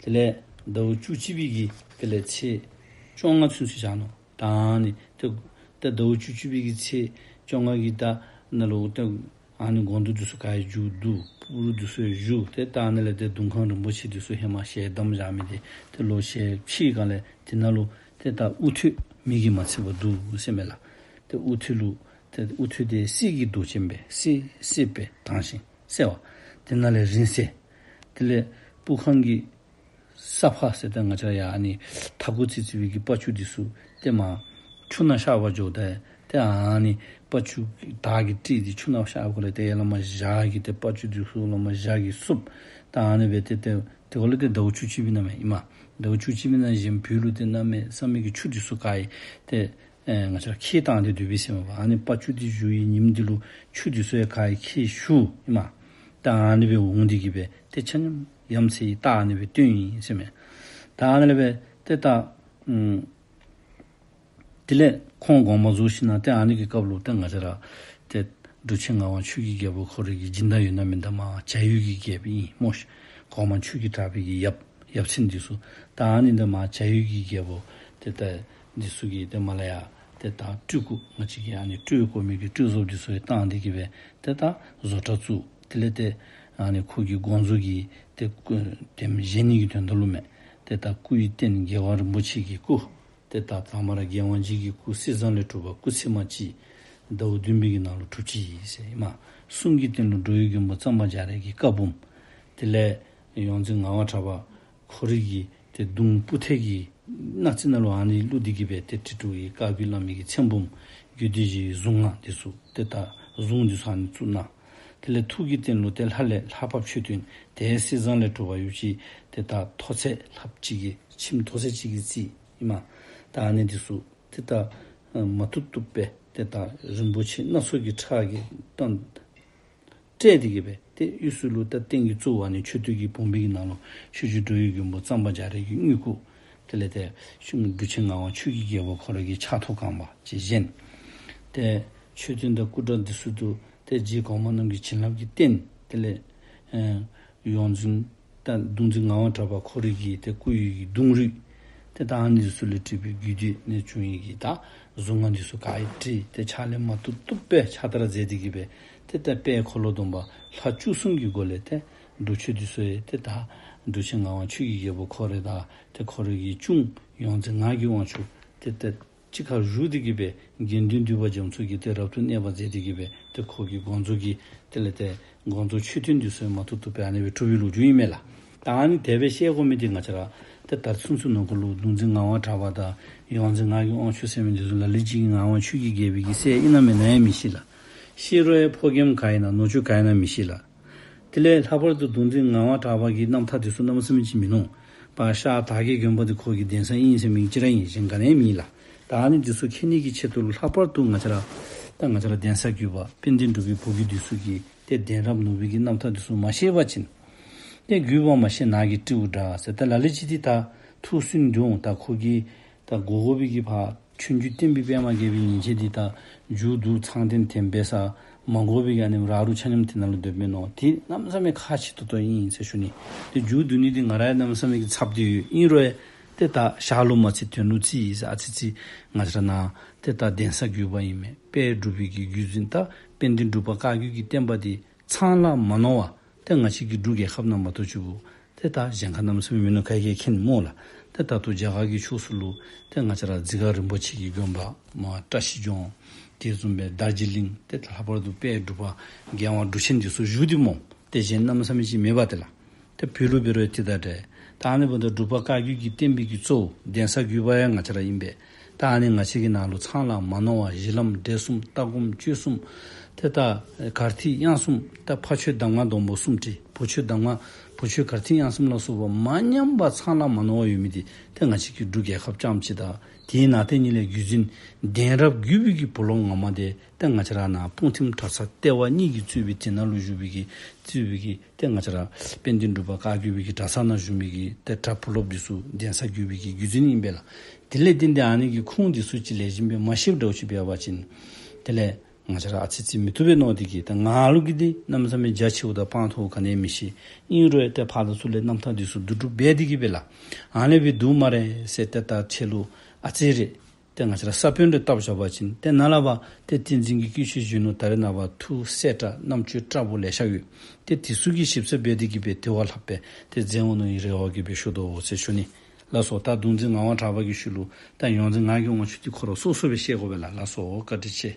དེ་ལས་ཟླཝ་བཅུ་གཅིག་པའི་གི་དེ་ལས་ཚེས་བཅོ་ལྔ་ཚུན་ཚོད་བཞག་ནུག། ད་ཨ་ནི་ཏེ་ཏེ་ཟླཝ་བཅུ་གཅིག་པའི་གི་ཚེས་བཅོ་ལྔ་གི་ད་ནང་ལུ་ཏེ་ཨ་ནི་དགོངས་རྫོགས་འདི་ཚུ་ག་ར་མཇུག་བསྡུ། སྤུར་འདི་ཚུ་བཞུགས། ཏེ་ད་ཨ་ནི་ལས་ཏེ་གདུང་ཁང་རིན་པོ་ཆེ་འདི་ཚུ་ཧེ་མ་ཞལ་གདམས་བཞག་མི་འདི་ཏེ་ལོག་ཞལ་ཕྱེ་གང་ལས་དེ་ནང་ལུ་ཏེ་ད་དབུ་ཐོད་མིག་གིས་མ་ཚིམ་པར་འདུག་ཟེར་མས་ལགས། ཏེ་དབུ་ཐོད་ལུ་ཏེ་དབུ་ཐོད་དེ་གསེར་གྱི་མདོག་ཅན་སྦེ་སེར་སེར་སྦེ་དྭངས་ཤིང་གསལ་བ། དེ་ནང་ལས་རིང་བསྲེལ། དེ་ལས་སྤུར་ཁང་གི་ས་ཕག་ཟེར་ཏེ་ང་བཅས་ཡར་ཨ་ནི་ཐ་གུ་ཙི་ཙི་བའི་གི་པག་ཅུ་འདི་ཚུ་ཏེ་མར་ཆུ་ནང་གཤགས་པར་འགྱོཝ་ད་ཏེ་ཨ་ནི་པག་ཅུ་དར་གྱིས་དཀྲིས་ཏེ་ཆུ་ནང་གཤགས་པ་ལས་ཏེ་ཡར་ལས་མར་ཞག་གིས་ཏེ་པག་ཅུ་འདི་ཚུ་ལས་མར་ཞག་གིས་བསུབས། ད་ཨ་ནི་སྦེ་ཏེ་ཏེ་དེ་གུ་ལས་ཏེ་ཟླཝ་བཅུ་གཅིག་པའི་ནང་མས་ཨིན་མས། ཟླཝ་བཅུ་གཅིག་པའི་ནང་བཞིན་བོད་ལུ་ཏེ་གནམ་མེད་ས་མེད་ཀྱི་ཆུ་འདི་ཚུ་ག་ར་ཏེ་ཨེ་ང་བཅས་ར་ཁྱེགས་བཏང་སྟེ་སྡོད་པས་ཟེར་མས་པ། ཨ་ནི་པག་ཅུ་འདི་བཞུ་བའི་ཉིནམ་འདི་ལུ་ཆུ་འདི་ཚུ་ཡང་ག་ར་ཁྱེགས་བཞུ་ཨིན་མས། ད་ཨ་ནི་སྦེ་འོང་སྟེ་གི་སྦེ་ཏེ་ཆ་མཉམ་ཡ་མཚན་གྱི་རྟགས་ཨ་ནི་སྦེ་སྟོན་ཡི་ཟེར་མས། ད་ཨ་ནི་ལས་སྦེ་ཏེ་ད་ཨམ་དེ་ལས་ཁོང་དགོངས་པ་རྫོགས་ཞིནམ་ལས་ཏེ་ཨ་ནི་གི་སྐབས་ལུ་ཏེ་ང་བཅས་ར་ཏེ་འབྲུག་ཆེན་ངག་དབང་ཆོས་ཀྱི་རྒྱལ་པོ་ཁོ་རའི་གི་སྦྱིན་བདག་ཡོད་ན་མེད་ན་མར་བྱ་ཡུལ་གྱི་རྒྱལཔོ་ཨིན་སྨོ་ཤིག། གོང་མ་ཆོས་ཀྱི་གྲགས་པའི་གི་ཡབ་ཡབ་ཆེན་འདི་ཚུ། ད་ཨ་ནི་འདི་མར་བྱ་ཡུལ་གྱི་རྒྱལ་པོ་ཏེ་ད་འདི་ཚུ་གིས་ཏེ་མར་ལས་ཡར་ ཏེ་ད་སྤྲུལ་སྐུ་ང་བཅས་ཀྱི་ཨ་ནི་སྤྲུལ་སྐུ་མི་གི་སྤྲུལ་བཟོ་འདི་ཚུ་ཡང་བཏང་སྟེ་གི་སྦེ་ཏེ་ད་བཟོ་གྲྭ་བཙུགས། དེ་ལས་ཏེ་ཨ་ནི་ཁོ་གི་དགོངས་རྫོགས་ཀྱི་ཏེ་སྐུ་དེམ་བཞེངས་ནི་གི་དོན་དག་ལུ་མས། ཏེ་ད་སྐུའི་རྟེན་རྒྱལ་བ་རིན་པོ་ཆེ་གི་སྐུ། ཏེ་ད་དང་པ་ར་རྒྱལ་དབང་རྗེ་གི་སྐུ་གསེར་ཟངས་ལས་གྲུབ་པ་སྐུ་ཚད་མ་གཅིག་ཟླཝ་བདུན་པའི་གི་ནང་ལུ་གྲུབ་ཅི་ཟེར་ཨིན་མས། གསུང་གི་རྟེན་ལུ་འགྲོ་བའི་མགོན་པོ་གཙང་པ་རྒྱ་རས་ཀྱི་བཀའ་འབུམ། དེ་ལས་ཡོངས་འཛིན་ངག་དབང་གྲགས་པ་ཁོ་རའི་གི་ཏེ་གདུང་སྤུ་ཐལ་གྱི་སྣག་རྩི་ནང་ལུ་ཨ་ནི་བླུགས་ཏེ་གི་སྦེ་ཏེ་ཁྲི་དྲུག་གི་བཀའ་བརྒྱུད་བླ་མའི་གི་མཚན་འབུམ་རྒྱུད་སྡེ་བཞིའི་གཟུངས་སྔགས་འདི་ཚུ་ཏེ་ད་གཟུངས་འདི་ཚུ་ཨ་ནི་བཙུགས་གནང་། དེ་ལས་ཐུགས་ཀྱི་རྟེན་ལུ་ཏེ་ལྷ་ལས་ལྷ་བབས་མཆོད་རྟེན་ཏེ་གསེར་ཟངས་ལས་གྲུབ་པ་ཡོད་ཅི། ཏེ་ད་ཐོག་ཚད་ལྷ་གཅིག་གི་ཁྱིམ་ཐོག་ཚད་གཅིག་གི་རྩིས་ཨིན་མས། ད་ཨ་ནི་འདི་ཚུ་ཏེ་ད་མ་བཏུབ་བཏུབ་སྦེ་ཏེ་ད་རིན་པོ་ཆེ་སྣ་ཚོགས་ཀྱི་ཁྲག་གིས་བཏང་སྤྲས་ཏེ་གི་སྦེ་ཏེ་དབུས་སུ་ལུ་ད་རྟེན་གྱི་གཙོ་བོ་ཨ་ནི་མཆོད་རྟེན་གྱི་བུམ་པའི་གི་ནང་ལུ་ཆོས་རྗེ་འགྲོ་བའི་མགོན་པོ་གཙང་པ་རྒྱ་རས་ཀྱི་དངུལ་སྐུ། དེ་ལས་ཏེ་འབྲུག་ཆེན་ངག་དབང་ཆོས་ཀྱི་རྒྱལ་པོ་ཁོ་ར་གི་ཕྱག་ཐོག་གང་བ་ཅིག་བཞེངས། ཏེ་མཆོད་རྟེན་དང་སྐུ་འདྲ་འདི་ཚུ་དུ་ཏེ་རྗེ་གོང་མ་རྣམས་ཀྱི་བྱིན་རླབས་ཀྱི་རྟེན། དེ་ལས་ཨེ་ཡོངས་འཛིན་ད་གདུང་འཛིན་ངག་དབང་གྲགས་པ་ཁོ་རའི་གི་ཏེ་སྐུ་ཡི་གི་གདུང་རུས། ཏེ་ད་ཨ་ནི་ཚུ་ལས་བྲིས་པའི་རྒྱུད་སྡེ་ནས་བྱུང་ཡི་གི་ད་གཟུངས་སྔགས་འདི་ཚུ་ག་ར་བྲིས་ཏེ་ཕྱག་ལེན་མ་བཏུབ་བཏུབ་སྦེ་ཕྱག་བསྟར་མཛད་དེ་གི་སྦེ་ཏེ་ད་དཔལ་འཁོར་ལོ་སྡོམ་པ་ལྷ་བཅུ་གསུམ་གྱི་སྒོ་ལས་ཏེ་སྒྲུབ་མཆོད་འདི་ཚུ་ཡང་ཏེ་ད་འབྲུག་ཆེན་ངག་དབང་ཆོས་ཀྱི་རྒྱལ་པོ་ཁོ་ར་དང་ཏེ་ཁོ་རའི་གི་གཅུང་ཡོངས་འཛིན་ངག་གི་དབང་ཕྱུག་ཏེ་ད་གཅིག་ཁར་བཞུགས་ཏེ་གི་སྦེ་དགེ་འདུན་འདུས་པ་རྒྱ་མཚོ་གིས་ཏེ་རབ་ཏུ་གནས་པ་མཛད་དེ་གི་སྦེ་ཏེ་ཁོ་གི་དགོངས་རྫོགས་ཀྱི་དེ་ལས་ཏེ་དགོངས་རྫོགས་མཆོད་རྟེན་འདི་ཚུ་མ་བཏུབ་བཏུབ་སྦེ་ཨ་ནི་སྦེ་གྲུབ་པའི་ལོ་རྒྱུས་ཨིན་མས་ལགས། ད་ཨ་ནི་དེ་སྦེ་བཤད་དགོ་མི་འདི་ང་བཅས་ར་ཏེ་ད་ཚུན་ཚོད་ནང་འཁོད་ལུ་གདུང་འཛིན་ངག་དབང་གྲགས་པ་དང་ཡོངས་འཛིན་ངག་གི་དབང་ཕྱུག་ཟེར་མི་འདི་ཚུ་ལ་ལུ་ཅིག་གིས་ངག་དབང་ཆོས་ཀྱི་རྒྱལ་པོའི་གི་སྲས་ཨིན་ན་མེན་ན་ཡང་མི་ཤེས་ལགས། ཤེས་རུང་ཡང་ཕོ་རྒནམ་ག་ཨིན་ན་ནུ་གཅུང་ག་ཨིན་ན་མི་ཤེས་ལགས། དེ་ལས་ལྷག་པར་དུ་གདུང་འཛིན་ངག་དབང་གྲགས་པ་གི་རྣམ་ཐར་འདི་ཚུ་གནམ་མེད་ས་མེད་ཅིག་མིན་ནུག། པ་ཤ་དར་གྱི་དགོན་པ་འདི་ཁོ་གི་གདན་ས་ཨིན་ཟེར་མི་གཅིག་ར་ཨིན། གཞན་ག་ནི་ཡང་མེད་ལགས། ད་ཨ་ནི་འདི་ཚུ་མཁྱེན་ནི་གི་ཆེད་དུ་ལྷག་པར་དུ་ང་བཅས་ར་ད་ང་བཅས་ར་གདན་ས་བརྒྱུད་པ་དཔལ་ལྡན་འབྲུག་པའི་བུ་བརྒྱུད་འདི་ཚུ་གིས་ཏེ་གདན་རབས་ནོར་བུའི་གི་རྣམ་ཐར་འདི་ཚུ་མ་ཤེས་པ་ཅིན་ཏེ་བརྒྱུད་པ་མ་ཤེས་ནགས་ཀྱི་སྤྲེའུ་འདྲ་ཟེར། ད་ལ་ལུ་ཅིག་འདི་ད་ཐུགས་སུན་འདུག། ད་ཁོ་གིས་ད་དགོ་དགོ་པའི་གི་ཕར་ཆོས་འབྱུང་བསྟན་པའི་པདྨ་རྒྱས་པའི་ཉིན་བྱེད་འདི་ད་མཇུག་བསྡུ་ཚང་ཐེངས་ཐེངས་འབད་ས་མ་དགོ་པའི་གི་ཨ་ནི་ར་རུ་ཆ་མཉམ་དེ་ནང་ལུ་སྡོདཔ་མས་མནོ། དེ་གནམ་མེད་ས་མེད་ཁག་ཆེ་ཏོག་ཏོ་ཨིན་ཟེར་ཞུ་ནི། ཏེ་མཇུག་བསྡུ་ནི་འདི་ང་ར་ཡང་གནམ་མེད་ས་མེད་ཀྱི་འཚབ་སྟེ་ཡོད། ཨིན་རུང་ཡང་ཏེ་ད་ཞར་ལུ་མ་ཚད་དོན་ལུ་རྩིས་ཡི་ཟེར། ཨ་ཙི་ཙི་ང་བཅས་ར་ནཱ་ཏེ་ད་གདན་ས་བརྒྱུད་པ་ཨིན་མས། དཔལ་འབྲུག་པའི་གི་བརྒྱུད་འཛིན་ད་དཔལ་ལྡན་འབྲུག་པ་བཀའ་བརྒྱུད་ཀྱི་བསྟན་པ་འདི་ཚང་ལ་མ་ནོར་བ་ཏེ་ང་བཅས་ཀྱི་འབྲུག་རྒྱལ་ཁབ་ནང་མ་གཏོགས་ཅིག་གུ་ཏེ་ད་གཞན་ཁར་གནམ་མེད་ས་མེད་མིན་ནུག། ག་གིས་མཁྱེན་སྨོ་ལགས། ཏེ་ད་ལྟོ་རྒྱ་གར་གྱི་ཕྱོགས་སུ་ལུ་ཏེ་ང་བཅས་ར་རྫི་སྒར་རིན་པོ་ཆེ་གི་དགོན་པ་མ་བཀྲ་ཤིས་ལྗོངས་དེ་བཟུམ་སྦེ་དར་ཇི་ལིང་ཏེ་ལྷག་པར་དུ་དཔལ་འབྲུག་པ་རྒྱལ་དབང་འབྲུག་ཆེན་འདི་ཚུ་བཞུགས་ཏེ་སྨོ། ཏེ་གཞན་གནམ་མེད་ས་མེད་ཅིག་མེད་པ་དེ་ལགས། ཏེ་བོད་ལུ་འབད་རུང་ཏེ་ད་འདྲ། ད་ཨ་ནི་འབདཝ་ད་འབྲུག་པ་བཀའ་བརྒྱུད་ཀྱི་བསྟན་པའི་གི་གཙོ་བོ་གདན་ས་བརྒྱུད་པ་ཡང་ང་བཅས་ར་ཨིན་པས། ད་ཨ་ནི་ང་བཅས་ཀྱི་ནང་ལུ་ཚང་ལ་མ་ནོར་བ་གཞི་ལམ་འབྲས་གསུམ་ལྟ་སྒོམ་སྤྱོད་གསུམ་ཏེ་ད་གར་ཐིག་དབྱངས་གསུམ་ད་ཕ་ཆོས་གདམས་ངག་སྡོང་པོ་གསུམ་ཏེ་བུ་ཆོས་གདམས་ངག་བུ་ཆོས་གར་ཐིག་དབྱངས་གསུམ་ལ་སོགས་པ་མ་ཉམས་པ་ཚང་ལ་མ་ནོར་བ་ཡོད་མི་འདི་ཏེ་ང་བཅས་ཀྱི་འབྲུག་རྒྱལ་ཁབ་རྐྱངམ་ཅིག་དང་དེའི་ནང་དེ་ཉིད་ལས་བརྒྱུད་འཛིན་གདན་རབས་བརྒྱུད་པའི་གི་བུ་སློབ་ངོ་མ་དེ་ཏེ་ང་བཅས་ར་ནཱ་སྤུངས་ཐིམ་གྲྭ་ཚང་ལྟེ་བ་གཉིས་ཀྱིས་གཙོས་པའི་དེ་ནང་ལུ་བཞུགས་པའི་གི་གཙོས་པའི་གི་ཏེ་ང་བཅས་ར་དཔལ་ལྡན་འབྲུག་པ་བཀའ་བརྒྱུད་པའི་གི་གྲྭ་ཚང་ནང་བཞུགས་མི་གི་ཏེ་གྲྭ་བུ་སློབ་འདི་ཚུ་གདན་ས་བརྒྱུད་པའི་གི་བརྒྱུད་འཛིན་ཨིན་པས་ལགས། དེ་ལས་བརྟེན་ཏེ་ཨ་ནི་གི་ཁུངས་འདི་ཚུ་ཅིག་ལེགས་ཤོམ་སྦེ་མ་ཤེསཔ་འདྲཝ་ཅིག་འབད་བ་ཅིན་དེ་ལས་ང་བཅས་ར་ཨ་ཙི་ཙི་མི་བཏུབ་པས་མནོ་སྟེ་གི་ད་ང་ལུ་གིས་འདི་གནམ་མེད་ས་མེད་རྒྱ་ཆེཝ་དང་སྤང་ཐོག་ག་ནི་ཡང་མི་ཤེས། ཨིན་རུང་ཡང་ཏེ་ཕར་དང་ཚུར་ལས་རྣམ་ཐར་འདི་ཚུ་བསྡུ་སྒྲུབ་འབད་དེ་གི་སྦེ་ལགས། ཨ་ནི་སྦེ་འདུག་སྨ་རེ་ཟེར་ཏེ་ད་ཁྱེད་ལུ་ཨ་ཙི་རེ་ཏེ་ང་བཅས་ར་ས་བོན་རེ་བཏབ་བཞག་པ་ཅིན་ཏེ་ནཱ་ལས་ཕར་ཏེ་བསྟན་འཛིན་གྱི་སྐུ་མཆེད་གཞོན་ནུ་ད་རེས་ནངས་པ་ཐུགས་གསལ་དྲགས་རྣམ་དཔྱོད་དྲག་པོ་ལེ་ཤ་ཡོད། ཏེ་དེ་ཚུ་གིས་ཞིབ་གསལ་འབད་དེ་གི་སྦེ་དེ་བ་ལྷག་སྦེ་ཏེ་མཛད་འོང་ནི་རེ་བ་གི་སྦེ་ཞུ་དོ་ཟེར་ཞུ་ནི། ལགས་སོ། ད་གདུང་འཛིན་ངག་དབང་གྲགས་པ་གི་ཤུལ་ལུ་ད་ཡོངས་འཛིན་ངག་གི་དབང་ཕྱུག་འདི་ཁོ་ར་སོ་སོ་སྦེ་བཤད་དགོ་པས་ལགས། ལགས་སོ། བཀའ་དྲིན་ཆེ།